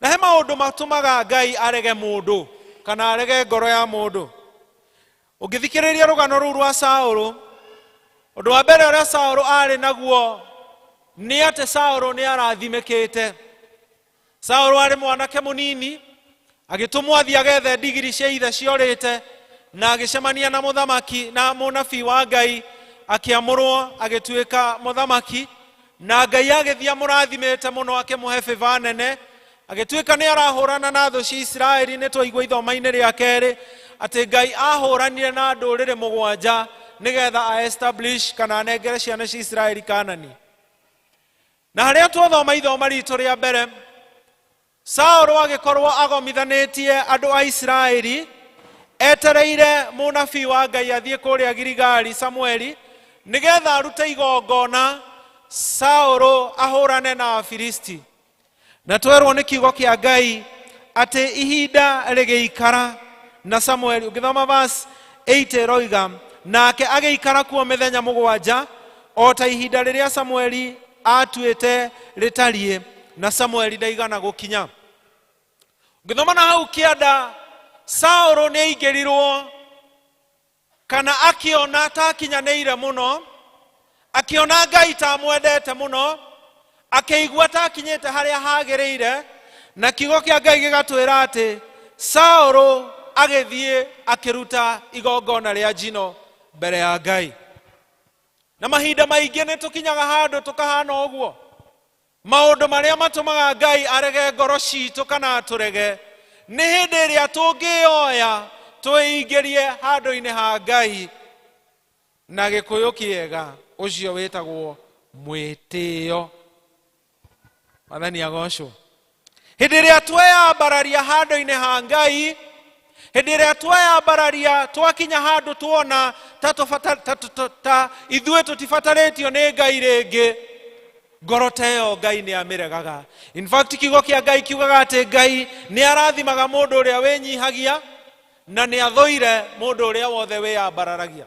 Na he maũndũ matũmaga Ngai arege mũndũ kana arege ngoro ya mũndũ. Ũngĩthikĩrĩria rũgano rũu rwa Saũlũ, ũndũ wa mbere ũrĩa Saũlũ arĩ naguo nĩ atĩ Saũlũ nĩ arathimĩkĩte. Saũlũ arĩ mwanake mũnini agĩtũmwo athiĩ agethe ndigiri cia ithe ciorĩte, na agĩcemania na mũthamaki na mũnabii wa Ngai, akĩamũrwo agĩtuĩka mũthamaki, na Ngai agĩthiĩ amũrathimĩte mũno, akĩmũhe favor nene, agĩtuĩka nĩ arahũrana na thũ cia Isiraeli. Nĩ twaigua ithoma-inĩ rĩa kerĩ atĩ Ngai ahũranire na ndũrĩrĩ 7 nĩgetha a establish kana anengere ciana cia Isiraeli Kanani. Na harĩa twathoma ithoma ritũ rĩa mbere, Saũlũ agĩkorwo agomithanĩtie andũ a Isiraeli, etereire mũnabii wa Ngai athiĩ kũrĩa Giligali, Samueli, nĩgetha arute igongona Saũlũ ahũrane na Afilisti. Na twerwo nĩ kiugo kĩa Ngai atĩ ihinda rĩgĩikara na Samueli, ũngĩthoma verse 8 ĩroiga, nake agĩikara kuo mĩthenya 7 o ta ihinda rĩrĩa Samueli atuĩte rĩtariĩ, na Samueli ndaigana gũkinya. Ũngĩthoma na hau kĩanda, Saũlũ nĩ aingĩrirwo kana akĩona ta akinyanĩire mũno, akĩona Ngai ta amwendete mũno, akĩigua ta akinyĩte harĩa hagĩrĩire, na kiugo kĩa Ngai gĩgatwĩra atĩ Saũlũ agĩthiĩ akĩruta igongona rĩa njino mbere ya Ngai. Na mahinda maingĩ nĩ tũkinyaga handũ tũkahana ũguo. Maũndũ marĩa matũmaga Ngai arege ngoro citũ kana atũrege nĩ hĩndĩ ĩrĩa tũngĩoya twĩingĩrie handũ-inĩ ha Ngai. Na Gĩkũyũ kĩega ũcio wĩtagwo mwĩtĩo. Mwathani agocwo. Hĩndĩ ĩrĩa tweyambararia handũ-inĩ ha Ngai, hĩndĩ ĩrĩa tweyambararia twakinya handũ tuona ta ithuĩ tũtibatarĩtio nĩ Ngai rĩngĩ, ngoro ta ĩyo Ngai nĩ amĩregaga. In fact, kiugo kĩa Ngai kiugaga atĩ Ngai nĩ arathimaga mũndũ ũrĩa wĩnyihagia na nĩ athũire mũndũ ũrĩa wothe wĩyambararagia.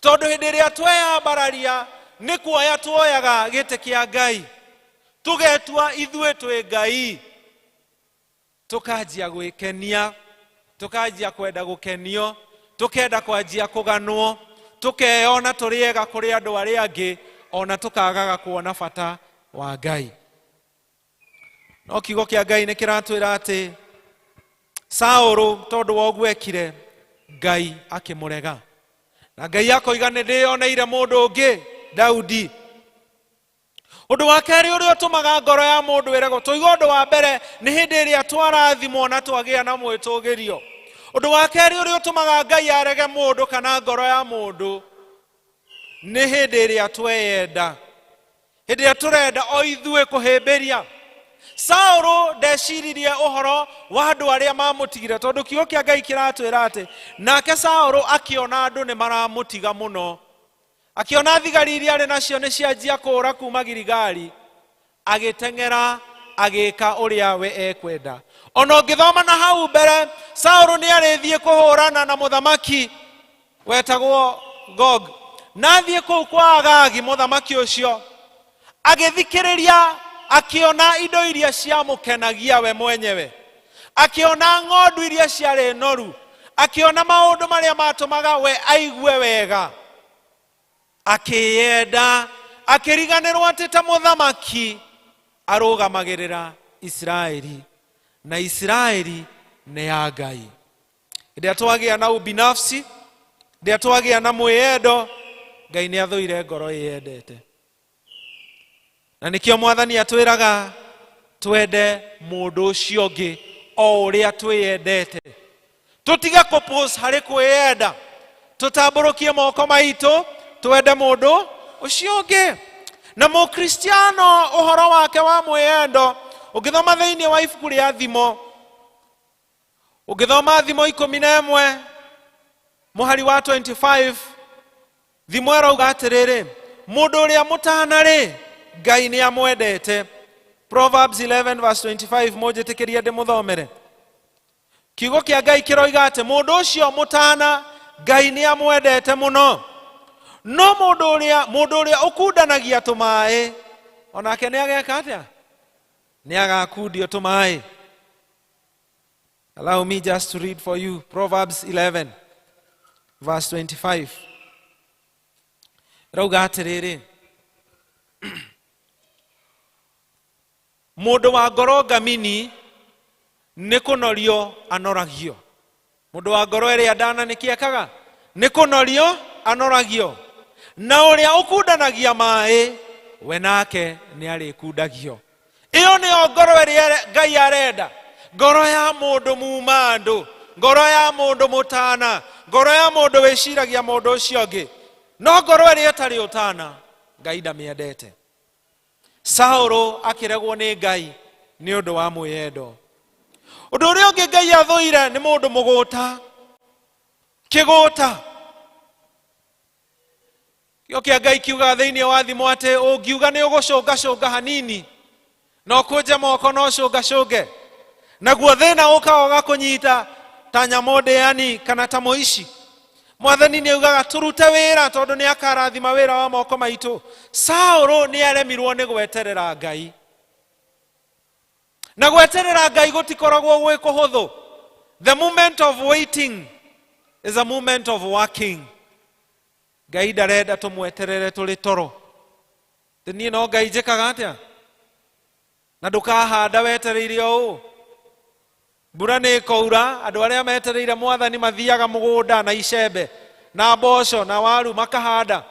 Tondũ hĩndĩ ĩrĩa tweyambararia nĩ kuoya tuoyaga gĩtĩ kĩa Ngai, tũgetua ithuĩ twĩ Ngai, tũkanjia gwĩkenia, tũkanjia kwenda gũkenio, tũkenda kwanjia kũganwo, tũkeyona tũrĩ ega kũrĩ andũ arĩa angĩ, ona tũkagaga kuona bata wa Ngai. No kiugo kĩa Ngai nĩ kĩratwĩra atĩ Saũlũ tondũ wa ũguo ekire, Ngai akĩmũrega. Na Ngai akoiga nĩ ndĩyoneire mũndũ ũngĩ, Daudi. Ũndũ wa kerĩ ũrĩa ũtũmaga ngoro ya mũndũ ĩregwo, tũiga ũndũ wa mbere nĩ hĩndĩ ĩrĩa twarathimwo na twagĩa na mwĩtũgĩrio. Ũndũ wa kerĩ ũrĩa ũtũmaga Ngai arege mũndũ kana ngoro ya mũndũ nĩ hĩndĩ ĩrĩa tweyenda, hĩndĩ ĩrĩa tũrenda o ithuĩ kũhĩmbĩria. Saũlũ ndeciririe ũhoro wa andũ arĩa mamũtigire, tondũ kiugo kĩa Ngai kĩratwĩra atĩ nake Saũlũ akĩona andũ nĩ maramũtiga mũno, akĩona thigari iria arĩ nacio nĩ cianjia kũũra kuma Giligali, agĩteng'era agĩka ũrĩa we ekwenda. Ona ũngĩthoma na hau mbere, Saũlũ nĩ arĩthiĩ kũhũrana na mũthamaki wetagwo Gog, na athiĩ kũu kwa Agagi, mũthamaki ũcio agĩthikĩrĩria, akĩona indo iria ciamũkenagia we mwenyewe, akĩona ng'ondu iria ciarĩ noru, akĩona maũndũ marĩa matũmaga we aigue wega, akĩyenda, akĩriganĩrwo atĩ ta mũthamaki arũgamagĩrĩra Isiraeli, na Isiraeli nĩ ya Ngai. Hĩndĩ ĩrĩa twagĩa na ubinafsi, hĩndĩ ĩrĩa twagĩa na mwĩyendo, Ngai nĩ athũire ngoro ĩyendete. Na nĩkĩo Mwathani atwĩraga twende mũndũ ũcio ũngĩ o ũrĩa twĩyendete, tũtige kũpose harĩ kwĩyenda, tũtambũrũkie moko maitũ twende mũndũ ũcio ũngĩ. Na mũkristiano ũhoro wake wa mwĩyendo, ũngĩthoma thĩinĩ wa ibuku rĩa Thimo, ũngĩthoma Thimo 11 mũhari wa 25, Thimo ĩrauga atĩrĩrĩ, mũndũ ũrĩa mũtana rĩ, Ngai nĩ amwendete. Proverbs 11 verse 25, mũnjĩtĩkĩrie ndĩmũthomere. Kiugo kĩa Ngai kĩroiga atĩ mũndũ ũcio mũtana Ngai nĩ amwendete mũno, no mũndũ ũrĩa ũkundanagia tũmaĩ onake nĩ ageka atĩa? Nĩ agakundio tũmaĩ. Allow me just to read for you Proverbs 11 verse 25. Rauga atĩrĩrĩ, mũndũ wa ngoro ngamini nĩ kũnorio anoragio. Mũndũ wa ngoro ĩrĩa ndana nĩ kĩekaga? Nĩ kũnorio anoragio. Na ũrĩa ũkundanagia maĩ we nake nĩ arĩkundagio. Ĩyo nĩyo ngoro ĩrĩa Ngai arenda, ngoro ya mũndũ muma andũ, ngoro ya mũndũ mũtana, ngoro ya mũndũ wĩciragia mũndũ ũcio ũngĩ. No ngoro ĩrĩa ĩtarĩ ũtana Ngai ndamĩendete. Saũlũ akĩregwo nĩ Ngai nĩ ũndũ wa mwĩyendo. Ũndũ ũrĩa ũngĩ Ngai athũire nĩ mũndũ mũgũta, kĩgũta. Kĩo kĩa Ngai kiugaga thĩinĩ wa Thimo atĩ ũngiuga nĩ ũgũcũngacũnga hanini, no kũnje moko no ũcũngacũnge, naguo thĩna ũkaga ũgakũnyita ta nyamũ ndĩani kana ta mũici. Mwathani nĩ augaga tũrute wĩra tondũ nĩ akarathima wĩra wa moko maitũ. Saũlũ nĩ aremirwo nĩ gweterera Ngai, na gweterera Ngai gũtikoragwo gwĩ kũhũthũ. The moment of waiting is a moment of working. Ngai ndarenda tũmweterere tũrĩ toro. Tĩ niĩ no Ngai njĩkaga atĩa? Na ndũkahanda wetereire o ũũ. Mbura nĩ ĩkoura, andũ arĩa metereire Mwathani mathiaga mũgũnda na icembe na mboco na waru makahanda,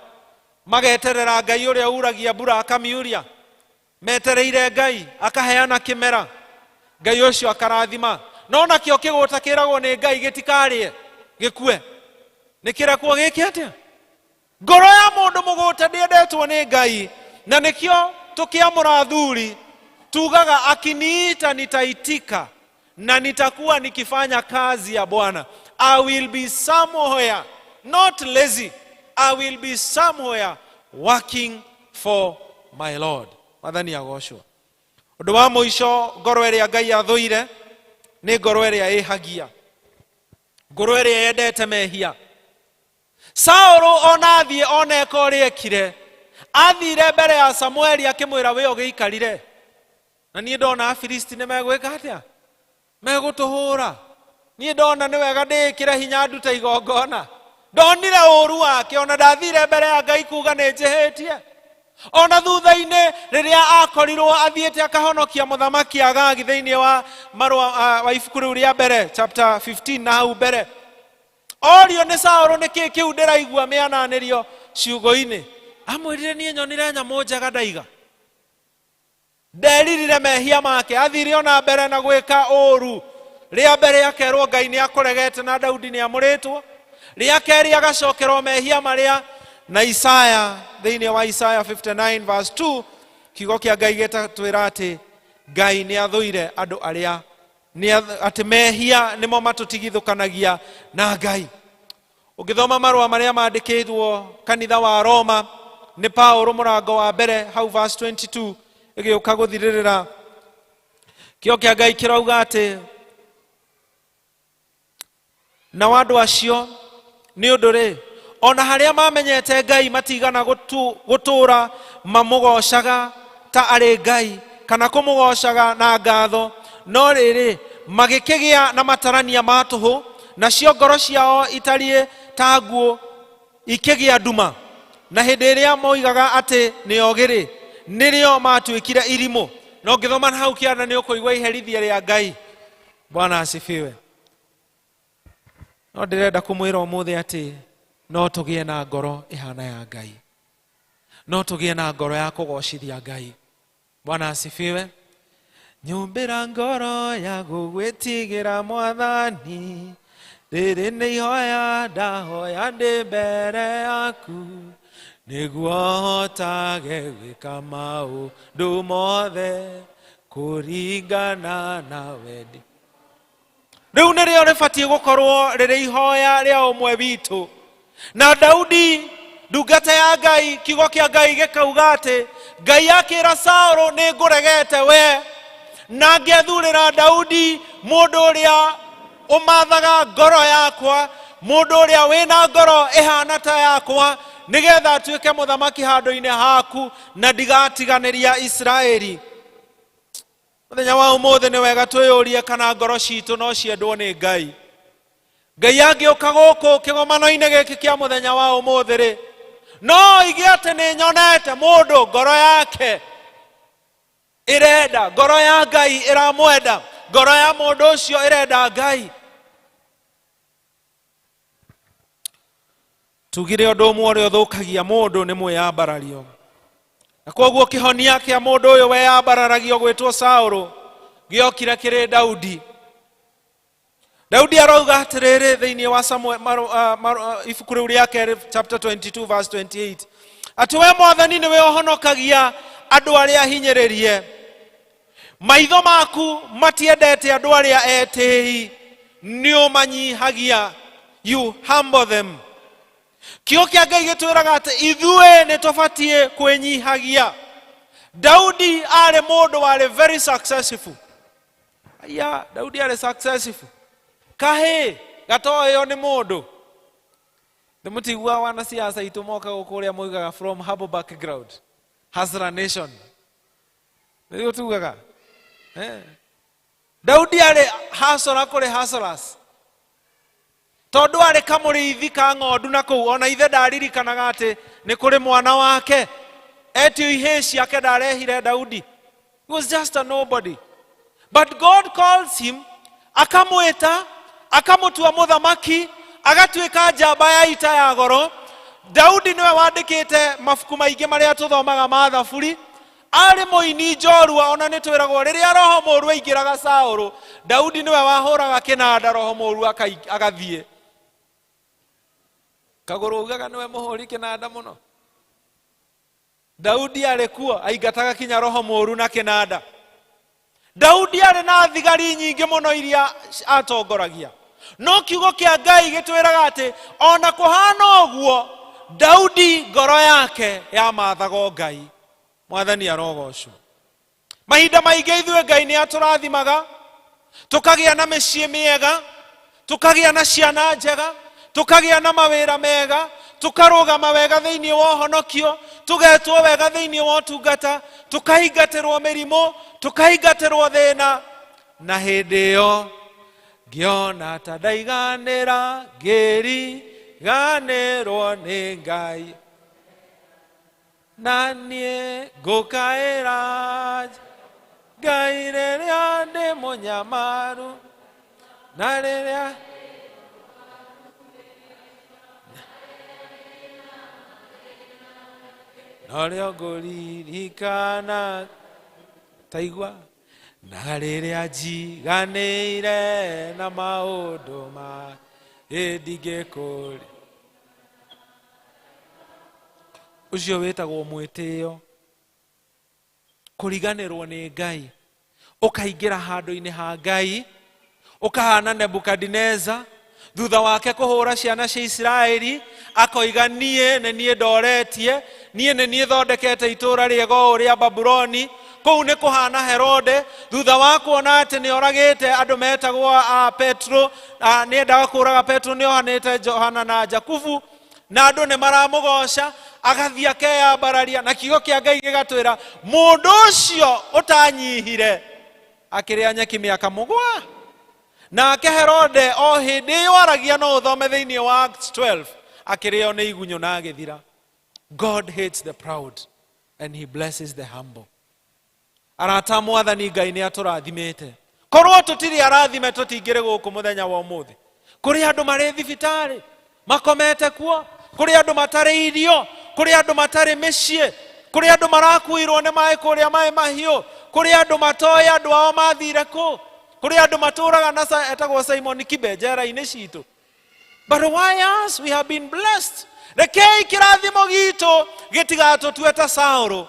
mageterera Ngai ũrĩa uragia mbura akamiuria. Metereire Ngai akaheana kĩmera, Ngai ũcio akarathima. No nakĩo kĩgũta kĩragwo nĩ Ngai gĩtikarĩe gĩkue, nĩ kĩrekwo gĩke atĩa? Ngoro ya mũndũ mũgũta ndĩendetwo nĩ Ngai, na nĩkĩo tũkĩamũra athuri tugaga akiniita nitaitika na nitakuwa nikifanya kazi ya Bwana. I will be somewhere, not lazy. I will be somewhere working for my Lord. Mwathani agocwo. Ũndũ wa mũico, ngoro ĩrĩa Ngai athũire nĩ ngoro ĩrĩa ĩhagia, ngoro ĩrĩa yendete mehia. Saũlũ ona athiĩ ona eka ũrĩa ekire, athire mbere ya Samueli akĩmwĩra we ũgĩikarire, na niĩ ndona Afilisti nĩ megwĩka atĩa? Megũtũhũra. Niĩ ndona nĩ wega ndĩĩkĩre hinya ndute igongona. Ndonire ũru wake, ona ndathire mbere ya Ngai kuga nĩ njĩhĩtie. Ona thutha-inĩ rĩrĩa akorirwo athiĩte akahonokia mũthamaki Agagi thĩinĩ wa marũa wa ibuku rĩu rĩa mbere chapter 15 na hau mbere, orio nĩ Saũlũ nĩkĩ kĩu ndĩraigua mĩananĩrio ciugo-inĩ, amwĩrire niĩ nyonire nyamũ njega ndaiga. Nderirire mehia make, athire ona mbere na gwĩka ũru. Rĩa mbere akerwo Ngai nĩ akũregete na Daudi nĩ amũrĩtwo. Rĩa kerĩ agacokerwo mehia marĩa na Isaya, thĩinĩ wa Isaya 59 verse 2, kiugo kĩa Ngai gĩtatwĩra atĩ Ngai nĩ athũire andũ arĩa nĩ atĩ mehia nĩmo matũtigithũkanagia na Ngai. Ũngĩthoma marũa marĩa mandĩkĩtwo kanitha wa Roma nĩ Paũlũ mũrango wa mbere hau verse 22 ĩgĩũka gũthirĩrĩra, kĩo kĩa Ngai kĩrauga atĩ na andũ acio nĩ ũndũ rĩ, ona harĩa mamenyete Ngai matigana gũtũra mamũgocaga ta arĩ Ngai kana kũmũgocaga na ngatho, no rĩrĩ magĩkĩgĩa na matarania ma tũhũ, nacio ngoro ciao itariĩ ta nguo ikĩgĩa nduma, na hĩndĩ ĩrĩa moigaga atĩ nĩ ogĩ-rĩ, nĩrĩo matuĩkire irimũ. No ngĩthoma na hau kĩanda nĩ ũkũigua iherithia rĩa Ngai. Bwana asifiwe. No ndĩrenda kũmwĩra ũmũthĩ atĩ no tũgĩe na ngoro ĩhana ya Ngai, no tũgĩe na ngoro ya kũgocithia Ngai. Bwana asifiwe. Nyumbĩra ngoro ya gũgwĩtigĩra Mwathani, rĩrĩ nĩ ihoya ndahoya ndĩ mbere yaku, Nĩguo hotage gwĩka maũndũ mothe kũringana na wendi. Rĩu nĩrĩo rĩbatiĩ gũkorwo rĩrĩ ihoya rĩa ũmwe witũ. Na Daudi ndungata ya Ngai, kiugo kĩa Ngai gĩkauga atĩ Ngai akĩra Saũlũ, nĩ ngũregete we na ngethurĩra Daudi mũndũ ũrĩa ũmathaga ngoro yakwa, mũndũ ũrĩa wĩna ngoro ĩhana ta yakwa, nĩgetha atuĩke mũthamaki handũ-inĩ haku na ndigatiganĩria Isiraeli. Mũthenya wa ũmũthĩ nĩ wega twĩyũrie kana ngoro citũ no ciendwo nĩ Ngai. Ngai angĩũka gũkũ kĩgomano-inĩ gĩkĩ kĩa mũthenya wa ũmũthĩ rĩ, no oige atĩ nĩ nyonete mũndũ ngoro yake ĩrenda, ngoro ya Ngai ĩramwenda, ngoro ya mũndũ ũcio ĩrenda Ngai. Tugire ũndũ ũmwe ũrĩa ũthũkagia mũndũ nĩ mwĩyambarario, na kwoguo kĩhonia kĩa mũndũ ũyũ weyambararagio gwĩtwo Saũlũ gĩokire kĩrĩ Daudi. Daudi arauga atĩrĩrĩ thĩinĩ wa Samuel, ibuku rĩu rĩa kerĩ chapter 22 verse 28 atĩ we mwathani nĩwe ũhonokagia andũ arĩa ahinyĩrĩrie, maitho maku matiendete andũ arĩa etĩi, nĩ ũmanyihagia, you humble them. Kiugo kĩa Ngai gĩtwĩraga atĩ ithuĩ nĩ tũbatiĩ kwĩnyihagia. Daudi arĩ mũndũ warĩ very successful. Aya, Daudi arĩ successful kahĩ gatoĩo nĩ mũndũ. Nĩ mũtiguaga wanasiasa aitũ moka gũkũ ũrĩa moigaga from humble background, Hustler nation, nĩguo tugaga. Eh. Daudi arĩ hasora kũrĩ hasoras, tondũ arĩ kamũrĩithi ka ng'ondu na kũu ona ithe ndaririkanaga atĩ nĩ kũrĩ mwana wake etio ihĩĩ ciake ndarehire Daudi. He was just a nobody, but God calls him, akamwĩta, akamũtua mũthamaki, agatuĩka njamba ya ita ya goro. Daudi nĩwe wandĩkĩte mabuku maingĩ marĩa tũthomaga ma Thaburi. Arĩ mũini njorua, ona nĩ twĩragwo rĩrĩa roho mũru aingĩraga Saũlũ, Daudi nĩwe wahũraga kĩnanda, roho mũru agathiĩ. Kagũrũ ugaga nĩwe mũhũri kĩnanda mũno. Daudi arĩ kuo aingataga kinya roho mũru na kĩnanda. Daudi arĩ na thigari nyingĩ mũno iria atongoragia, no kiugo kĩa Ngai gĩtwĩraga atĩ ona kũhana ũguo Daudi ngoro yake yamathaga Ngai. Mwathani arogocwo. Mahinda maingĩ ithuĩ Ngai nĩ atũrathimaga, tũkagĩa na mĩciĩ mĩega, tũkagĩa na ciana njega, tũkagĩa na mawĩra mega, tũkarũgama wega thĩinĩ wa ũhonokio, tũgetwo wega thĩinĩ wa ũtungata, tũkaingatĩrwo mĩrimũ, tũkaingatĩrwo thĩna. Na hĩndĩ ĩyo ngĩona ta ndaiganĩra, ngĩriganĩrwo nĩ Ngai, na niĩ ngũkaĩra Ngai rĩrĩa ndĩ mũnyamaru, na rĩrĩa norĩo ngũririkana taigua, na rĩrĩa njiganĩire na maũndũ ma ĩndingĩkũri. Ũcio wĩtagwo mwĩtĩo, kũriganĩrwo nĩ Ngai, ũkaingĩra handũ-inĩ ha Ngai, ũkahana Nebukadineza. Thutha wake kũhũra ciana cia Isiraeli, akoiga niĩ nĩ niĩ ndoretie, niĩ nĩ niĩ thondekete itũũra rĩega ũũ rĩa Babuloni. Kũu nĩ kũhana Herode, thutha wa kuona atĩ nĩ oragĩte andũ metagwo a Petro, nĩ endaga kũũraga Petro, nĩ ohanĩte Johana na Jakubu, na andũ nĩ maramũgoca, agathiĩ akeyambararia, na kiugo kĩa Ngai gĩgatwĩra mũndũ ũcio ũtanyihire akĩrĩa nyeki mĩaka mũgwa. Nake Herode o hĩndĩ ĩyo aragia, no ũthome thĩinĩ wa Acts 12, akĩrĩo nĩ igunyũ na agĩthira. God hates the proud and he blesses the humble. Arata, mwathani Ngai nĩ atũrathimĩte. Korwo tũtirĩ arathime, tũtingĩrĩ gũkũ mũthenya wa ũmũthĩ. Kũrĩ andũ marĩ thibitarĩ makomete kuo, kũrĩ andũ matarĩ irio, kũrĩ andũ matarĩ mĩciĩ, kũrĩ andũ marakuirwo nĩ maĩ kũrĩa maĩ mahiũ, kũrĩ andũ matoĩ andũ ao mathire kũ, kũrĩ andũ matũraga na etagwo Simon Kibe njera-inĩ citũ. But why us? We have been blessed. Rekei kĩrathimo gitũ gĩtigatũtue ta Saũlũ,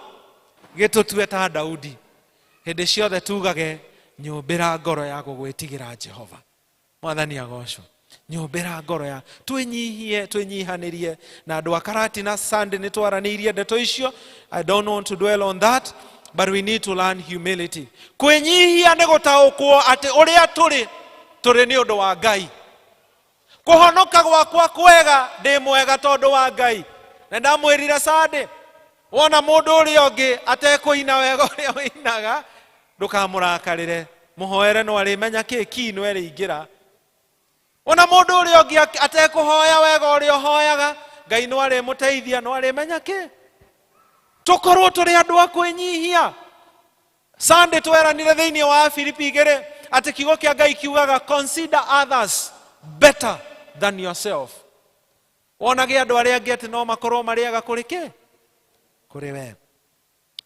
gĩtũtue ta Daudi. Hĩndĩ ciothe tugage nyũmbĩra ngoro ya gũgwĩtigĩra Jehova. Mwathani agocwo. Nyũmbĩra ngoro ya twĩnyihie, twĩnyihanĩrie na andũ a Karatina. Sunday nĩ twaranĩirie ndeto icio. I don't want to dwell on that, but we need to learn humility. Kwĩnyihia nĩ gũtaũkwo atĩ ũrĩa tũrĩ, tũrĩ nĩ ũndũ wa Ngai. Kũhonoka gwakwa kwega, ndĩ mwega tondũ wa Ngai. Na ndamwĩrire Sunday, wona mũndũ ũrĩa ũngĩ atekũina wega ũrĩa ũinaga, ndũkamũrakarĩre, mũhoere, no arĩmenya kĩ ki no ĩrĩingĩra. Ona mũndũ ũrĩa ũngĩ atekũhoya wega ũrĩa ũhoyaga, Ngai no arĩmũteithia, no arĩmenya kĩ. Tũkorwo tũrĩ andũ a kwĩnyihia. Sunday tweranire thĩinĩ wa Filipi 2 atĩ kiugo kĩa Ngai kiugaga consider others better than yourself. Wonage andũ arĩa angĩ atĩ no makorwo marĩaga kũrĩ kĩ, kũrĩ we.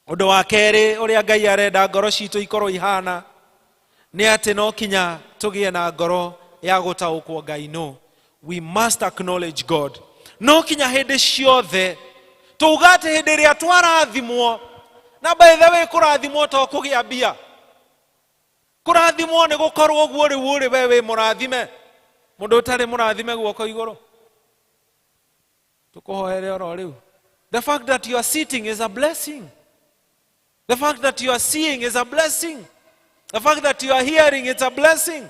Ũndũ wa kerĩ ũrĩa Ngai arenda ngoro citũ ikorwo ihana nĩ atĩ no kinya tũgĩe na ngoro ya gũtaũkwo Ngai nũ. We must acknowledge God. No kinya hĩndĩ ciothe tuuga atĩ hĩndĩ ĩrĩa twarathimwo, na by the way, kũrathimwo to kũgĩa mbia. Kũrathimwo nĩ gũkorwo ũguo rĩu ũrĩ we wĩ mũrathime. Mũndũ ũtarĩ mũrathime, guoko igũrũ, tũkũhoere oro rĩu. The fact that you are sitting is a blessing. The fact that you are seeing is a blessing. The fact that you are hearing, it's a blessing.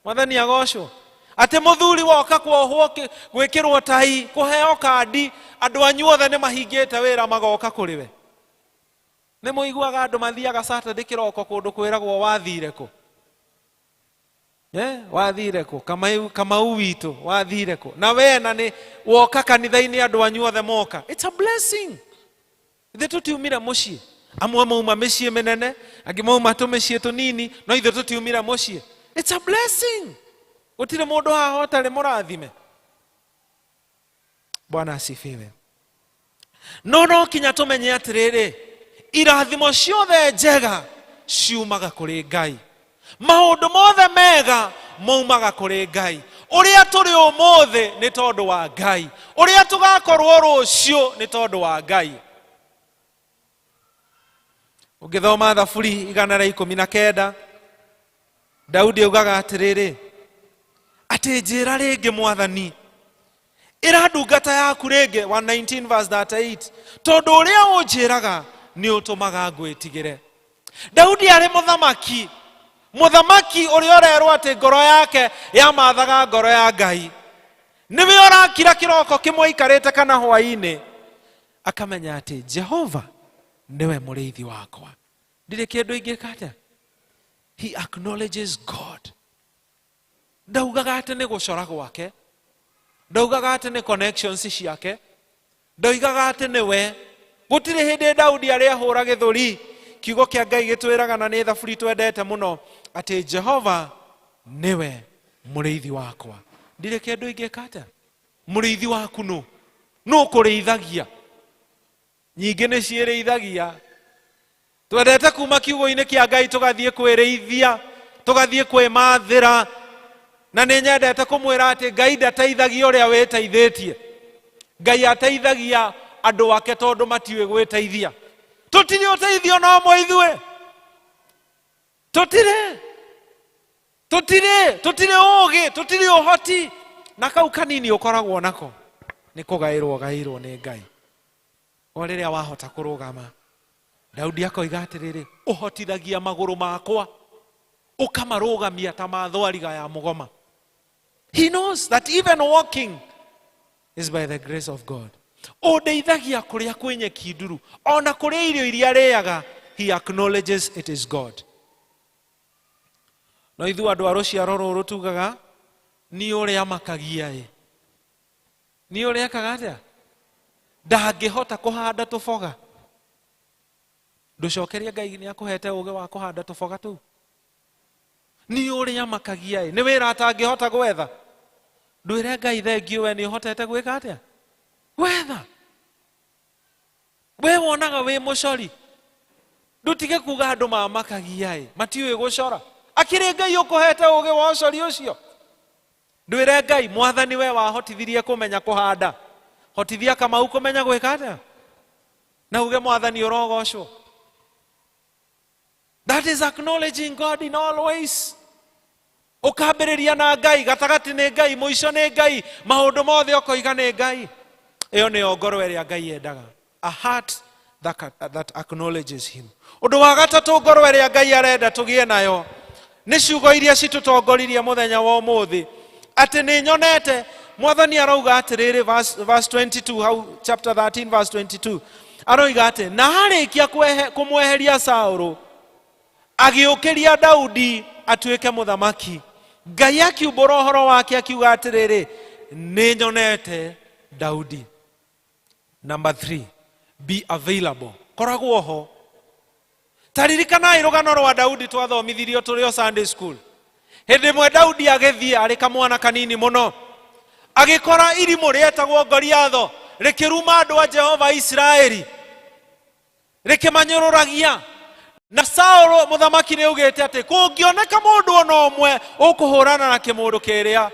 Mwathani agocwo. Atĩ mũthuri woka kuohwo, gwĩkĩrwo tai, kũheo kandi, andũ anyu othe nĩ mahingĩte wĩra magoka kũrĩ we. Nĩ mũiguaga andũ mathiaga Saturday kĩroko kũndũ kwĩragwo wathire kũ? Eh, wathire kũ? Kamau, Kamau witũ, wathire kũ? Na we na nĩ woka kanitha-inĩ, andũ anyu othe moka. It's a blessing. Ithuĩ tũtiumire mũciĩ. Amwe mauma mĩciĩ mĩnene, angĩ mauma tũmĩciĩ tũnini, no ithuĩ tũtiumire mũciĩ. It's a blessing. Gũtirĩ mũndũ haha ũtarĩ mũrathime. Bwana asifiwe. No no kinya tũmenye atĩrĩrĩ, irathimo ciothe njega ciumaga kũrĩ Ngai. Maũndũ mothe mega maumaga kũrĩ Ngai. Ũrĩa tũrĩ ũmũthĩ nĩ tondũ wa Ngai. Ũrĩa tũgakorwo rũciũ nĩ tondũ wa Ngai. Ũngĩthoma Thaburi 119, Daudi augaga atĩrĩrĩ, atĩ njĩra rĩngĩ Mwathani, ĩra ndungata yaku rĩngĩ, 119 verse 38, tondũ ũrĩa ũnjĩraga nĩ ũtũmaga ngwĩtigĩre. Daudi arĩ mũthamaki, mũthamaki ũrĩa ũrerwo atĩ ngoro yake yamathaga ngoro ya Ngai, nĩwe ũrakira kĩroko kĩmwe aikarĩte kana hwaĩ-inĩ, akamenya atĩ Jehova nĩwe mũrĩithi wakwa, ndirĩ kĩndũ ingĩka atĩa. He acknowledges God. Ndaugaga atĩ nĩ gũcora gwake, ndaugaga atĩ nĩ connections ciake, ndoigaga atĩ nĩ we. Gũtirĩ hĩndĩ Daudi arĩ ahũra gĩthũri. Kiugo kĩa Ngai gĩtwĩraga, na nĩ thaburi twendete mũno, atĩ Jehova nĩwe mũrĩithi wakwa, ndirĩ kĩndũ ingĩka atĩa. Mũrĩithi waku nũ? Nũ kũrĩithagia? Nyingĩ nĩ ciĩrĩithagia. Twendete kuma kiugo-inĩ kĩa Ngai tũgathiĩ kwĩrĩithia, tũgathiĩ kwĩmathĩra. Na nĩ nyendete kũmwĩra atĩ Ngai ndateithagia ũrĩa wĩteithĩtie. Ngai ateithagia andũ ake tondũ matiũĩ gwĩteithia. Tũtirĩ ũteithio no ũmwe ithuĩ, tũtirĩ, tũtirĩ, tũtirĩ ũgĩ, tũtirĩ ũhoti. Na kau kanini ũkoragwo nako nĩ kũgaĩrwo gaĩrwo nĩ Ngai. O rĩrĩa wahota kũrũgama, Daudi akoiga atĩrĩrĩ, ũhotithagia magũrũ makwa, ũkamarũgamia ta mathwariga ya mũgoma. He knows that even walking is by the grace of God. Ũndeithagia kũrĩa kwĩ nyeki nduru, ona kũrĩa irio iria arĩaga, he acknowledges it is God. No ithuĩ andũ a rũciaro rũrũ tugaga nĩ ũrĩa makagia ĩ, nĩ ũrĩa ekaga atĩa, ndangĩhota kũhanda tũboga. Ndũcokerie Ngai nĩ akũhete ũgĩ wa kũhanda tũboga tũu. Nĩ ũrĩa makagia ĩ, nĩ wĩra atangĩhota gwetha. Ndwĩre Ngai thengiũ, we nĩ ũhotete gwĩka atĩa gwetha. We wonaga wĩ mũcori, ndũtige kuga andũ mamakagia ĩ, matiũĩ gũcora. Akĩrĩ Ngai ũkũhete ũgĩ wa ũcori ũcio. Ndwĩre Ngai, Mwathani, we wahotithirie kũmenya kũhanda. Hotithia Kamau kũmenya gwĩka atĩa na uge Mwathani ũrogocwo. That is acknowledging God in all ways. Ũkambĩrĩria na Ngai, gatagatĩ nĩ Ngai, mũico nĩ Ngai, maũndũ mothe ũkoiga nĩ Ngai. Ĩyo nĩyo ngoro ĩrĩa Ngai endaga, a heart that acknowledges him. Ũndũ wa gatatũ ngoro ĩrĩa Ngai arenda tũgĩe nayo nĩ ciugo iria citũtongoririe mũthenya wa ũmũthĩ, atĩ nĩ nyonete Mwathani arauga atĩrĩrĩ, verse 22 hau, chapter 13 verse 22, aroiga atĩ na arĩkia kũmweheria Saũlũ, agĩũkĩria Daudi atuĩke mũthamaki. Ngai akiumbũra ũhoro wake akiuga atĩrĩrĩ, nĩ nyonete Daudi. Number 3, be available. Koragwo ho. Taririkanai rũgano rwa Daudi twathomithirio tũrĩ o Sunday school. Hĩndĩ ĩmwe Daudi agĩthiĩ arĩ kamwana kanini mũno, agĩkora irimũ rĩetagwo Goliatho rĩkĩruma andũ a Jehova Isiraeli, rĩkĩmanyũrũragia. Na Saũlũ mũthamaki nĩ augĩte atĩ kũngĩoneka mũndũ ona ũmwe ũkũhũrana na kĩmũndũ kĩrĩa,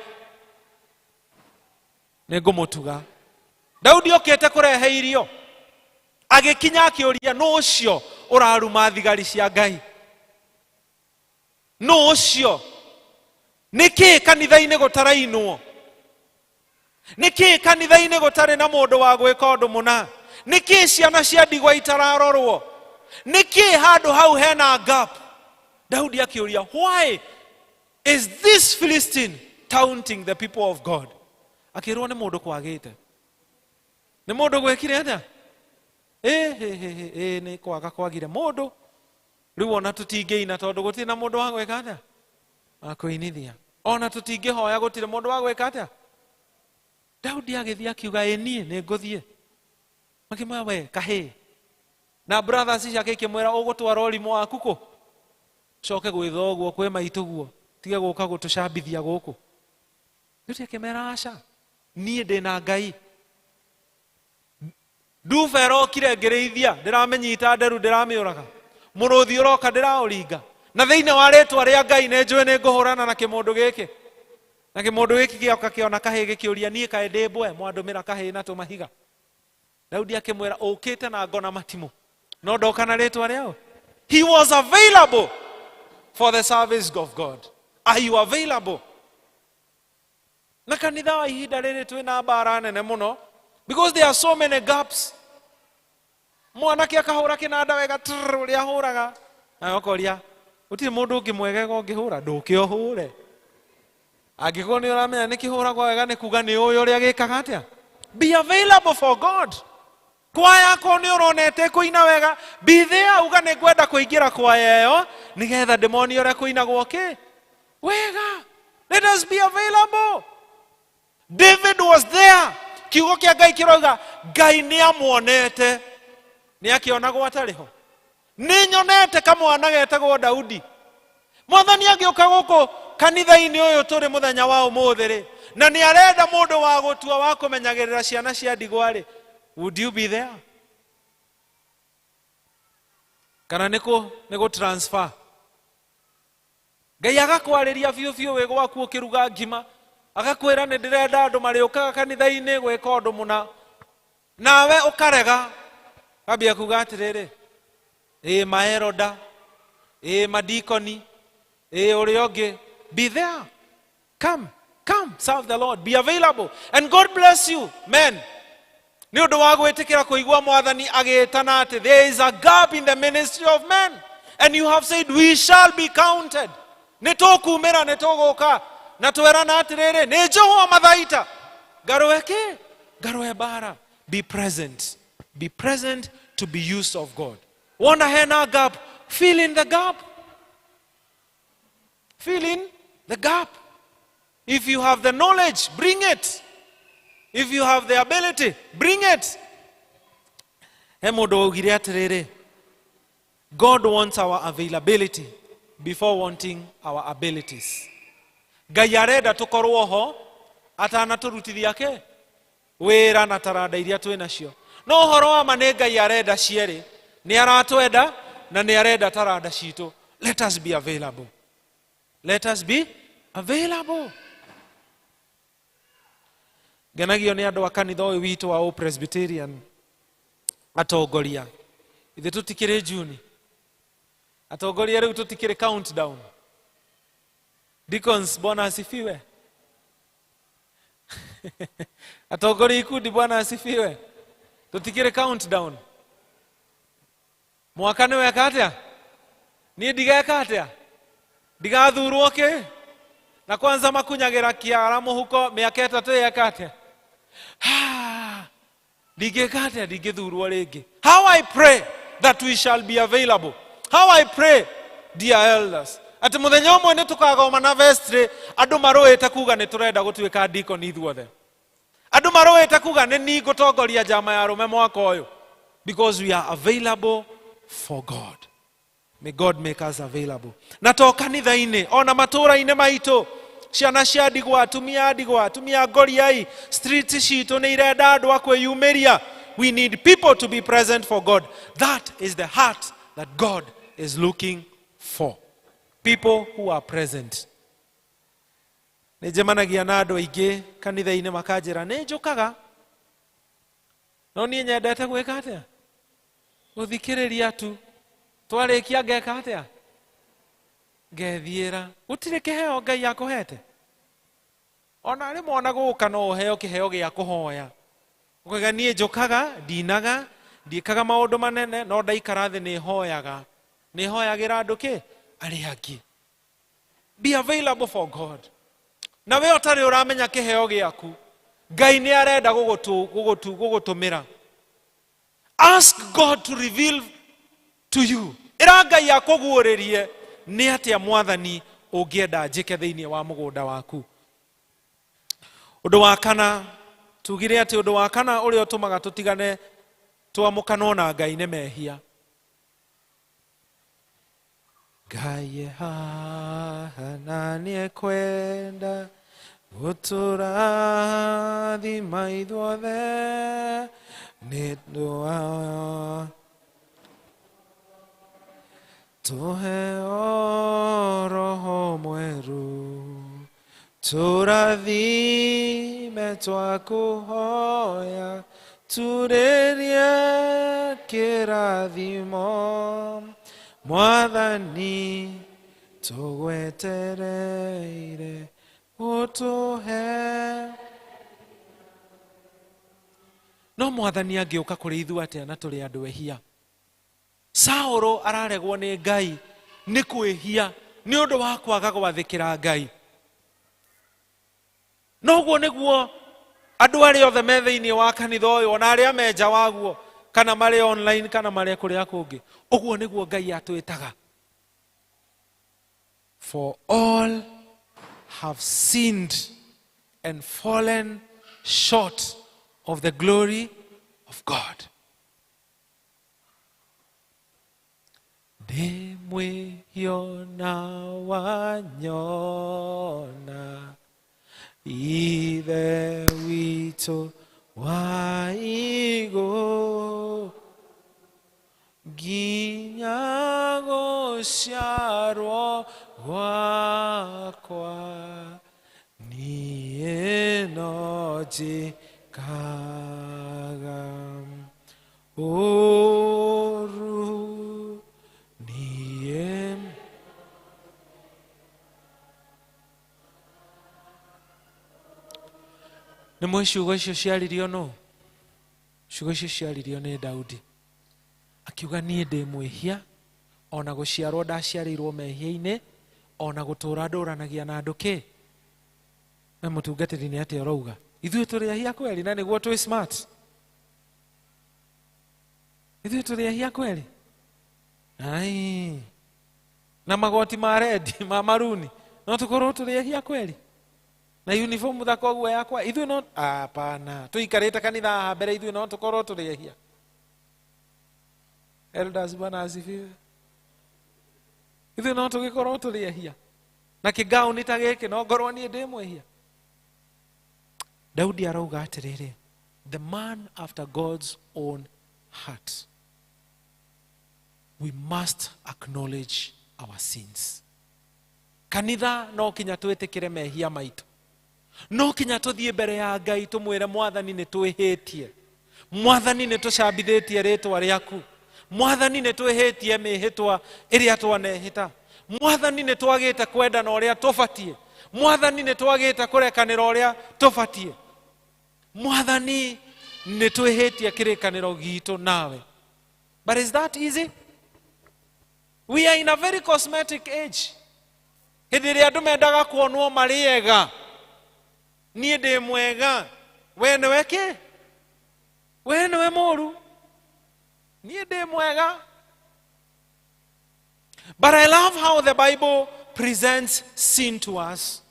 nĩ ngũmũtuga. Daudi okĩte kũrehe irio, agĩkinya akĩũria, nũ ũcio ũraruma thigari cia Ngai? Nũ ũcio? Nĩkĩ kanitha-inĩ gũtarainwo? Nĩkĩ kanitha-inĩ gũtarĩ na mũndũ wa gwĩka ũndũ mũna? Nĩkĩ ciana cia ndigwa itararorwo? Nĩkĩ handũ hau hena gap? Daudi akĩũria, why is this Philistine taunting the people of God? Akĩrwo nĩ mũndũ kwagĩte. Nĩ mũndũ gwĩkire atĩa? Ĩ, nĩ kwaga kwagire mũndũ. Rĩu ona tũtingĩina tondũ gũtirĩ na mũndũ wa gwĩka atĩa? Wa kũinithia. Ona tũtingĩhoya gũtirĩ mũndũ wa gwĩka atĩa? Daudi agĩthiĩ akiuga, ĩ niĩ nĩ ngũthiĩ. Makĩmwĩra, we kahĩĩ. Na brothers ciake ikĩmwĩra, ũgũtwara ũrimũ waku kũ? Ũcoke gwĩ thoguo kwĩ maitũguo, tige gũka gũtũcambithia gũkũ. Daudi akĩmera, aca, niĩ ndĩ na Ngai. Nduba ĩrokire ngĩrĩithia, ndĩramĩnyita nderu, ndĩramĩũraga. Mũrũthi ũroka ndĩraũringa. Na thĩinĩ wa rĩtwa rĩa Ngai nĩ njũĩ nĩ ngũhũrana na kĩmũndũ gĩkĩ. Na kĩmũndũ gĩkĩ gĩoka kĩona kahĩĩ gĩkĩũria, niĩ kaĩ ndĩ mbwe, mwandũmĩra kahĩĩ na tũmahiga. Daudi akĩmwĩra, ũkĩte na ngo na matimũ, no ndoka na rĩtwa rĩao. He was available for the service of God. Are you available? Na kanitha wa ihinda rĩrĩ twĩna mbara nene mũno, because there are so many gaps. Mwanake akahũra kĩnanda wega trrr, ũrĩa ahũraga, nawe ũkoria gũtirĩ mũndũ ũngĩ mwegega ũngĩhũra, ndũke ũhũre. Angĩkorwo nĩ ũramenya nĩ kĩhũragwo wega, nĩ kuga nĩ ũĩ ũrĩa gĩkaga atĩa. Be available for God. Kwaya ko nĩ ũrona ĩtĩkũina wega, be there, uga nĩ ngwenda kũingĩra kwaya ĩyo nĩgetha ndĩmonie ũrĩa kũinagwo kĩ wega. Let us be available. David was there. Kiugo kĩa Ngai kĩrauga Ngai nĩ amuonete, nĩ akĩonagwo atarĩ ho. Nĩ nyonete kamwana getagwo Daudi. Mwathani angĩũka gũkũ kanitha-inĩ ũyũ tũrĩ mũthenya wa ũmũthĩ rĩ, na nĩ arenda mũndũ wa gũtua wa kũmenyagĩrĩra ciana cia ndigwa rĩ, would you be there? Kana nĩ kũ transfer? Ngai agakwarĩria biũ biũ wĩ gwaku ũkĩruga ngima, agakwĩra nĩ ndĩrenda andũ marĩũkaga kanitha-inĩ gwĩka ũndũ mũna, nawe ũkarega, ambia kuga atĩrĩrĩ, ĩ maeroda, ĩ madikoni, ĩ ũrĩa ũngĩ. Be there. Come, come, serve the Lord. Be available. And God bless you, men. Nĩ ũndũ wa gwĩtĩkĩra kũigua Mwathani agĩtana atĩ there is a gap in the ministry of men. And you have said we shall be counted. Nĩ tũkumĩra, nĩ tũgũka. Na twerana atĩrĩrĩ, nĩ njohwo mathaita. Ngarũe kĩ? Ngarũe mbara. Be present. Be present to be used of God. Wona hena gap, fill in the gap. Fill in the gap. If you have the knowledge, bring it. If you have the ability, bring it. He mũndũ waugire atĩrĩrĩ, God wants our availability before wanting our abilities. Ngai arenda tũkorwo ho atanatũrutithia kĩ wĩra na taranda iria twĩ nacio. No ũhoro wa ma nĩ Ngai arenda cierĩ, nĩ aratwenda na nĩ arenda taranda citũ. Let us be available. Let us be available. Ngenagio nĩ andũ a kanitha ũyũ witũ wa Old Presbyterian atongoria. Ithuĩ tũtikĩrĩ Juni. Atongoria rĩu tũtikĩrĩ countdown. Deacons, Bwana asifiwe. Atongoria ikundi, Bwana asifiwe. Tũtikĩrĩ countdown. Mwaka nĩ weka atĩa? Niĩ ndigeka atĩa? Ndigathurwo kĩ? Na kwanza makunyagĩra kĩara mũhuko mĩaka 3 yeka atĩa? Ndingĩka atĩa? Ndingĩthurwo rĩngĩ. How I pray that we shall be available. How I pray, dear elders, atĩ mũthenya ũmwe nĩ tũkagoma na vestry andũ marũĩte kuga nĩ tũrenda gũtuĩka deacon ithuothe. Andũ marũĩte kuga nĩ niĩ ngũtongoria njama ya arũme mwaka ũyũ. Because we are available for God. May God make us available. Na to kanitha-inĩ, ona matũũra-inĩ maitũ, ciana cia ndigwa, atumia a ndigwa, atumia a ngoriai, street citũ nĩ irenda andũ a kwĩyumĩria. We need people to be present for God. That is the heart that God is looking for. People who are present. Nĩ njemanagia na andũ aingĩ kanitha-inĩ makanjĩra nĩ njũkaga, no niĩ nyendete gwĩka atĩa? Gũthikĩrĩria tu. Twarĩkia ngeka atĩa? Ngethiĩra. Gũtirĩ kĩheo Ngai akũhete. Ona rĩmwe ona gũka no ũheo kĩheo gĩa kũhoya. Ũkauga niĩ njũkaga, ndinaga, ndiĩkaga maũndũ manene, no ndaikara thĩ nĩ hoyaga. Nĩ hoyagĩra andũ kĩ? Arĩa angĩ. Be available for God. Na we ũtarĩ ũramenya kĩheo gĩaku, Ngai nĩ arenda gũgũtũmĩra. Ask God to reveal to you. Ĩra Ngai akũguũrĩrie nĩ atĩa mwathani ũngĩenda njĩke thĩinĩ wa mũgũnda waku. Ũndũ wa kana, tugire atĩ ũndũ wa kana ũrĩa ũtũmaga tũtigane twamũkanwo na Ngai nĩ mehia. Ngai haha na nĩekwenda gũtũrathima ithuothe nĩ ũndũ wa tũheo roho mwerũ, tũrathime twakũhoya, turĩrie kĩrathimo mwathani tũgwetereire ũtũhe. No mwathani angĩũka kũrĩ ithuĩ atĩa na tũrĩ andũ ehia? Saũlũ araregwo nĩ Ngai nĩ kwĩhia nĩ ũndũ wa kwaga gwathĩkĩra Ngai. Noguo nĩguo andũ arĩa othe me thĩinĩ wa kanitha ũyũ, ona arĩa me nja waguo, kana marĩ online kana marĩ kũrĩa kũngĩ, ũguo nĩguo Ngai atwĩtaga. For all have sinned and fallen short of the glory of God. Ndĩ mwĩhia na wanyona Ithe witũ wa igũrũ, nginya gũciarwo gwakwa niĩ no njĩkaga ũũru, niĩ nĩ mwĩ ciugo icio ciaririo nũ? Ciugo icio ciaririo nĩ Daudi. Akiuga niĩ ndĩ mwĩhia, ona gũciarwo ndaciarĩirwo mehia-inĩ, ona gũtũra ndũranagia na andũ kĩ? Na mũtungatĩri nĩ atĩa ũrauga? Ithuĩ tũrĩ ehia kweri na nĩguo twĩ smart? Ithuĩ tũrĩ ehia kweri? Ai. Na magoti ma red, ma maruni, no tũkorwo tũrĩ ehia kweri? Na uniform thaka ũguo yakwa, ithuĩ no, hapana. Tũikarĩte kanitha haha mbere, ithuĩ no tũkorwo tũrĩ ehia. Elders, Bwana asifiwe. Ithuĩ no tũgĩkorwo tũrĩ ehia. Na kĩgauni ta gĩkĩ no ngorwo niĩ ndĩ mwĩhia. Daudi arauga atĩrĩrĩ, the man after God's own heart. We must acknowledge our sins. Kanitha no kinya twĩtĩkĩre mehia maitũ. No kinya tũthiĩ mbere ya Ngai tũmwĩre, Mwathani, nĩ twĩhĩtie. Mwathani, nĩ tũcambithĩtie rĩtwa rĩaku. Mwathani, nĩ twĩhĩtie mĩhĩtwa ĩrĩa twanehĩta. Mwathani, nĩ twagĩte kwendana ũrĩa tũbatiĩ. Mwathani, nĩ twagĩte kũrekanĩra ũrĩa tũbatiĩ. Mwathani, nĩ twĩhĩtie kĩrĩkanĩro gitũ nawe. But is that easy? We are in a very cosmetic age, hĩndĩ ĩrĩa andũ mendaga kuonwo marĩ ega. Niĩ ndĩ mwega, we nĩwe kĩ, we nĩwe mũru, niĩ ndĩ mwega. But I love how the Bible presents sin to us.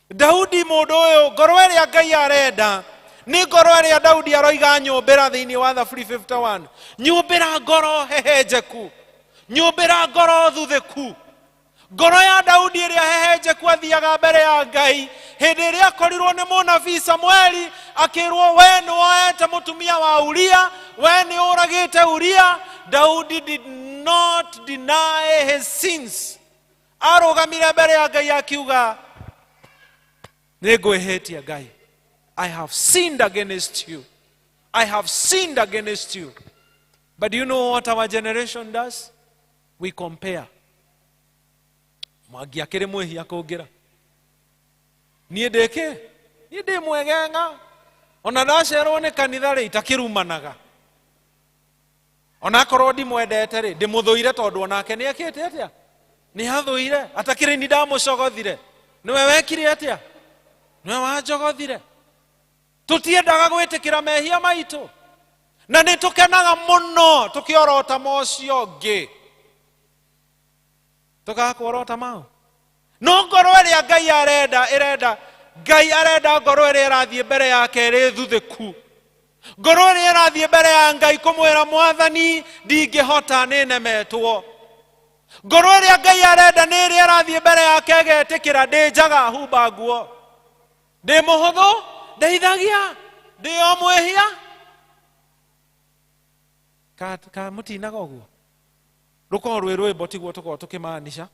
Daudi, mũndũ ũyũ, ngoro ĩrĩa Ngai arenda nĩ ngoro ĩrĩa Daudi aroiga, "Nyũmbĩra," thĩinĩ wa Thaburi 51, "Nyũmbĩra ngoro hehenjeku, nyũmbĩra ngoro thuthĩku." Ngoro ya Daudi ĩrĩa hehenjeku athiaga mbere ya Ngai hĩndĩ ĩrĩa akorirwo nĩ mũnabii Samueli, akĩrwo, "We nĩ woete mũtumia wa Uria, we nĩ ũragĩte Uria." Daudi did not deny his sins. Arũgamire mbere ya Ngai akiuga, "Nĩ ngwĩhĩtie, Ngai. I have sinned against you. I have sinned against you." But do you know what our generation does? We compare. Mwangi akĩrĩ mwĩhia kũngĩra niĩ. Ndĩkĩ? Niĩ ndĩ mwegenga. Ona ndacerwo nĩ kanitha rĩ, itakĩrumanaga. Onakorwo ndimwendete rĩ, ndĩmũthũire, tondũ onake nĩ ekĩte atĩa? Nĩ athũire. Atakĩrĩ ni ndamũcogothire, nĩwe wekire atĩa? Nĩwe wanjogothire. Tũtiendaga gwĩtĩkĩra mehia maitũ, na nĩ tũkenaga mũno tũkĩorota ma ũcio ũngĩ, tũgakuorota mau. No ngoro ĩrĩa Ngai arenda, ĩrenda, Ngai arenda ngoro ĩrĩa ĩrathiĩ mbere yake ĩrĩ thuthĩku, ngoro ĩrĩa ĩrathiĩ mbere ya Ngai kũmwĩra, "Mwathani, ndingĩhota, nĩ nemetwo." Ngoro ĩrĩa Ngai arenda nĩ ĩrĩa ĩrathiĩ mbere yake ĩgetĩkĩra, "Ndĩ njaga, humba nguo. Ndĩ mũhũthũ, ndeithagia. Ndĩ o mwĩhia." Ka, ka mũtinaga ũguo rũkorwo rwĩ rwĩmbo, tiguo tũkorwo tũkĩmaanisha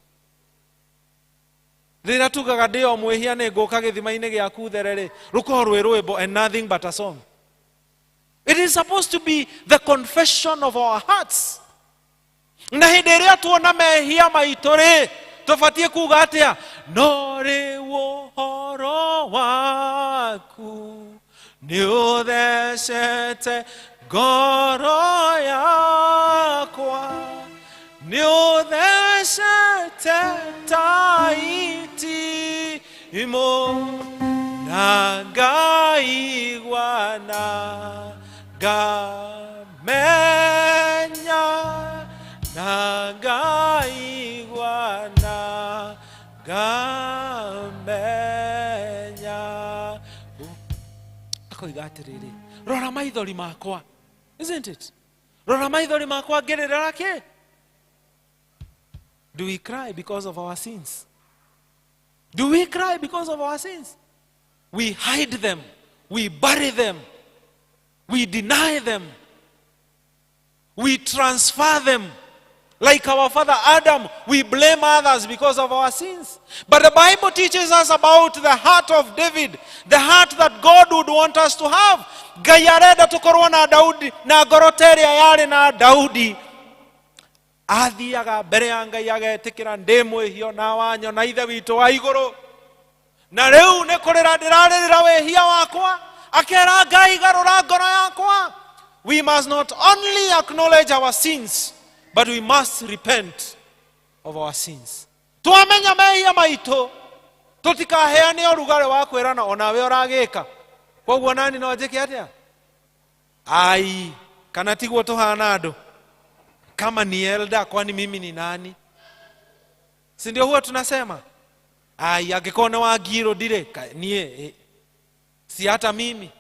rĩrĩa tugaga, "Ndĩ o mwĩhia, nĩ ngũka gĩthima-inĩ gĩaku there" rĩ, rũkorwo rwĩ rwĩmbo and nothing but a song. It is supposed to be the confession of our hearts. Na hĩndĩ ĩrĩa tuona mehia maitũ rĩ, tũbatiĩ kuga atĩa? "No rĩu ũhoro waku nĩ ũthecete ngoro yakwa, nĩ ũthecete ta itimũ, na ngaigua na ngamenya, na ngaigua na ngamenya." Akoiga atĩrĩrĩ, "Rora maithori makwa." Isn't it? "Rora maithori makwa ngĩrĩrĩra kĩ." Do we cry because of our sins? Do we cry because of our sins? We hide them, we bury them, we deny them, we transfer them. Like our father Adam, we blame others because of our sins. But the Bible teaches us about the heart of David, the heart that God would want us to have. Ngai arenda tukorwo na Daudi na ngoro ta ĩrĩa yarĩ na Daudi. Athiaga mbere ya Ngai agetĩkĩra, "Ndĩ mwĩhio na wanyona, Ithe witũ wa igũrũ, na rĩu nĩ kũrĩra ndĩrarĩrĩra wĩhia wakwa." Akera Ngai, "Garũra ngoro yakwa." We must not only acknowledge our sins, but we must repent of our sins. Twamenya mehia maitũ, tũtikaheane ũrugarĩ wa kwĩrana, "Onawe ũragĩka, koguo nani no njĩke atĩa?" Ai, kana tiguo tũhana andũ? "Kama ni elder, kwani mimi ni nani?" Si ndio huwa tunasema? "Ai, angĩkorwo nĩ wangirũ ndirĩ niĩ, si hata mimi.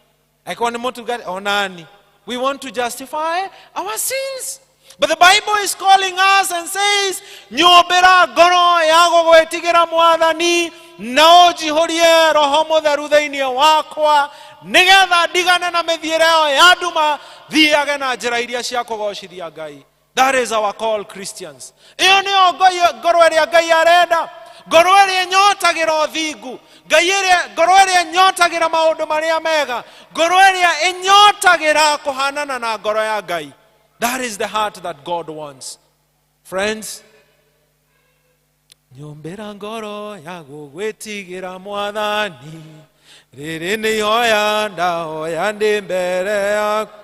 Angĩkorwo nĩ mũtungati, onani." We want to justify our sins, but the Bible is calling us and says, "Nyũmbĩra ngoro ya gũgwĩtigĩra, Mwathani, na ũnjihũrie Roho Mũtheru thĩinĩ wakwa, nĩgetha ndigane na mĩthiĩre ĩyo ya nduma, thiage na njĩra iria cia kũgocithia Ngai." That is our call, Christians. Ĩyo nĩyo ngoro ĩrĩa Ngai arenda. Ngoro ĩrĩa ĩnyotagĩra ũthingu, Ngai ĩrĩa ngoro ĩrĩa ĩnyotagĩra maũndũ marĩa mega, ngoro ĩrĩa ĩnyotagĩra kũhanana na ngoro ya Ngai. That is the heart that God wants. Friends, nyũmbĩra ngoro ya gũgwĩtigĩra Mwathani, rĩrĩ nĩ ihoya ndahoya ndĩ mbere yaku,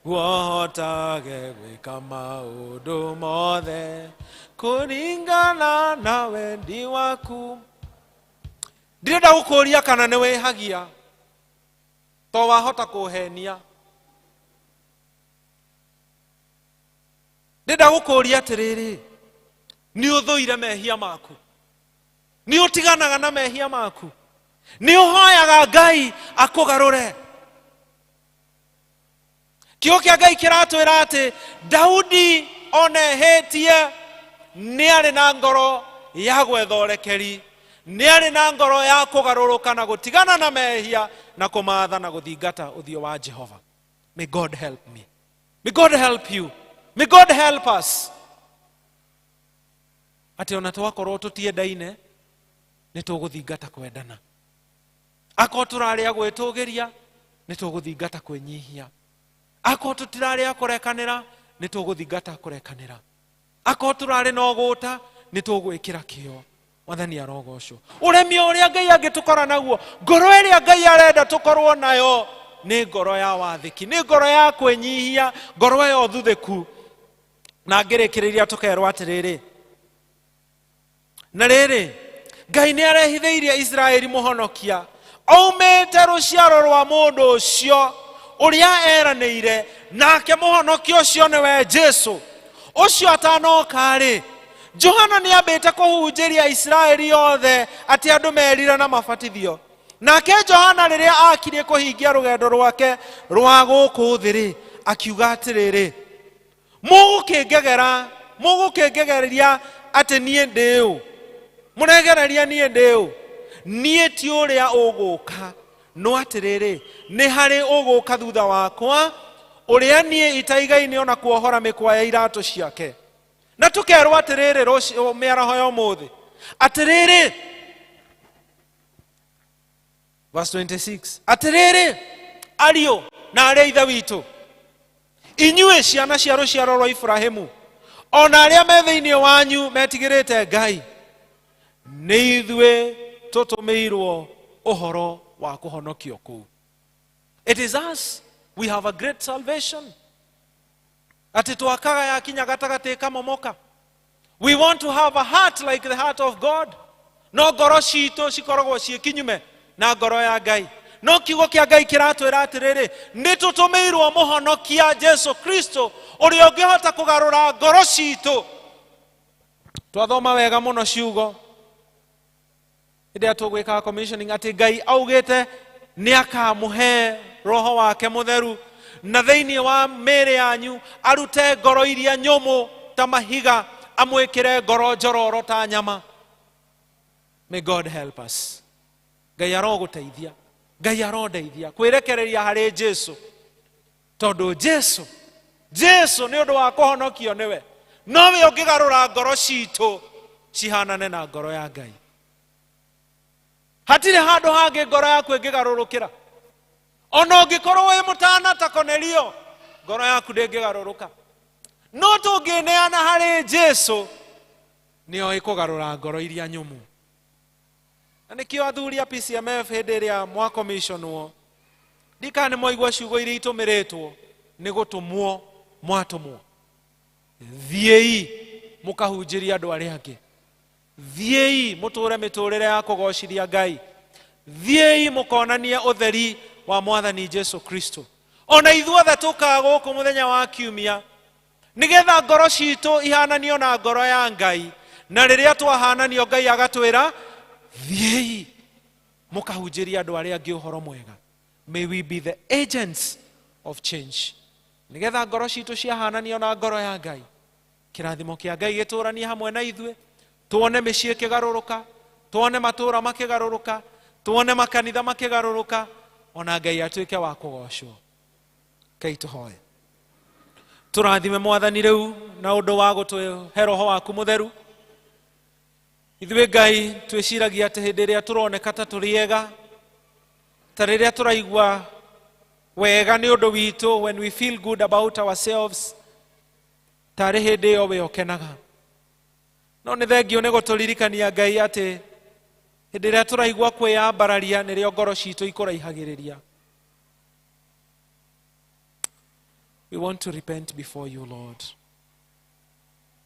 guohotage gwĩka maũndũ mothe kũringana na wendi waku. Ndirenda gũkũria kana nĩ wĩhagia, to wahota kũhenia. Ndĩrenda gũkũria atĩrĩrĩ, nĩ ũthũire mehia maku? Nĩ ũtiganaga na mehia maku? Nĩ ũhoyaga Ngai akũgarũre? Kiugo kĩa Ngai kĩratwĩra atĩ Daudi ona ehĩtie nĩ arĩ na ngoro ya gwetha ũrekeri, nĩ arĩ na ngoro ya kũgarũrũka na gũtigana na mehia na kũmatha na gũthingata ũthiũ wa Jehova. May God help me. May God help you. May God help us. Atĩ ona twakorwo tũtiendaine nĩ tũgũthingata kwendana. Akorwo tũrarĩ a gwĩtũgĩria nĩ tũgũthingata kwĩnyihia. Akorwo tũtirarĩ a kũrekanĩra nĩ tũgũthingata kũrekanĩra. Akorwo tũrarĩ na ũgũta nĩ tũgwĩkĩra kĩo. Mwathani arogocwo. Ũremi ũrĩa Ngai angĩtũkora naguo, ngoro ĩrĩa Ngai arenda tũkorwo nayo nĩ ngoro ya wathĩki, nĩ ngoro ya kwĩnyihia, ngoro ya ũthuthĩku. Na ngĩrĩkĩrĩria tũkerwo atĩrĩrĩ, na rĩrĩ, Ngai nĩ arehithĩirie Isiraeli mũhonokia aumĩte rũciaro rwa mũndũ ũcio ũrĩa eranĩire, nake mũhonokia ũcio nĩwe Jesu. Ũcio atanoka-rĩ, Johana nĩ ambĩte kũhunjĩria Isiraeli yothe atĩ andũ merire na mabatithio. Nake Johana rĩrĩa akirie kũhingia rũgendo rwake rwa gũkũ thĩ-rĩ, akiuga atĩrĩrĩ, mũgũkĩngegera, mũgũkĩngegereria atĩ niĩ ndĩ ũ? Mũregereria niĩ ndĩ ũ? Niĩ ti ũrĩa ũgũka, no atĩrĩrĩ, nĩ harĩ ũgũka thutha wakwa, ũrĩa niĩ itaigaine ona kuohora mĩkwa ya iratũ ciake. Na tũkerwo atĩrĩrĩ rũciũ mĩaraho ya ũmũthĩ, atĩrĩrĩ, verse 26, atĩrĩrĩ ariũ na arĩa ithe witũ, inyuĩ ciana cia rũciaro rwa Ibrahimu, ona arĩa me thĩinĩ wanyu metigĩrĩte Ngai, nĩ ithuĩ tũtũmĩirwo ũhoro wa kũhonokio kũu. It is us, we have a great salvation. Atĩ twakaga yakinya gatagatĩ ĩkamomoka. We want to have a heart like the heart of God. No ngoro citũ cikoragwo ciĩ kinyume na ngoro ya Ngai. No kiugo kĩa Ngai kĩratwĩra atĩrĩrĩ, nĩ tũtũmĩirwo mũhonokia Jesu Kristo ũrĩa ũngĩhota kũgarũra ngoro citũ. Twathoma wega mũno ciugo hĩndĩ ĩrĩa tũgwĩkaga commissioning atĩ Ngai augĩte nĩ akamũhe roho wake mũtheru na thĩinĩ wa mĩĩrĩ yanyu arute ngoro iria nyũmũ ta mahiga amwĩkĩre ngoro njororo ta nyama. May God help us. Ngai arogũteithia, Ngai arondeithia kwĩrekereria harĩ Jesu, tondũ Jesu, Jesu nĩ ũndũ wa kũhonokio nĩwe nowe ũngĩgarũra ngoro citũ cihanane na ngoro ya Ngai. Hatirĩ handũ hangĩ ngoro yaku ĩngĩgarũrũkĩra. Ona ũngĩkorwo wĩ mũtana ta Kornelio, ngoro yaku ndĩngĩgarũrũka. No tũngĩneana harĩ Jesu, nĩoĩ kũgarũra ngoro iria nyũmũ. Na nĩkĩo athuri a PCMF hĩndĩ ĩrĩa mwakomiconwo, ndikana nĩ mwaigua ciugo iria itũmĩrĩtwo nĩ gũtũmwo mwatũmwo. Thiĩi mũkahunjĩrie andũ arĩa angĩ. Thiĩi mũtũre mĩtũrĩre ya kũgocithia Ngai. Thiĩi mũkonanie ũtheri wa Mwathani Jesu Kristo. Ona ithuothe tũkaga gũkũ mũthenya wa kiumia nĩgetha ngoro citũ ihananio na ngoro ya Ngai, na rĩrĩa twahananio Ngai agatwĩra thiĩi mũkahunjĩrie andũ arĩa angĩ ũhoro mwega. May we be the agents of change, nĩgetha ngoro citũ ciahananio na ngoro ya Ngai, kĩrathimo kĩa Ngai gĩtũranie hamwe na ithuĩ, tuone mĩciĩ ĩkĩgarũrũka, tuone matũũra makĩgarũrũka, tuone makanitha makĩgarũrũka, ona Ngai atuĩke wa kũgocwo. Ngai tũhoe tũrathime Mwathani rĩu na ũndũ wa gũtũhe roho waku mũtheru. Ithuĩ Ngai twĩciragia atĩ hĩndĩ ĩrĩa tũroneka ta tũrĩ ega, ta rĩrĩa tũraigua wega nĩ ũndũ witũ, when we feel good about ourselves, tarĩ hĩndĩ ĩyo we ũkenaga. No nĩ thengio nĩ gũtũririkania Ngai atĩ hĩndĩ ĩrĩa tũraigua kwĩyambararia nĩrĩo ngoro citũ ikũraihagĩrĩria. We want to repent before you, Lord.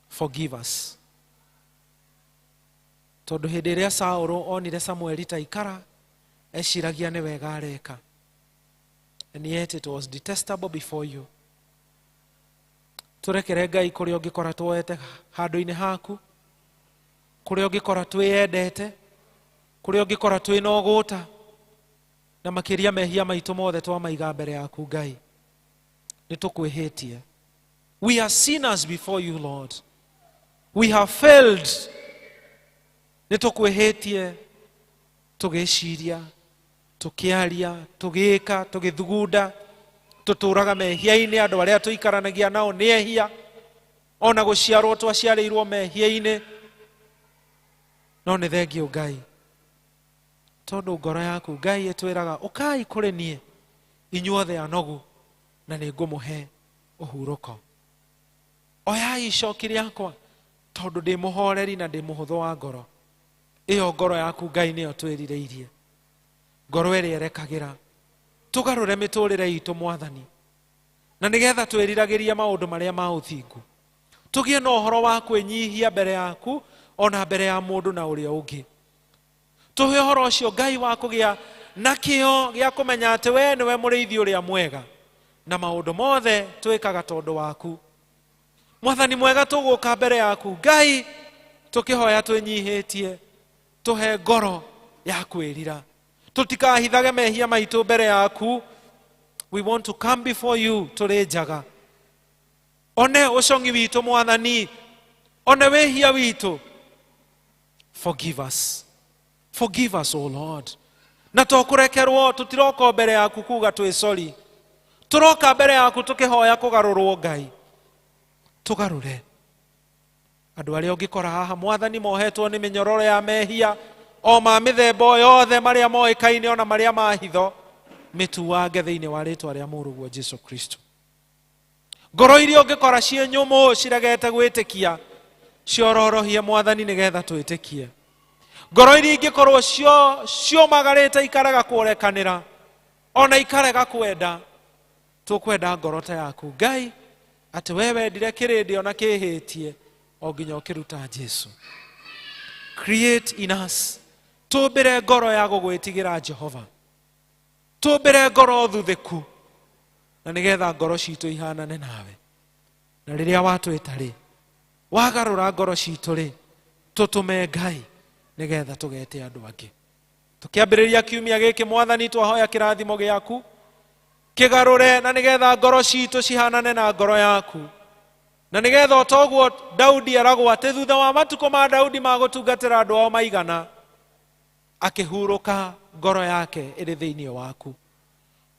Forgive us. Tondũ hĩndĩ ĩrĩa Saũlũ onire Samueli ta ikara, eciragia nĩ wega areka. And yet it was detestable before you. Tũrekere Ngai kũrĩa ũngĩkora tuoete handũ-inĩ haku, kũrĩa ũngĩkora twĩyendete, kũrĩa ũngĩkora twĩna ũgũta, na makĩria mehia maitũ mothe twamaiga mbere yaku Ngai. Nĩ tũkwĩhĩtie. We are sinners before you, Lord. We have failed. Nĩ tũkwĩhĩtie tũgĩciria, tũkĩaria, tũgĩka, tũgĩthugunda, tũtũraga mehia-inĩ, andũ arĩa tũikaranagia nao nĩ ehia, ona gũciarwo twaciarĩirwo mehia-inĩ. No nĩ thengio Ngai, tondũ ngoro yaku Ngai ĩtwĩraga ũkai kũrĩ niĩ inyuothe anogu na nĩ ngũmũhe ũhurũko. Oyai icoki rĩakwa tondũ ndĩ mũhoreri na ndĩ mũhũthũ wa ngoro. Ĩyo ngoro yaku Ngai nĩyo twĩrirĩirie, ngoro ĩrĩa ĩrekagĩra. Tũgarũre mĩtũrĩre itũ Mwathani, na nĩgetha twĩriragĩrie maũndũ marĩa ma ũthingu, tũgĩe na ũhoro wa kwĩnyihia mbere yaku ona mbere ya mũndũ na ũrĩa ũngĩ. Tũhe ũhoro ũcio Ngai wa kũgĩa na kĩo gĩa kũmenya atĩ we nĩwe mũrĩithi ũrĩa mwega na maũndũ mothe twĩkaga tondũ waku. Mwathani mwega, tũgũka mbere yaku Ngai tũkĩhoya twĩnyihĩtie, tũhe ngoro ya kwĩrira, tũtikahithage mehia maitũ mbere yaku. We want to come before you tũrĩ njaga. One ũcong'i witũ Mwathani, one wĩhia witũ. Forgive us. Forgive us, O Lord. Na to kũrekerwo tũtiroka mbere yaku kuga twĩ sorry. Tũroka mbere yaku tũkĩhoya kũgarũrwo Ngai. Tũgarũre. Andũ arĩa ũngĩkora haha Mwathani mohetwo nĩ mĩnyororo ya mehia o ma mĩthemba o yothe marĩa moĩkaine ona marĩa ma hitho, mĩtuange thĩinĩ wa rĩtwa rĩa mũrũguo Jesu Kristo. Ngoro iria ũngĩkora ciĩ nyũmũ ciregete gwĩtĩkia, ciororohie Mwathani nĩgetha twĩtĩkie. Ngoro iria ingĩkorwo ciũmagarĩte ikarega kũrekanĩra ona ikarega kwenda, tũkwenda ngoro ta yaku Ngai, atĩ we wendire kĩrĩndĩ ona kĩhĩtie o nginya ũkĩruta Jesu. Create in us, tũmbĩre ngoro ya gũgwĩtigĩra Jehova, tũmbĩre ngoro thuthĩku, na nĩgetha ngoro citũ ihanane nawe. Na rĩrĩa watwĩta rĩ, wagarũra ngoro citũ rĩ, tũtũme Ngai nĩgetha tũgete andũ angĩ. Tũkĩambĩrĩria kiumia gĩkĩ Mwathani, twahoya kĩrathimo gĩaku kĩgarũre, na nĩgetha ngoro citũ cihanane na ngoro yaku, na nĩgetha o toguo Daudi eragwo atĩ thutha wa matukũ ma Daudi ma gũtungatĩra andũ ao maigana, akĩhurũka ngoro yake ĩrĩ thĩinĩ waku.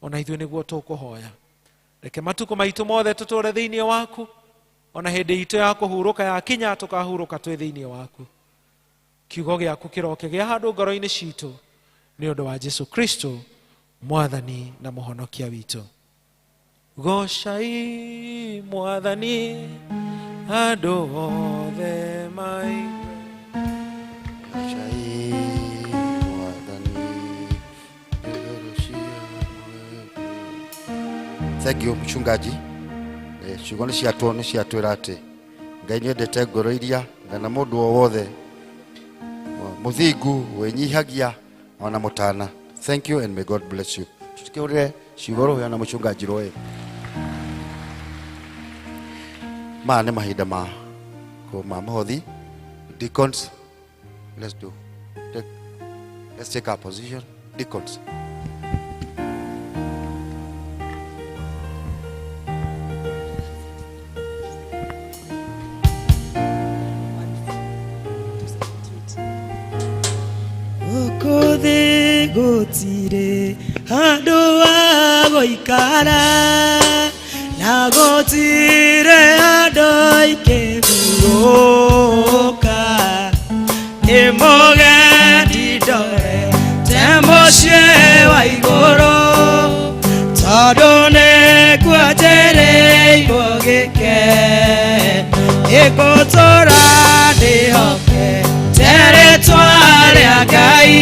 Ona ithuĩ nĩguo tũkũhoya, reke matukũ maitũ mothe tũtũre thĩinĩ waku, ona hĩndĩ itũ ya kũhurũka yakinya tũkahurũka twĩ thĩinĩ waku. Kiugo gĩaku kĩroke gĩa handũ ngoro-inĩ citũ nĩ ũndũ wa Jesu Kristo Mwathani na Mũhonokia witũ. Gocai Mwathani andũ othe maigue. Gocai Mwathani Thank you mchungaji. Ciugo nĩ ciatwo nĩ ciatwĩra atĩ Ngai nĩ endete ngoro iria kana mũndũ o wothe mũthingu wĩnyihagia ona mũtana. Thank you and may God bless you. Tutikĩhũrĩre ciugo rũhĩa na mũchungaji rũĩ. Maya nĩ mahinda ma mũhothi. Deacons, let's do. Let's take our position. Deacons. Gũkũ gũtirĩ handũ ha gũikara, na gũtirĩ handũ ingĩhurũka. Nĩ Ĩngũtũra ndĩhokete rĩtwa rĩa Ngai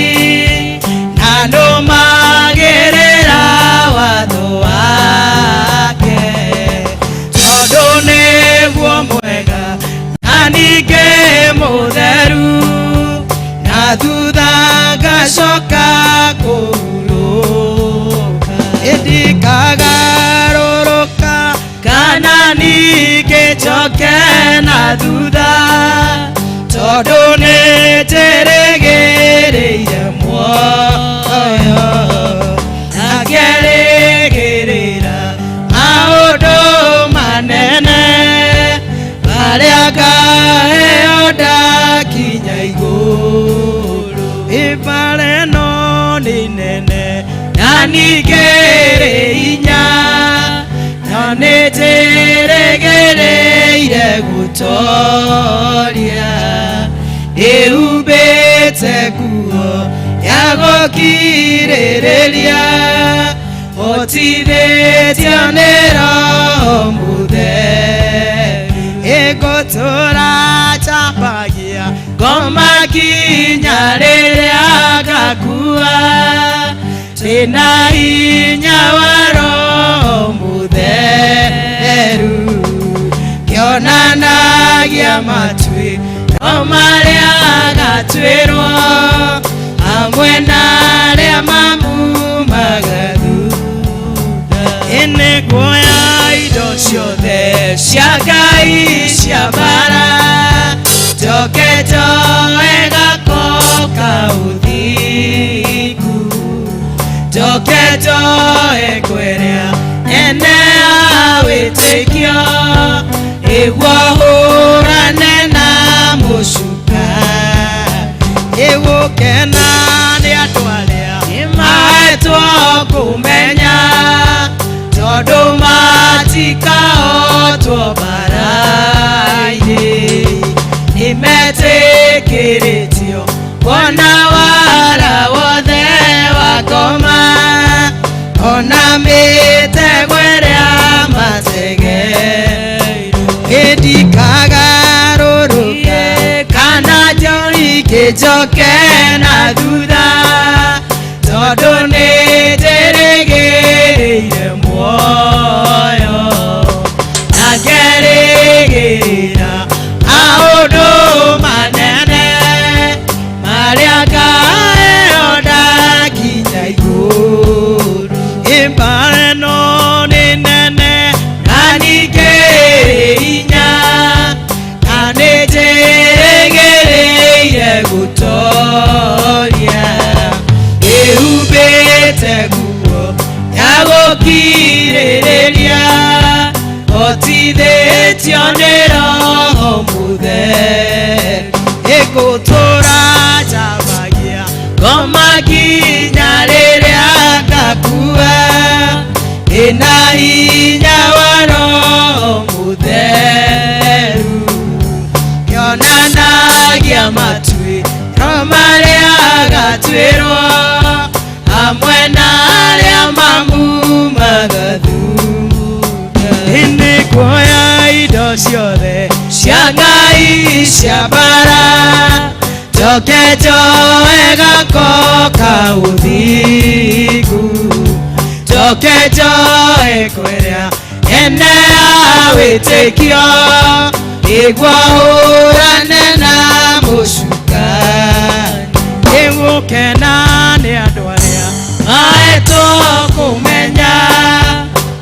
na nũmagĩrĩra watho wake tondũ nĩguo mwega na ningĩ mũtheru na thutha ngacoka kũhurũka ĩndikagarũrũka kana ningĩ njoke na thutha tondũ nĩ njĩrĩgĩrĩire muoyo na ngerĩgĩrĩra maũndũ manene marĩa ngaheo ndakinya igũrũ ĩmbara ĩno nĩ nene na ningĩ ĩrĩ hinya na nĩ njĩrĩgĩrĩire gũtoria ĩhumbĩte nguo ya gũkirĩrĩria hotithĩtio nĩ Roho Mũtheru ĩngũtũra njambagia ngoma nginya rĩrĩa ngakua ndĩna hinya wa Roho Mũtheru kĩonanagia matuĩro marĩa gatuĩrwo hamwe na arĩa mamumaga thutha ĩnĩguoya indo ciothe cia Ngai cia mbara njoke njoe gako ka ũthingu njoke njoe ngwĩrĩa nene ya wĩtĩkio nĩguo hũrane na mũcuka ĩgũkena nĩ andũ arĩa mahetwo kũmenya tondũ matikahotwo mbara-inĩ nĩmetĩkĩrĩtio kuona wara wothe wa ngoma ona mĩtego ĩrĩa mategeirwo ĩndikagarũrũka kana njoke njoke na thutha tondũ nĩ njĩrĩgĩrĩire muoyo na ngerĩgĩrĩra maũndũ manene marĩa ngaheo ndakinya igũrũ ĩmbara ĩno nĩ nene na ningĩ ĩrĩ hinya na nĩ njĩrĩgĩrĩire gũtoria ĩhumbĩte nguo ya gũkirĩrĩria hotithĩtio nĩ Roho Mũtheru ĩngũtũra njambagia ngoma nginya rĩrĩa ngakua ĩna hinya wa Roho Mũtheru kĩonanagia matuĩro marĩa gatuĩrwo hamwe na arĩa mamumaga thutha ĩnĩkuoya indo ciothe cia Ngai cia mbara njoke njoe gako ka ũthingu njoke njoe ngwĩrĩa nene ya wĩtĩkio nĩguo hũrane na mũcuka ĩgũkena nĩ andũ arĩa mahetwo kũmenya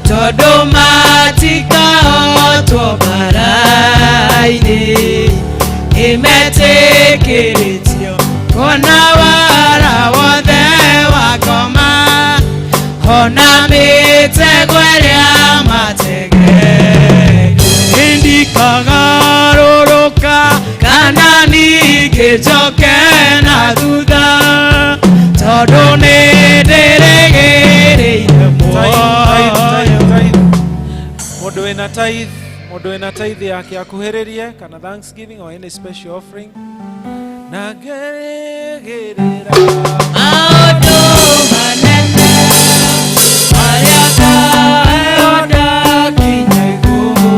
tondũ matikahotwo mbara-inĩ nĩmetĩkĩrĩtio kuona wara wothe wa ngoma ona mĩtego ĩrĩa mategeirwo ĩndikagarũrũka kana ningĩ njoke na thutha tondũ nĩ ndĩrĩgĩrĩire muoyo Mũndũ wĩna tithe, mũndũ wĩna tithe yake akuhĩrĩrie kana thanksgiving or any special offering na ngerĩgĩrĩra maũndũ manene marĩa ngaheo ndakinya igũrũ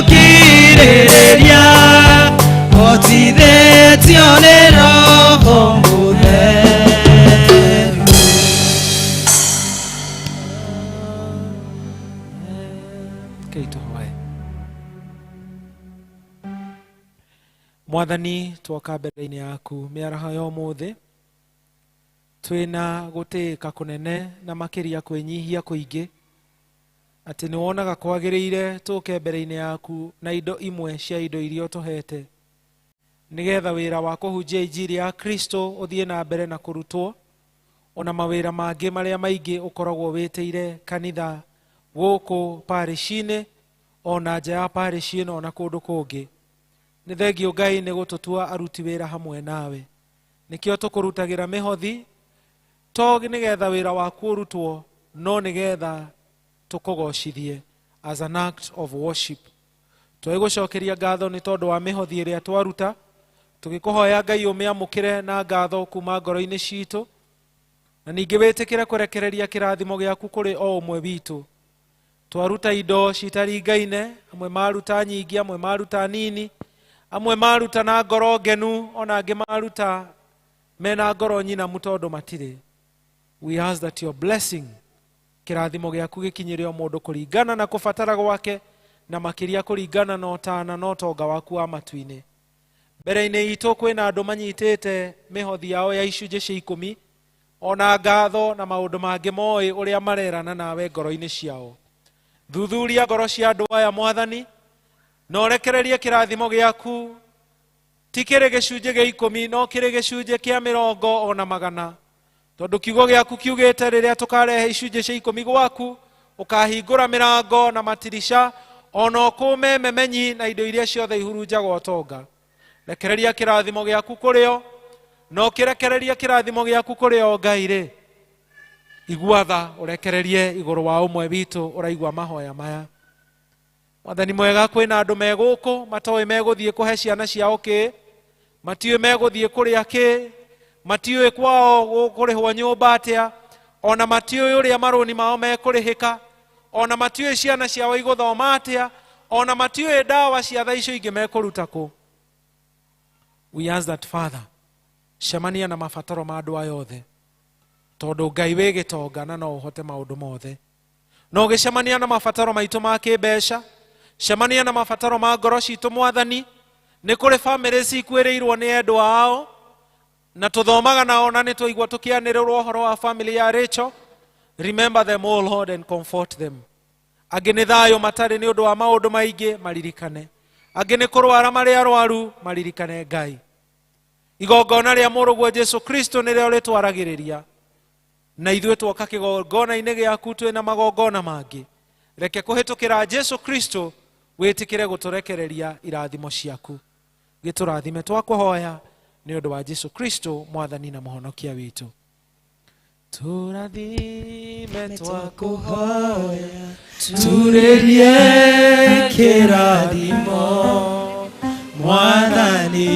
Gũkirĩrĩria hotithĩtio nĩ Roho Mũtheru. Rekei tũhoe. Mwathani, twoka mbere-inĩ yaku mĩaraho ya ũmũthĩ twĩna gũtĩĩka kũnene na makĩria kwĩnyihia kũingĩ atĩ nĩ wonaga kwagĩrĩire tũke mbere-inĩ yaku na indo imwe cia indo iria ũtũhete nĩgetha wĩra wa kũhunjia injiri ya Kristo ũthiĩ na mbere na kũrutwo ona mawĩra mangĩ marĩa maingĩ ũkoragwo wĩtĩire kanitha gũkũ parish-inĩ ona nja ya parish ĩno ona kũndũ kũngĩ. Nĩ thengio Ngai nĩ gũtũtua aruti wĩra hamwe nawe, nĩkĩo tũkũrutagĩra mĩhothi to nĩgetha wĩra waku ũrutwo no nĩgetha tũkũgocithie as an act of worship. Twĩgũcokeria ngatho nĩ tondũ wa mĩhothi ĩrĩa twaruta, tũgĩkũhoya Ngai ũmĩamũkĩre na ngatho kuma ngoro-inĩ citũ, na ningĩ wĩtĩkĩre kũrekereria kĩrathimo gĩaku kũrĩ o ũmwe witũ. Twaruta indo citaringaine, amwe maruta nyingĩ, amwe maruta nini, amwe maruta na ngoro ngenu, ona angĩ maruta mena ngoro nyinamu tondũ matirĩ. We ask that your blessing, kĩrathimo gĩaku gĩkinyĩre o mũndũ kũringana na kũbatara gwake na makĩria kũringana na ũtana na ũtonga waku wa matu-inĩ. Mbere-inĩ itũ kwĩna andũ manyitĩte mĩhothi yao ya icunjĩ cia 10 ona ngatho na maũndũ mangĩ moĩ ũrĩa marerana nawe ngoro-inĩ ciao. Thuthuria ngoro cia andũ aya Mwathani, na ũrekererie kĩrathimo gĩaku ti kĩrĩ gĩcunjĩ gĩa 10 no kĩrĩ gĩcunjĩ kĩa 80 ona 100, tondũ kiugo gĩaku kiugĩte rĩrĩa tũkarehe icunjĩ cia 10 gwaku ũkahingũra mĩrango na matirica ona ũkũme memenyi na indo iria ciothe ihurunjagwo ũtonga. Rekereria kĩrathimo gĩaku kũrĩ o, na ũkĩrekereria kĩrathimo gĩaku kũrĩ o Ngai rĩ, igua tha ũrekererie igũrũ wa ũmwe witũ ũraigua mahoya maya. Mwathani mwega, kwĩna andũ me gũkũ matoĩ megũthiĩ kũhe ciana ciao kĩ, matiũĩ megũthiĩ kũrĩa kĩ, matiũĩ kwao gũkũrĩhwo nyũmba atĩa, ona matiũĩ ũrĩa marũni mao mekũrĩhĩka, ona matiũĩ ciana ciao igũthoma atĩa, ona matiũĩ ndawa cia thaa icio ingĩ mekũruta kũ. We ask that Father, cemania na mabataro ma andũ aya othe, tondũ Ngai wĩ gĩtonga na no ũhote maũndũ mothe. No ũgĩcemania na mabataro maitũ ma kĩmbeca, cemania na mabataro ma ngoro citũ Mwathani. Nĩ kũrĩ bamĩrĩ cikuĩrĩirwo nĩ endwa ao na tũthomaga nao na nĩ twaigua tũkĩanĩrĩrwo ũhoro wa family ya Rachel. Remember them, O Lord, and comfort them. Angĩ nĩ thayũ matarĩ nĩ ũndũ wa maũndũ maingĩ, maririkane. Angĩ nĩ kũrwara marĩ arwaru, maririkane Ngai. Igongona rĩa mũrũguo Jesu Kristo nĩrĩo rĩtwaragĩrĩria, na ithuĩ twoka kĩgongona-inĩ gĩaku twĩna magongona mangĩ. Reke kũhĩtũkĩra Jesu Kristo wĩtĩkĩre gũtũrekereria irathimo ciaku. Gĩtũrathime twakũhoya nĩ ũndũ wa Jesu Kristo Mwathani na Mũhonokia witũ. Tũrathime twakũhoya, turĩrie kĩrathimo Mwathani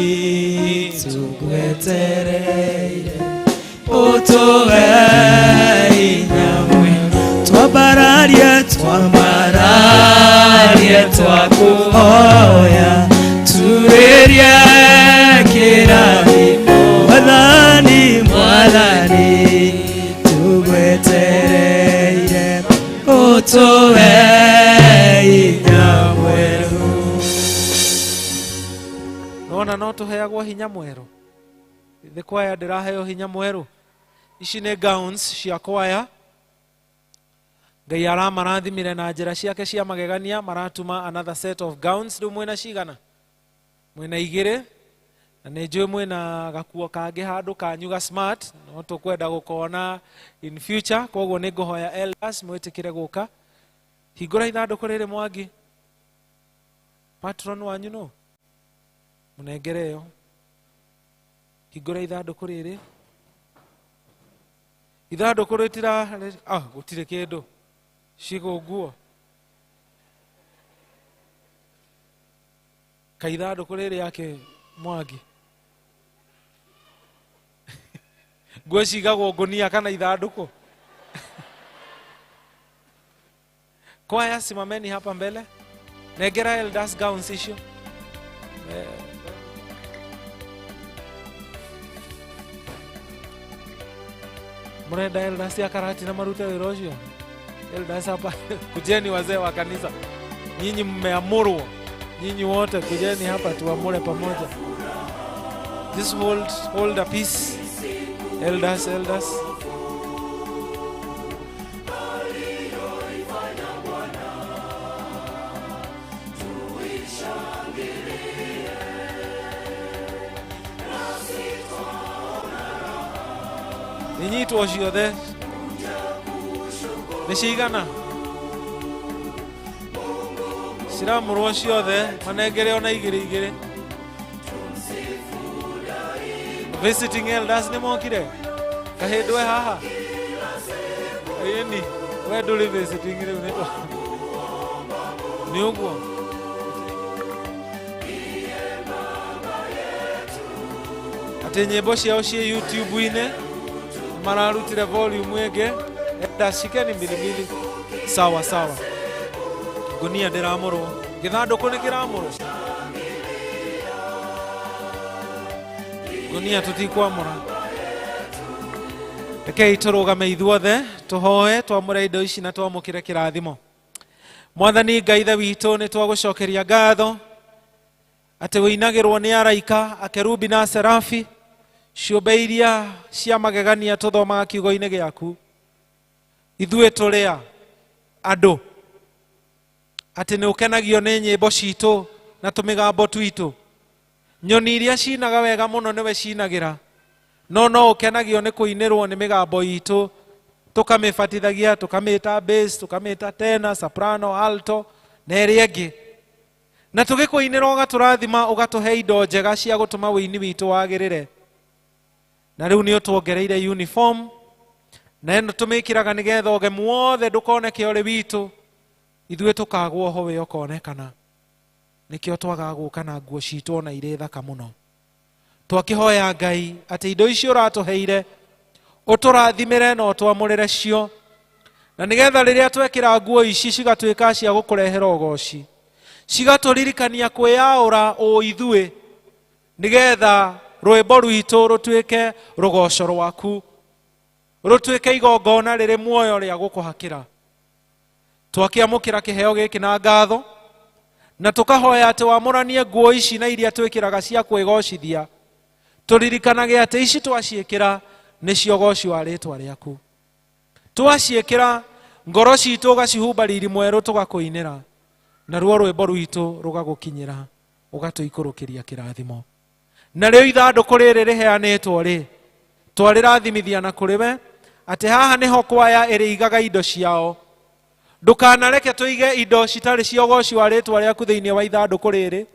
tũgwetereire, ũtũhe hinya mwerũ, twambararie twambararie twakũhoya, turĩrie kĩrathimo Mwathani Mwathani tũgwetereire, ũtũhe hinya mwerũ. Nona no tũheagwo hinya mwerũ. Thĩ kwaya ndĩraheo hinya mwerũ. Ici nĩ gowns cia kwaya. Ngai aramarathimire na njĩra ciake cia magegania, maratuma another set of gowns. Rĩu mwĩna cigana? Mwĩna 2, na nĩ njũĩ mwĩna gakuo kangĩ handũ kanyu ga smart, no tũkwenda gũkona in future. Koguo nĩ ngũhoya elders mwĩtĩkĩre gũka. Hingũra ithandũkũ rĩrĩ Mwangi. Patron wanyu no mũnengere ĩyo. Hingũra ithandũkũ rĩrĩ. Ithandũkũ rĩtira, gũtirĩ kĩndũ. Cigo nguo. Kaithandũkũ rĩrĩ yake Mwangi. Nguo cigagwo ngũnia kana ithandũkũ. Kwaya, simameni hapa mbele. Nengera elders gowns icio. Murenda elders ya Karatina marute wĩra ũcio? Elders hapa, kujeni wazee wa kanisa, nyinyi mmeamurwa, nyinyi wote kujeni hapa tuamure pamoja. Just hold a piece. Elders, elders. Inyitwo ciothe nĩ cigana ciramũrwo ciothe manengere ona igĩrĩ igĩrĩ. Visiting elders nĩ mokire kahĩndwe haha ĩni we ndũrĩ visiting rĩu nĩ nĩ ũguo. Atĩ nyĩmbo ciao ciĩ YouTube-inĩ mararutire volume ĩngĩ. Elders shikeni mbili mbili. Sawa sawa. Ngunia ndĩramũrwo, gĩthandũkũ nĩ kĩramũrwo, ngunia tũtikwamũra. Rekei tũrũgame ithuothe tũhoe twamũre indo ici na twamũkĩre kĩrathimo. Mwathani Ngai Ithe witũ, nĩ twagũcokeria ngatho atĩ wĩinagĩrwo nĩ araika, akerubi na serafi, ciũmbe iria cia magegania tũthomaga kiugo-inĩ gĩaku. Ithuĩ tũrĩa andũ atĩ nĩ ũkenagio nĩ nyĩmbo citũ na tũmĩgambo twitũ. Nyoni iria cinaga wega mũno nĩwe cinagĩra, no no ũkenagio nĩ kũinĩrwo nĩ mĩgambo itũ, tũkamĩbatithagia, tũkamĩta bass, tũkamĩta tenor, soprano, alto na ĩrĩa ĩngĩ. Na tũgĩkũinĩra ũgatũrathima, ũgatũhe indo njega cia gũtũma wĩini witũ wagĩrĩre. Na rĩu nĩ ũtuongereire uniform, na ĩno tũmĩkĩraga nĩgetha ũgemu wothe ndũkoneke ũrĩ witũ, ithuĩ tũkagwo ho we ũkonekana. Nĩkĩo twagaga gũka na nguo citũ ona irĩ thaka mũno. Twakĩhoya Ngai atĩ indo icio ũratũheire ũtũrathimĩre na ũtwamũrĩre cio, na nĩgetha rĩrĩa twekĩra nguo ici cigatuĩka cia gũkũrehera ũgoci, cigatũririkania kwĩyaũra ũ ithuĩ, nĩgetha rwĩmbo rwitũ rũtuĩke rũgoco rwaku, rũtuĩke igongona rĩrĩ muoyo rĩa gũkũhakĩra. Twakĩamũkĩra kĩheo gĩkĩ na ngatho, na tũkahoya atĩ wamũranie nguo ici na iria twĩkĩraga cia kwĩgocithia, tũririkanage atĩ ici twaciĩkĩra nĩcio ũgoci wa rĩtwa rĩaku. Twaciĩkĩra ngoro citũ ũgacihumba riri mwerũ tũgakũinĩra, naruo rwĩmbo rwitũ rũgagũkinyĩra, ũgatũikũrũkĩria kĩrathimo. Na rĩu ithandũkũ rĩrĩ rĩheanĩtwo rĩ, twarĩrathimithia na kũrĩ we atĩ haha nĩho kwaya ĩrĩigaga indo ciao. Ndũkanareke tũige indo citarĩ cia ũgoci wa rĩtwa rĩaku thĩinĩ wa ithandũkũ rĩrĩ,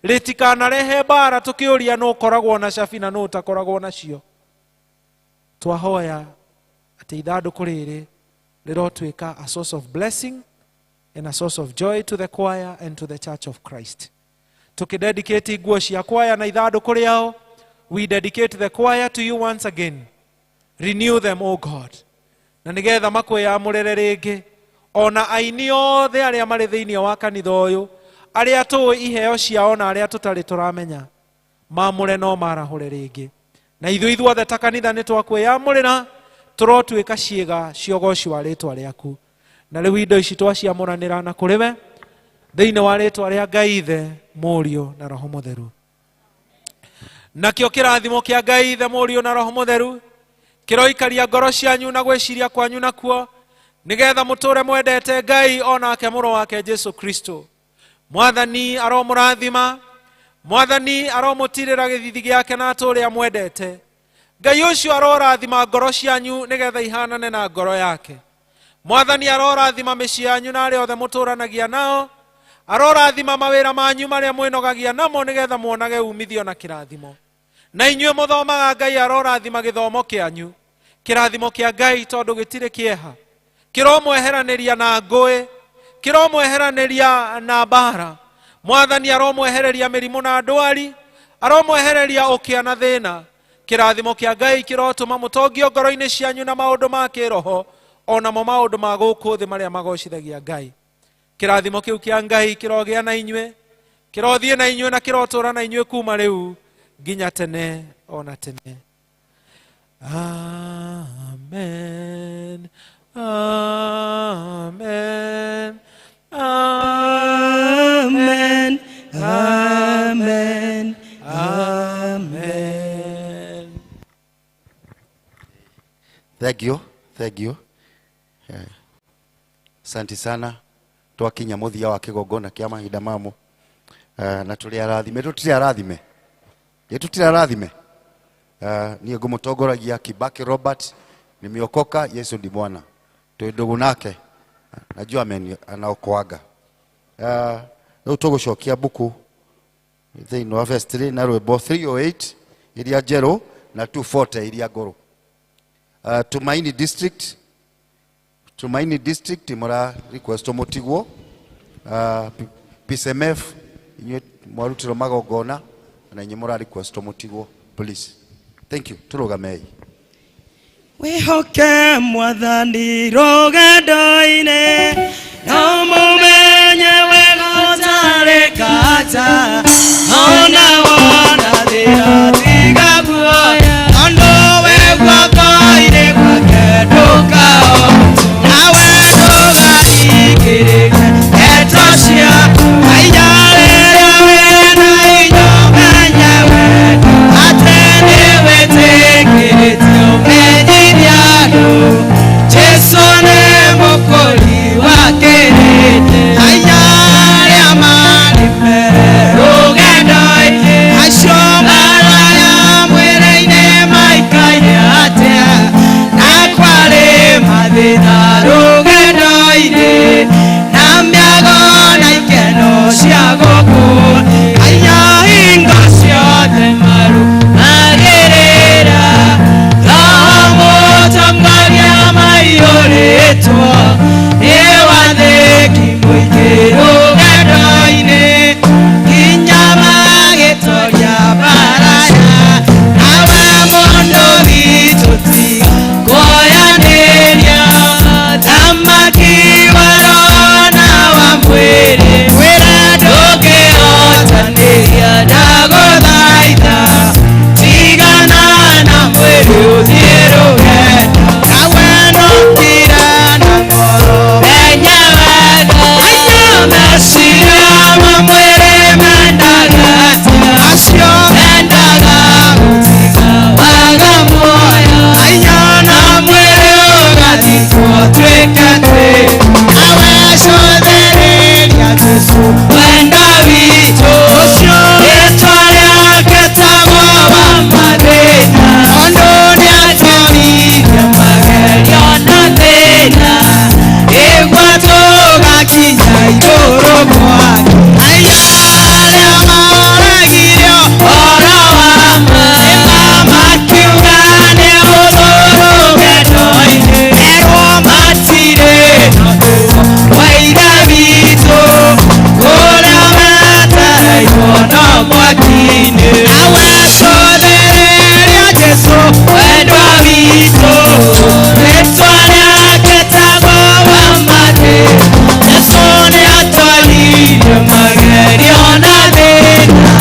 rĩtikanarehe mbara tũkĩũria nũ ũkoragwo na cabi na nũ ũtakoragwo nacio. Twahoya atĩ ithandũkũ rĩrĩ rĩrotuĩka a source of blessing and a source of joy to the choir and to the Church of Christ. Tukidedicate nguo cia kwaya na ithandũkũ rĩao, we dedicate the choir to you once again. Renew them, O God. Na nĩgetha makwĩyamũrĩre rĩngĩ, ona aini othe arĩa marĩ thĩinĩ wa kanitha ũyũ, arĩa tũĩ iheo ciao na arĩa tũtarĩ tũramenya, mamũre no marahũre rĩngĩ. Na ithuĩ ithuothe ta kanitha nĩ twakwĩyamũrĩra, tũrotuĩka ciĩga cia ũgoci wa rĩtwa rĩaku. Na rĩu indo ici twaciamũranĩra na kũrĩ we, thĩinĩ wa rĩtwa rĩa Ngai Ithe, Mũriũ na Roho Mũtheru. Nakĩo kĩrathimo kĩa Ngai Ithe, Mũriũ na Roho Mũtheru kĩroikaria ngoro cianyu na gwĩciria kwanyu nakuo, nĩgetha mũtũre mwendete Ngai onake mũrũ wake Jesu Kristo. Mwathani aromũrathima, Mwathani aromũtirĩra gĩthithi gĩake na atũre amwendete. Ngai ũcio arorathima ngoro cianyu nĩgetha ihanane na ngoro yake. Mwathani arorathima mĩciĩ yanyu na arĩa othe mũtũranagia nao, arorathima mawĩra manyu marĩa mwĩnogagia namo nĩgetha muonage umithio na kĩrathimo. Na inyuĩ mũthomaga, Ngai arorathima gĩthomo kĩanyu, kĩrathimo kĩa Ngai tondũ gĩtirĩ kĩeha, kĩromweheranĩria na ngũĩ, kĩromweheranĩria na mbara. Mwathani aromwehereria mĩrimũ na ndwari, aromwehereria ũkĩa na thĩna. Kĩrathimo kĩa Ngai kĩrotũma mũtongio ngoro-inĩ cianyu na maũndũ ma kĩroho, onamo maũndũ ma gũkũ thĩ marĩa magocithagia Ngai. Kĩrathimo kĩu kĩa Ngai kĩrogĩa na inyuĩ, kĩrothiĩ na inyuĩ na kĩrotũra na inyuĩ kuma rĩu nginya tene ona tene. Amen. Amen. Amen. Amen. Amen. Thank you. Thank you. Yeah. Asante sana. Twakinya muthia wa kigongona kia mahinda mamu. Na tuli arathime, tutiri arathime. Ye tutiri arathime. Niĩ ngũmũtongoragia Kibaki Robert, nimeokoka, Yesu ndi Bwana. Twĩ ndũgũ nake. Najua anaokoaga. Rĩu tũgũcokia mbuku thĩinĩ wa vestry na rwĩmbo 308 iria njerũ na 240 iria ngũrũ. Tumaini District, Tumaini District mũra request mũtigwo. PCMF inyuĩ mwarutirwo magongona na inyuĩ mũra request mũtigwo, please. Thank you. Tũrũgamei. Wĩhoke Mwathani rũgendo-inĩ, no mũmenye wega ũtarĩ kanja. Ona wona thĩna tiga guoya, tondũ wĩ guoko-inĩ gwake ndũkahotwo. Nawe ndũgathikĩrĩrie ndeto cia aiya rĩrĩa wĩna hinya ũmenye wega atĩ nĩwĩtĩkĩrĩtio ũmenyithia andũ Jesũ nĩ mũkũri wa kĩrĩndĩ. Aiya arĩa marĩ mbere rũgendo-inĩ, acio maraya mwĩrĩ-inĩ maikaire atĩa? Na kwarĩ mathĩna rũgendo-inĩ, na mĩago na ikeno cia gũkũ. Aiya hingo ciothe marũmagĩrĩra Roho mũtongoria maiyũrĩtwo nĩ wathĩki mũingĩ rũgendo-inĩ, nginya magĩtoria mbaara. Nawe mũndũ witũ tiga kuoyanĩria, thamaki wa roho na wa mwĩrĩ, mwĩre ndũngĩhotanĩria ndagũthaitha, tigana na mwĩrĩ ũthiĩ rũgendo. Nawe no tira na ngoro menya wega, aiya meciria ma mwĩrĩ mendaga atĩa? Acio mendaga gũtiga waga muoyo, aiya na mwĩrĩ ũgathikwo tuĩke tĩri. Nawe cũthĩrĩria Jesũ wendo witũ, ũcio rĩtwa rĩake tagwo wa mathĩna, tondũ nĩatũririe magerio na thĩna, nĩguo tũgakinya igũrũ gwake. Aiya arĩa maaragirio ũhoro wa ma, nĩmamakiuga nĩ ũhũthũ rũgendo-inĩ, erwo matirĩ na ũtũũro wa Ithe witũ, kũrĩa metereirwo no mwaki-inĩ. Nawe cũthĩrĩria Jesũ wendwa witũ, rĩtwa rĩake tagwo wa mathĩna. Jesũ nĩatwaririe magerio na thĩna,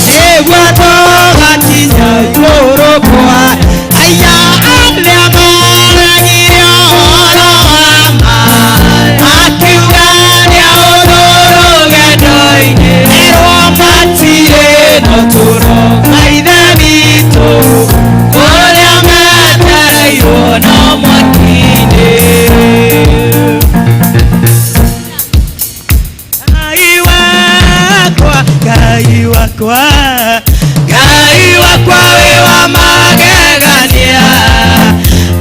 nĩguo tũgakinya igũrũ gwake. Aiya arĩa maaragirio ũhoro wa ma, makiuga nĩ ũhũthũ rũgendo-inĩ, erwo matirĩ na ũtũũro wa Ithe witũ, kũrĩa metereirwo no mwaki-inĩ. Ngai wakwa, Ngai wakwa, Ngai wakwa wĩ wa magegania.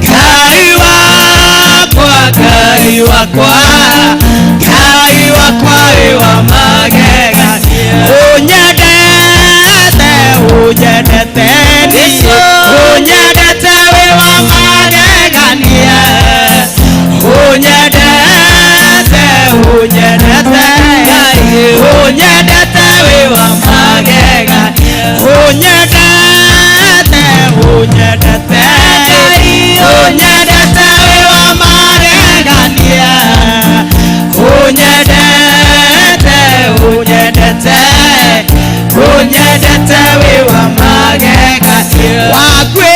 Ngai wakwa, Ngai wakwa, Ngai wakwa wĩ wa magegania. Ũnyendete, ũnyendete niĩ, ũnyendete wĩ wa magegania. Ũnyendete, ũnyendete Ngai, ũnyendete wĩ wa magegania. Ũnyendete, ũnyendete Ngai, ũnyendete wĩ wa magegania. Ũnyendete Twendete wĩ wa magegania. Wakuĩte